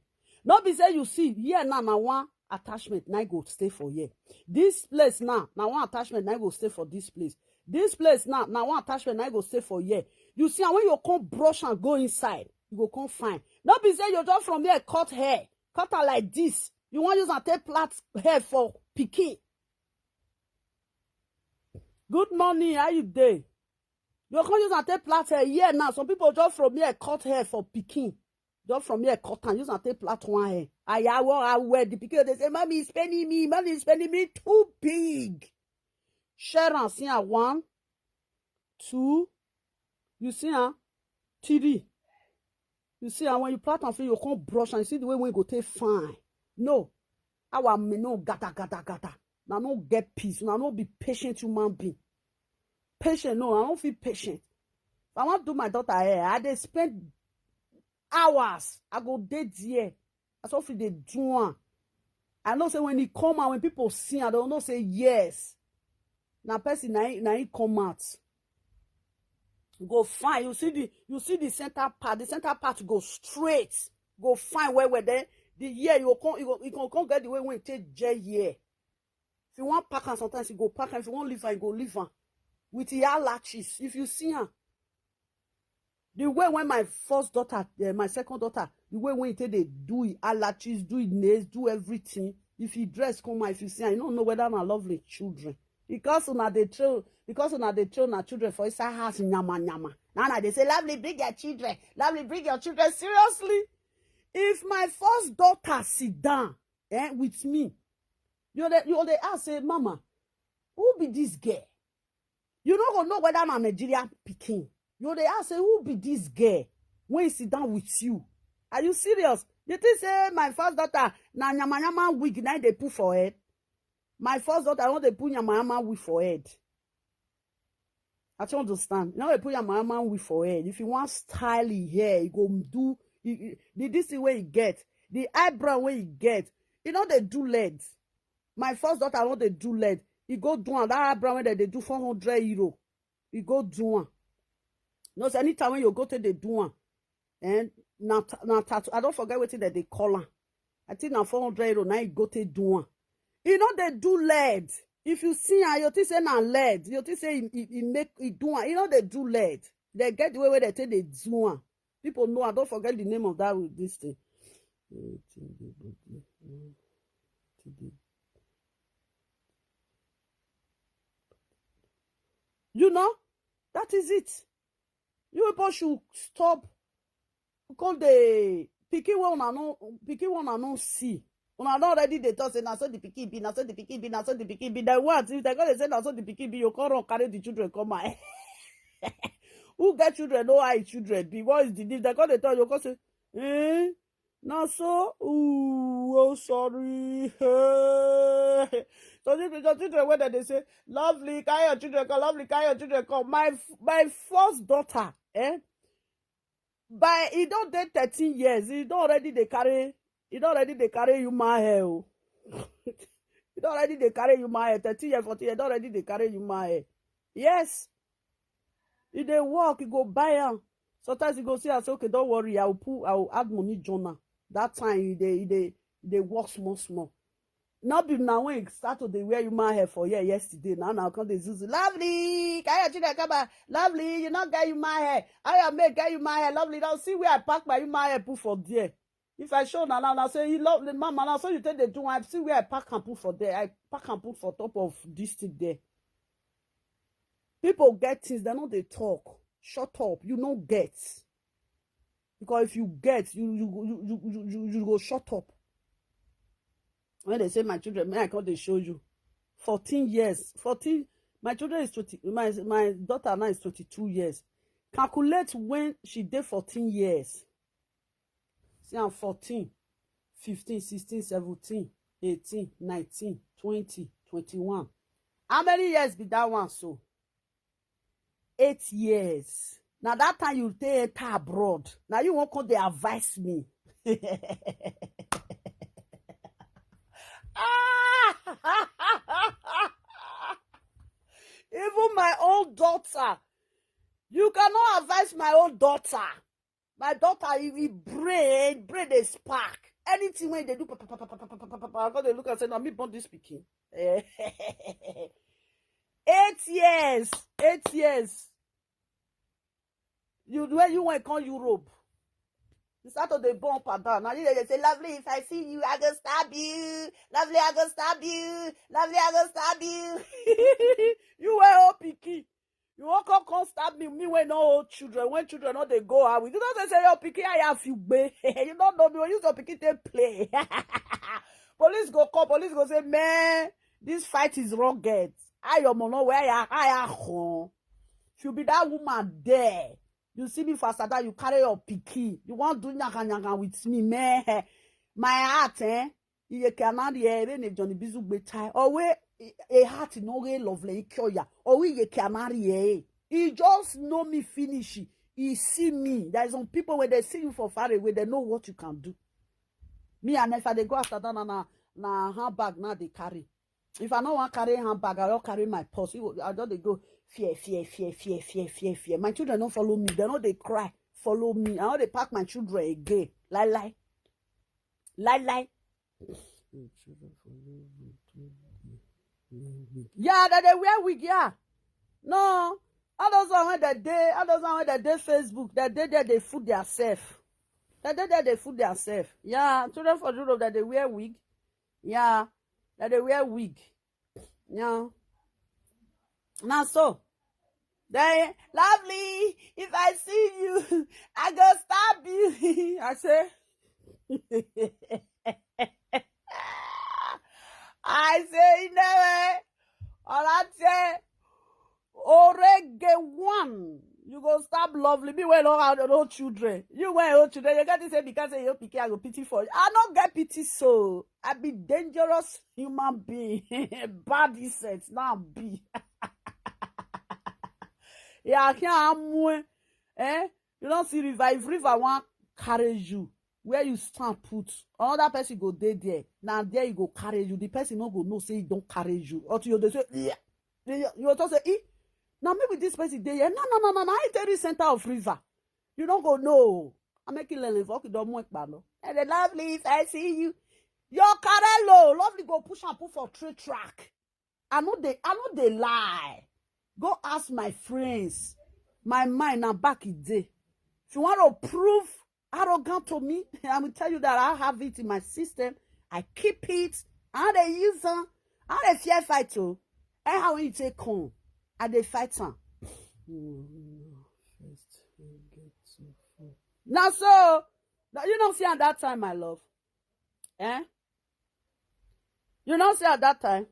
No be say you see here now, na one attachment na go stay for here. This place now, na one attachment na go stay for this place. This place now, na one attachment na go stay for here. You see, and when you come brush and go inside, you go come fine. No be say you just from here cut hair, cut am like this. You wan use am take plait hair for pikin. Good morning, how you dey? You come use am take plait hair here now. Some people just from here cut hair for pikin. Just from here cut am, use am take plait one hair. Ayawo, awe, the pikin dey say, "Mommy is paining me, mommy is paining me," too big. Share am, see am, one, two, you see am, three. You see am, when you plait am finish, you come brush am, you see the way wey e go take fine. No, our me no gada gada gada. Una no get peace. Una no be patient human being. Patient, no, I don't feel patient. If I want do my daughter hair, I dey spend hours, I go dey there. I so fit dey do am. I know say when e come out, when people see am, they know say yes. Na person na him, na him come out. Go fine. You see the, you see the center part. The center part go straight. Go fine well well. Then the year you go come, you go, you go come get the way when it take J year. If you want pack am, sometimes you go pack am. If you want leave am, you go leave am. With the eyelashes, if you see am. The way when my first daughter, eh, my second daughter, the way when it take dey do it, eyelashes, do it nails, do everything. If he dress come out, if you see am, you don't know whether na lovely children. Because una dey train, because una dey train na children for inside house, nyama nyama. Now, now they say, "Lovely, bring your children. Lovely, bring your children." Seriously, if my first daughter sit down, eh, with me, you dey, you dey ask say, "Mama, who be this girl?" You no go know whether na Nigeria pikin. You dey ask say, "Who be this girl when sit down with you?" Are you serious? You think say my first daughter na nyama nyama wig na dey put for head? My first daughter no dey put nyama nyama wig for head. I don't understand. You know, they put nyama nyama wig for head. If you want style e hair, you go do e, e, the this thing wey e get, the eyebrow wey e get. You know they do lead. My first daughter, I want they do lead. He go do am. That eyebrow wey they, they do four hundred euro. He go do am. No, say anytime when you go to the do am, and na ta-, na tattoo. I don't forget wetin that they call am. I think na four hundred euro. Now he go to do am. You know they do lead. If you see am, you think say na lead. You think say he, he, he make, he do am. You know they do lead. They get the way where they take they do am. People know. I don't forget the name of that with this thing. Wetin dey body? Wetin dey? You know, that is it. You people should stop. Come the pikin wey una no, pikin wey una no see. Una don already dey talk say na so the pikin be, na so the pikin be, na so the pikin be. Then what? If they go dey say na so the pikin be, you come run carry the children come out. Who get children know how his children be. What is the need? They go dey tell you, go say, "Eh? Na so? Ooh, oh, sorry." Hey. So this is your children wey dem dey say, "Lovely, carry your children come, Lovely, carry your children come." My f-, my first daughter, eh? By e don dey thirteen years, e don already dey carry, e don already dey carry human hair o. E don already dey carry human hair, thirteen years, fourteen years, don already dey carry human hair. Yes. E dey work, e go buy am. Sometimes you go see am say, "Okay, don't worry, I will put, I will add money join am." That time e dey, e dey, e dey work small small. No be na when e start to dey wear human hair for here yesterday. Now, now come dey zuzu. "Lovely, carry your children come back. Lovely, you no get human hair. How your maid get human hair? Lovely, now see where I pack my human hair put for there." If I show na now, na say, "You love the mama, now so you take the do, I see where I pack and put for there. I pack and put for top of this thing there." People get things, they no dey talk. Shut up. You no get. Because if you get, you, you, you, you, you, you, you go shut up. When they say my children, may I come dey show you. Fourteen years. Fourteen, my children is twenty, my, my daughter now is twenty-two years. Calculate when she dey fourteen years. See, I'm fourteen, fifteen, sixteen, seventeen, eighteen, nineteen, twenty, twenty-one. How many years be that one so? Eight years. Now that time you take enter abroad. Now you won't come dey advise me. Ah! Even my own daughter, you cannot advise my own daughter. My daughter, he, he brain, brain dey spark. Anything when they do, pa, pa, pa, pa, pa, pa, pa, pa, pa, pa, I go dey look and say, "Na me born this pikin." Eh. Eight years, eight years. You, when you went come Europe, you start to dey born up and down. Now you dey say, "Lovely, if I see you, I go stab you. Lovely, I go stab you. Lovely, I go stab you." You were all picky. You won't come, come stab me, me when no old children, when children no dey go out with. You don't say your pikin, I have you gbe. You don't know me, use your pikin take play. Police go call, police go say, "Man, this fight is rugged. I your mono where I, I home." If you be that woman there, you see me for Sada, you carry your pikin. You want do nyanga nyanga with me, man. My heart, eh? Iye ke anari e, ebe ne Johnny Bizu gbe tai. Owe, e, e heart no re lovely, e kyo ya. Owe iye ke anari e. He just know me finish. He see me. There is some people, when they see you for far away, they know what you can do. Me, and if I dey go after that, na, na, na handbag now they carry. If I no wan carry handbag, I don carry my purse. You go, I don dey go fear, fear, fear, fear, fear, fear, fear. My children don't follow me. They no dey cry. Follow me. I no dey pack my children again. Lie, lie. Lie, lie. Yeah, that they wear wig, yeah. No. All those one when they dey, all those one when they dey Facebook, that they there they fool their self. That they there they fool their self. Yeah, children for Europe that they wear wig. Yeah, that they wear wig. Yeah. Now so, then, Lovely, if I see you, I go stab you. I say, I say, you know, all I say, Orege one. You go stab Lovely. Me wey no have no children. You wey old children. You get to say because say you pikin, I go pity for you. I no get pity, so I be dangerous human being. Bad insect now be. Yeah, I can't amue. Eh? You don't see river. If river want carry you, where you stand put, another person go dey there. Now there you go carry you. The person no go know say he don't carry you. Or you dey say, yeah. You go just say, eh? Now maybe this person dey here. No, no, no, no, no. I tell you center of river. You don't go know. I make it lele fuck you don't want pano. And the Lovely, if I see you, your Carello, Lovely go push and put for three track. I know they, I know they lie. Go ask my friends. My mind now back in day. If you want to prove arrogant to me, I will tell you that I have it in my system. I keep it. I dey use them. I dey fear fight too. And how you take come? I dey fight them. Now so, now you don't see at that time, my love. Eh? You know, see at that time.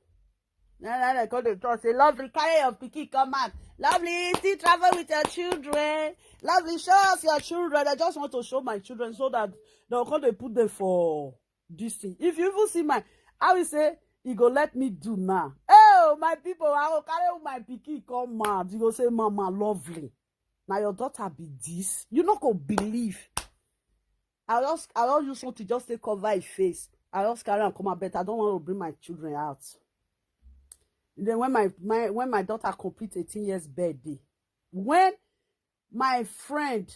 Then they call the church say, Lovely, carry your pikin come out. Lovely, still travel with your children. Lovely, show us your children. I just want to show my children so that they'll come they put them for this thing. If you even see my, I will say, he go let me do now. Oh, my people, I will carry my pikin come out. You go say, Mama, Lovely. Now your daughter be this. You not go believe. I just, I just use something just to cover his face. I just carry and come out, but I don't want to bring my children out. Then when my, my when my daughter complete eighteen years birthday, when my friend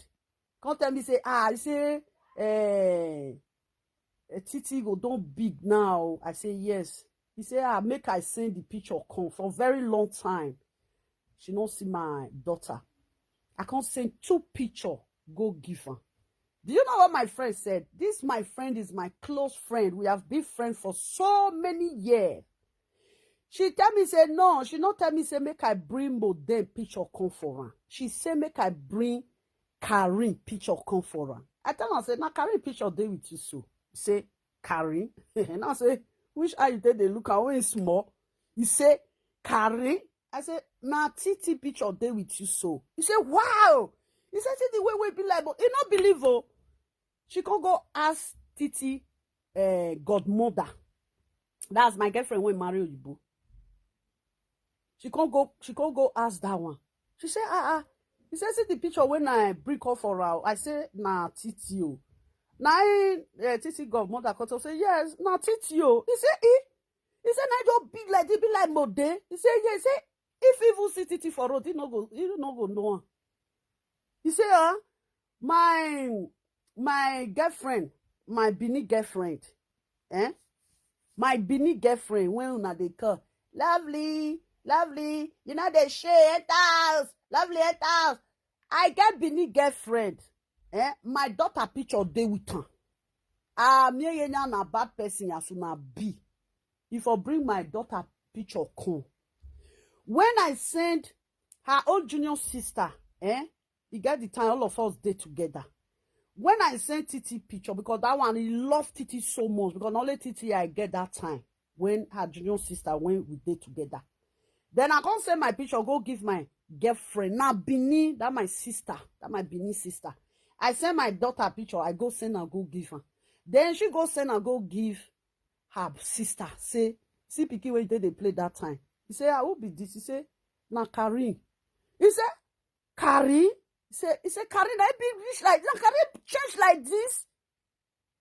come tell me say, ah, he say, eh, eh, Titi go don't big now. I say yes. He say, ah, make I send the picture come for a very long time. She don't see my daughter. I can't send two picture go give her. Do you know what my friend said? This my friend is my close friend. We have been friends for so many years. She tell me say no. She not tell me say make I bring Modem picture come for her. She say make I bring Karim picture come for her. I tell her say na Karim picture dey with you so. Say Karim. And I say which eye you take dey look am when e small? He say Karim. I say na Titi picture dey with you so. He say wow. He say see the way wey be like, but he no believe oh. She come go ask Titi uh, godmother. That's my girlfriend when marry Oyibo. She can't go. She can't go ask that one. She said, ah ah. He said, see the picture when I bring up for her. I say na Titi o. Na uh, Titi godmother come to say yes, na Titi o. He said, eh. He said na just big like this, be like Mode. He said yes. He said if he even see Titi for road, he no go, he no go know am. He say, ah, my my girlfriend, my Bini girlfriend, eh? My Bini girlfriend, when una dey call, Lovely, Lovely, you know they share enter house, Lovely enter house. I get Bini girlfriend, eh? My daughter picture dey with her. Ah, me and na bad person as una be. If I bring my daughter picture come, when I send her own junior sister, eh? E get the time all of us dey together. When I send Titi picture, because that one he love Titi so much, because na only Titi I get that time when her junior sister when we dey together. Then I come send my picture, go give my girlfriend. Now Bini, that my sister, that my Bini sister. I send my daughter picture, I go send her, go give her. Then she go send her, go give her sister. Say, see pikin wey dey dey play that time. He say, ah, who be this? He say, na Karim. He say, Karim? He say, he say, "Karina, I be rich like that. Karina change like this,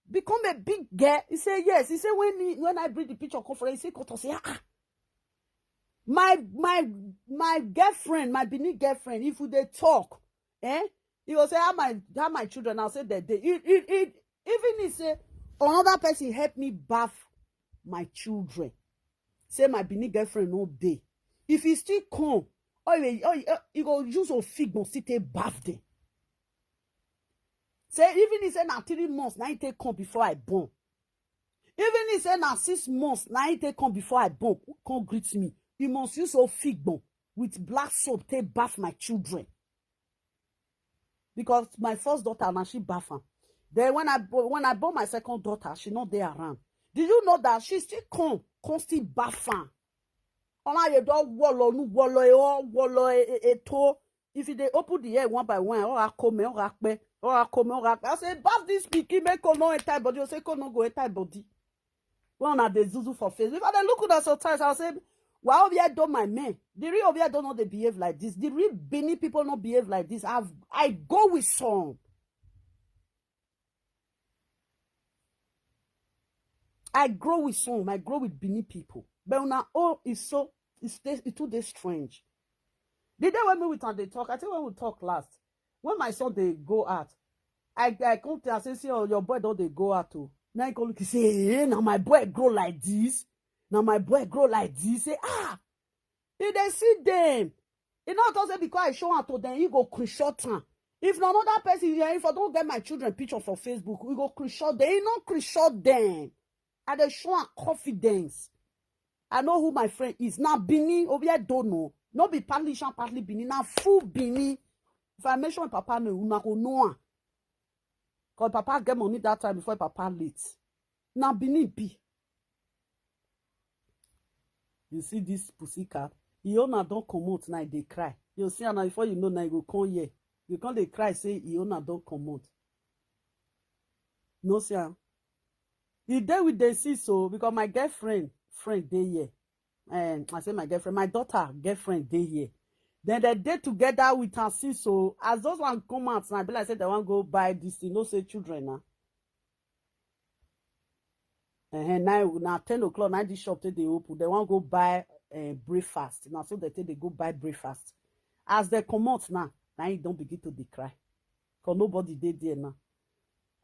become a big girl." He say, "Yes." He say, "When he, when I bring the picture come for him," he say, "Koto say, ah, ah. My, my, my girlfriend, my Benin girlfriend, if we dey talk, eh? He go say, how my, how my children?" I say that they, he, he, he, even he say, "Another person help me bath my children." Say my Benin girlfriend no dey. If he still come, oh, he, oh, he, oh, he go use a fig must still take bath them. Say, even he say na three months, now he take come before I born. Even he say na six months, now he take come before I born. Come greet me. He must use a fig with black soap, take bath my children. Because my first daughter, now she bath am. Then when I bo-, when I born my second daughter, she not there around. Do you know that she still come, come still bath am? Ọmọ ayé dọ́ wọ́lọ́ nu wọ́lọ́ ẹ̀ ọ́ wọ́lọ́ ẹ̀ ẹ̀ tó. If they open the air one by one, or I come, or I pay, or I come, or I, I say, "Bath this pikin, make no enter body." I say, "Ko no go enter body." When una dey zuzu for face, if I dey look una sometimes, I say, "Why over here do my men? The real over here don't know they behave like this. The real Benin people not behave like this." I've, I go with some. I grow with some. I grow with Benin people. But una, oh, it's so, it's, it's too dey strange. The day when me with am dey talk, I think when we talk last, when my son dey go out, I, I come tell, I say, "See, oh, your boy don't dey go out too." Now he come look, he say, "Eh, now my boy grow like this. Now my boy grow like this." Say, ah, he dey see them. He not talk say because I show am to them, he go screenshot am. If na another person here, if I don't get my children picture for Facebook, we go screenshot them. He not screenshot them. I dey show am confidence. I know who my friend is. Now Benin, over here don't know. No be partly Shan, partly Benin. Now full Benin. If I mention papa name, una go know am. Because papa get money that time before papa late. Now Benin be. You see this pussycat? He owner don't come out now, they cry. You see, and before you know, now you go come here. You come they cry, say he owner don't come out. No, see am. He dey with the see so because my girlfriend, friend dey here. Um, I say my girlfriend, my daughter, girlfriend dey here. Then they dey together with her see so. As those one come out, now I be like say they want go buy this thing. No say children now. Uh-huh, now, now ten o'clock, now this shop take dey open. They want go buy uh, breakfast. Now so they take they go buy breakfast. As they come out now, now he don't begin to dey cry. Because nobody dey there now.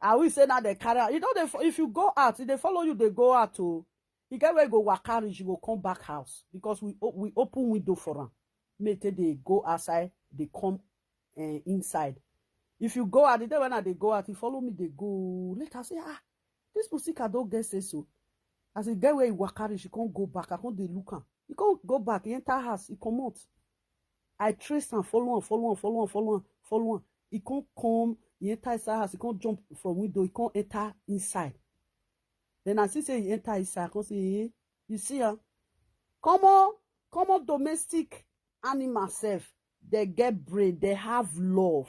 I will say now they carry out. You know, they, fo- if you go out, if they follow you, they go out. Oh, you get where you go work carriage, you go come back house because we o- we open window for them. Make they go outside, they come uh, inside. If you go out, the day when I they go out, he follow me, they go. Later say, ah, this pussycat don't get say so. As he get where he work carriage, he can't go back. I can't they look am. He can't go back. He enter house. He come out. I trace and follow and follow and follow and follow and follow am. He can't come. He enter inside house. He can't jump from window. He can't enter inside. Then I see say he enter inside. I come say, eh, you see, huh? Come on, come on, domestic animal self. They get brain. They have love.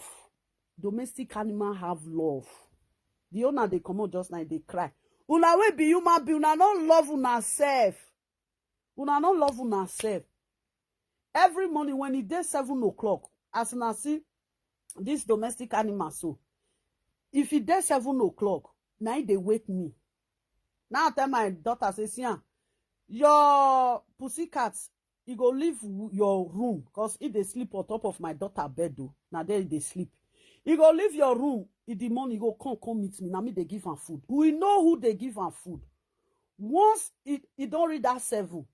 Domestic animal have love. The owner they come out just now. They cry. Una will be human being. Una no love una self. Una no love una self. Every morning when it dey seven o'clock, as una see this domestic animal so, if it dey seven o'clock, now they wake me. Now I tell my daughter, say, "See am, your pussycat, you go leave w- your room because if they sleep on top of my daughter bed, though, now there they sleep. You go leave your room in the morning, you go come come meet me. Now me they give am food." We know who they give am food. Once it, it don't reach that seven,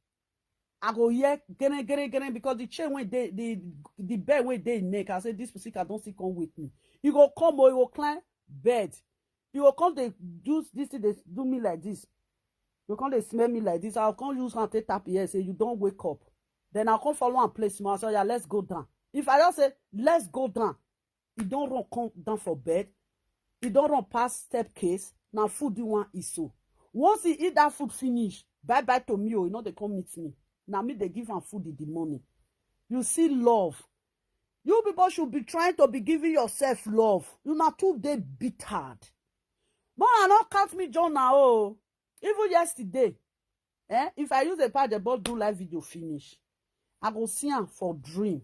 I go hear gene gene gene because the chain wey dey the the bell wey dey im neck. I say this pussycat don still come wake me. E go come o, e go climb bed. E go come dey do this thing, dey do me like this. E go come dey smell me like this. I go come use hand take tap im head say you don wake up. Then I come follow am play small. I say oya, let's go down. If I just say let's go down, e don run come down for bed. E don run pass staircase. Na food e wan eat so. Once e eat that food finish, bye bye to me o. E no dey come meet me. Na me dey give am food in the morning. You see love. You people should be trying to be giving yourself love. Una too dey bitter. But I no count me join na o. Even yesterday, eh, if I use a pad the ball do live video finish, I go see am for dream.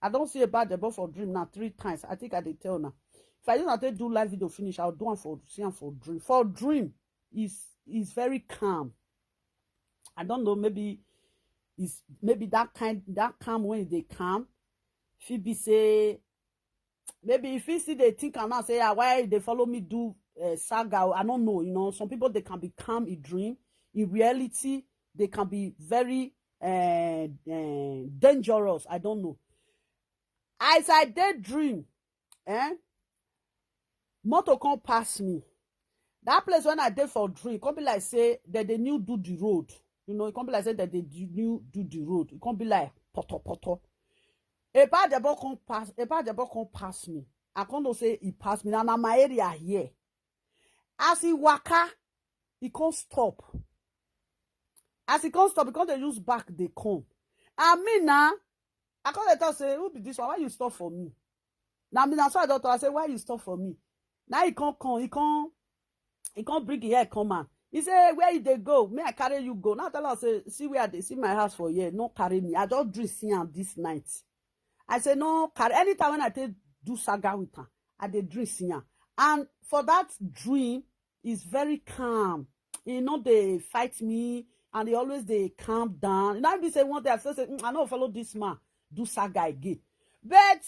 I don see Epa Ajebo for dream now three times. I think I dey tell now. If I use am take do live video finish, I'll do am for, see am for dream. For dream, is is very calm. I don't know, maybe is maybe that kind, that calm when they calm. Fit be say, maybe if he see they think and now say, ah, why they follow me do uh, saga? I don't know. You know, some people, they can be calm in dream. In reality, they can be very uh, uh, dangerous. I don't know. As I daydream, eh, motor come pass me. That place when I dey for dream, come be like say that they new do the road. You know, it come be like say that they do- new do the road. It come be like poto poto. Epa Ajebo come pass. Epa Ajebo come pass me. I come know say he pass me. Now na my area here. As he waka, he come stop. As he come stop, he come dey use back dey come. And me now, I come dey talk say, who be this one? Why you stop for me? Now me now so I don talk. I say, why you stop for me? Now he come come, he come, he come bring him head come out. He say, where you dey go? May I carry you go? Now I tell her say, see where I dey, see my house for here. No carry me. I just dream see am this night. I say, no carry. Anytime when I take do saga with her, I dey dream see am. And for that dream, is very calm. He no dey fight me, and he always dey calm down. You know, be say one day I feel say, "Mm, I no follow this man do saga again." But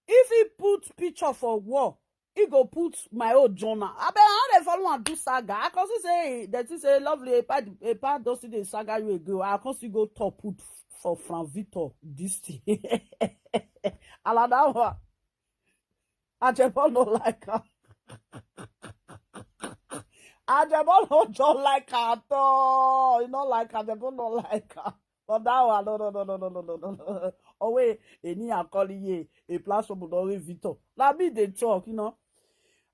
if he put picture for wall, he go put my own journal. I bet I dey follow and do saga. I can see say that is a lovely Epa, Epa Ajebo see the saga you go. I can see go top put for Frank Victor this thing. Alada one. Ajebo no like her. Ajebo no just like her at all. You no like Ajebo no like her. But that one, no, no, no, no, no, no, no, no. Oh wait, any I call ye a platform don't read Victor. Now me they talk, you know.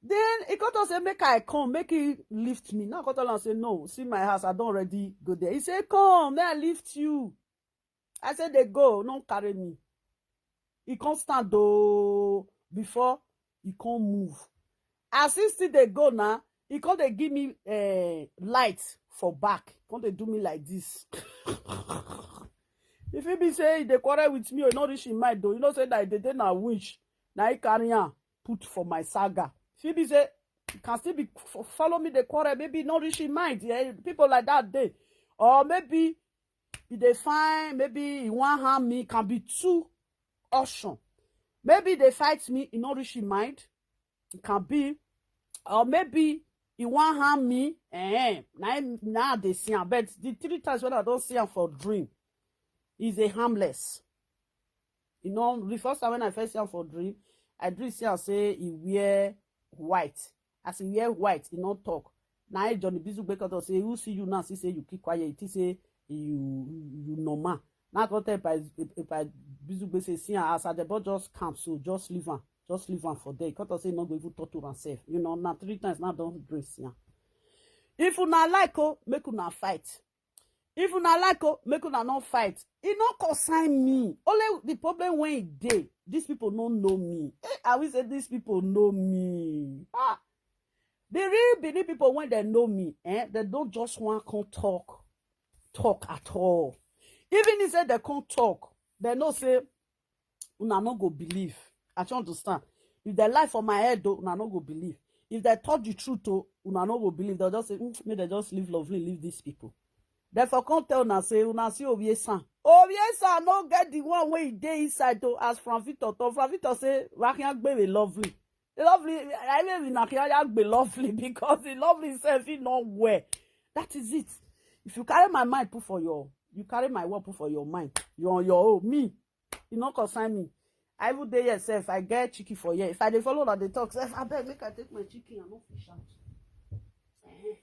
Then he come to say, make I come, make he lift me. Now I come tell him say, no, see my house, I don't already go there. He say, come, may I lift you. I say, they go, no carry me. He come stand though before he come move. As he still dey go now, he come dey give me uh, light for back. Come dey do me like this. If he be say he dey quarrel with me, or not reach in mind though. You know say that they dey na winch. Now he carry am put for my saga. If he be say he can still be f- follow me the quarrel, maybe not reach in mind. Yeah, people like that day. Or maybe he dey find, maybe he wan harm me, can be two option. Maybe they fight me, he not reach in mind. It can be. Or maybe he wan harm me. Eh, now, now they see am. But the three times when I don't see am for dream, he's a harmless. You know, the first time when I first see am for dream, I dream see am say he wear white. As he wear white, he not talk. Now Johnny Bizu Baker talk say, who see you now? See say you keep quiet. He say you you normal. Now I come tell if I if I Bizu Baker say, see am, as Ajebo just come, so just leave am, just leave am for there. He come talk say he not go even talk to himself. You know, now three times now don't dress see am. If una like, oh, make una fight. If una like, oh, make una not fight. It not concern me. Only the problem when it dey, these people don't know me. Eh, I will say these people know me. Ah, the real Benin people when they know me, eh, they don't just want come talk, talk at all. Even if say they come talk, they know say una no go believe. I don't understand. If they lie for my head though, una no go believe. If they talk the truth though, una no go believe. They'll just say, mm, may they just leave Lovely, leave these people. Therefore, come tell una say una see Obiesan. Obiesan no get the one wey e dey inside though. As Frank Victor talk, Frank Victor say Rakia gbe with Lovely. Lovely, I mean, Rakia gbe Lovely because the Lovely self is not well. That is it. If you carry my mind put for your, you carry my word put for your mind. You're on your own. Me, you not concern me. I even dey here sef. I get chicken for here. If I dey follow that they talk sef, I beg make I take my chicken. I no fish out. Eh.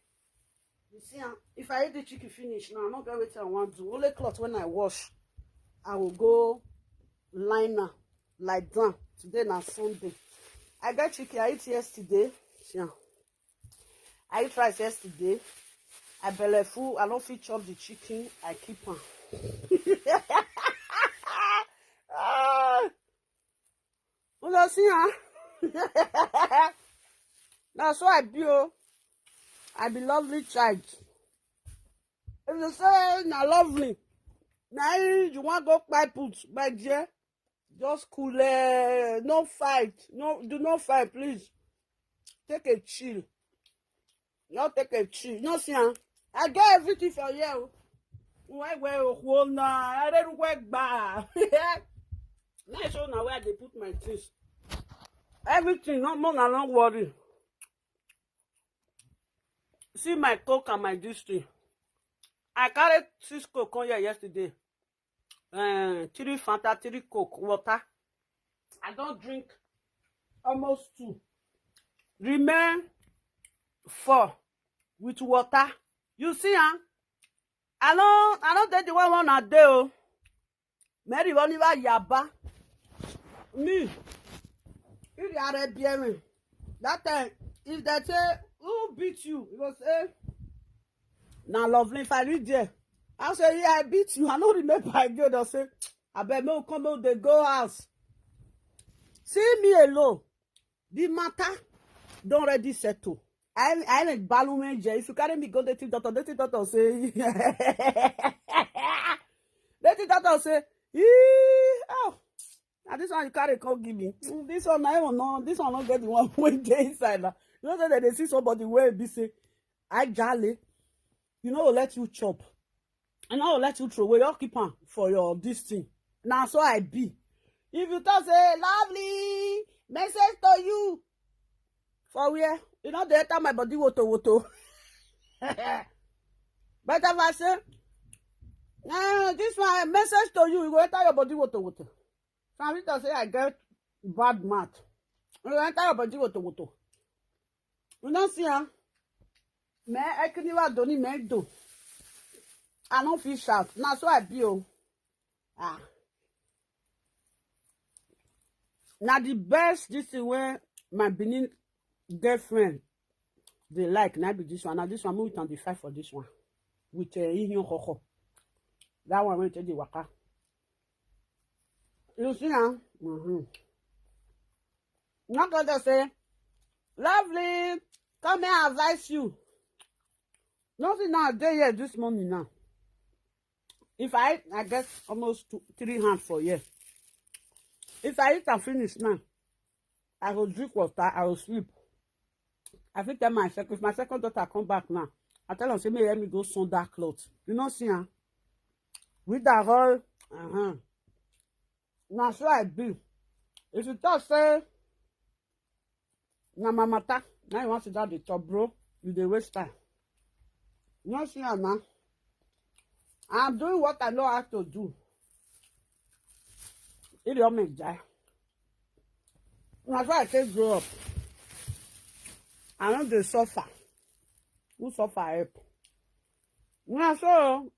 You see, ah, if I eat the chicken finish now, I no get wetin I wan do. Only cloth when I wash, I will go line am like that. Today na Sunday. I get chicken I eat yesterday. See am. I eat rice yesterday. I belle full. I no fit chop the chicken. I keep am. Ah, una see am. Na so I be o. I be Lovely child. If you say na Lovely, na you wan go kpai put, my dear, Just cool, eh, no fight. No, do not fight, please. Take a chill. No take a chill. No see am. I get everything for here o. Why, where, oh, oh, na, I don't know where gba. Make sure na where I dey put my things. Everything, no more, na no worry. See my Coke and my this thing. I carry six Coke come here yesterday. Eh, three Fanta, three Coke, water. I don drink almost two. Remain four with water. You see, huh? I no, I no dey the one one a day o. Mary Oliver Yaba. Me. If you are a bearing, that time, if they say, "Who beat you?" You go say, "Na Lovely." If I read there, I say, "Yeah, I beat you." I no remember again. They say, "Abeg, make we come, make we dey go house." See me alone. The matter don already settle. I, I like balloon angel. If you carry me go native doctor, native doctor say, native doctor say, "Ee, oh, na this one you carry come give me. Mm, this one, I don't know. This one no get the one wey dey inside na." You know say dem dey see somebody wey be say, I jale. You no go let you chop. I no go let you throw away. You keep am for your this thing. Na so I be. If you talk say, "Lovely, message to you." For where? You no dey enter my body woto woto. But if I say, "Eh, this one, message to you," you go enter your body woto woto. Some people say I get bad mouth. You go enter your body woto woto. You no see am? Me, ekiniwa doni me do. I no fit shout. Na so I be o. Ah. Na the best this thing wey my Benin girlfriend dey like, na be this one. Na this one, make we dey fight for this one. With, uh, ihion koko. That one wey take dey waka. You see am? Mm-hmm. Not gonna say, "Lovely, come here, advise you." Nothing now, I dey here this morning now. If I, I get almost two, three hands for here. If I eat and finish now, I go drink water, I go sleep. I fit tell my second, if my second daughter come back now, I tell her say, "Make you help me go sew that cloth." You no see am? With that all, uh-huh. Na so I be. If you talk say na my matter, now you want to that the top, bro, you dey waste time. You no see am now? I'm doing what I know how to do. If you make die. Na so I take grow up. I no dey suffer. Who suffer help? Na so,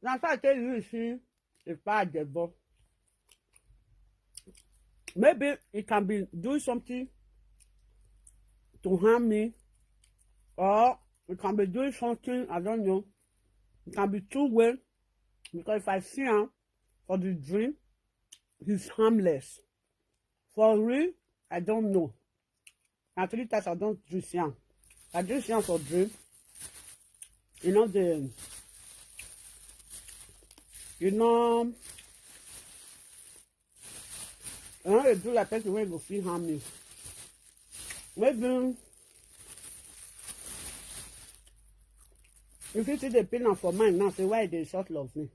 na so I take you see the power devil. Maybe it can be doing something to harm me, or it can be doing something, I don't know. It can be two way, because if I see am for the dream, he's harmless. For real, I don't know. Na three times I don drink yam. I drink yam for dream. You know the, you know, I no dey do like person wey go fit harm me. Maybe you fit see the pain am for mind now, say why e dey short love me.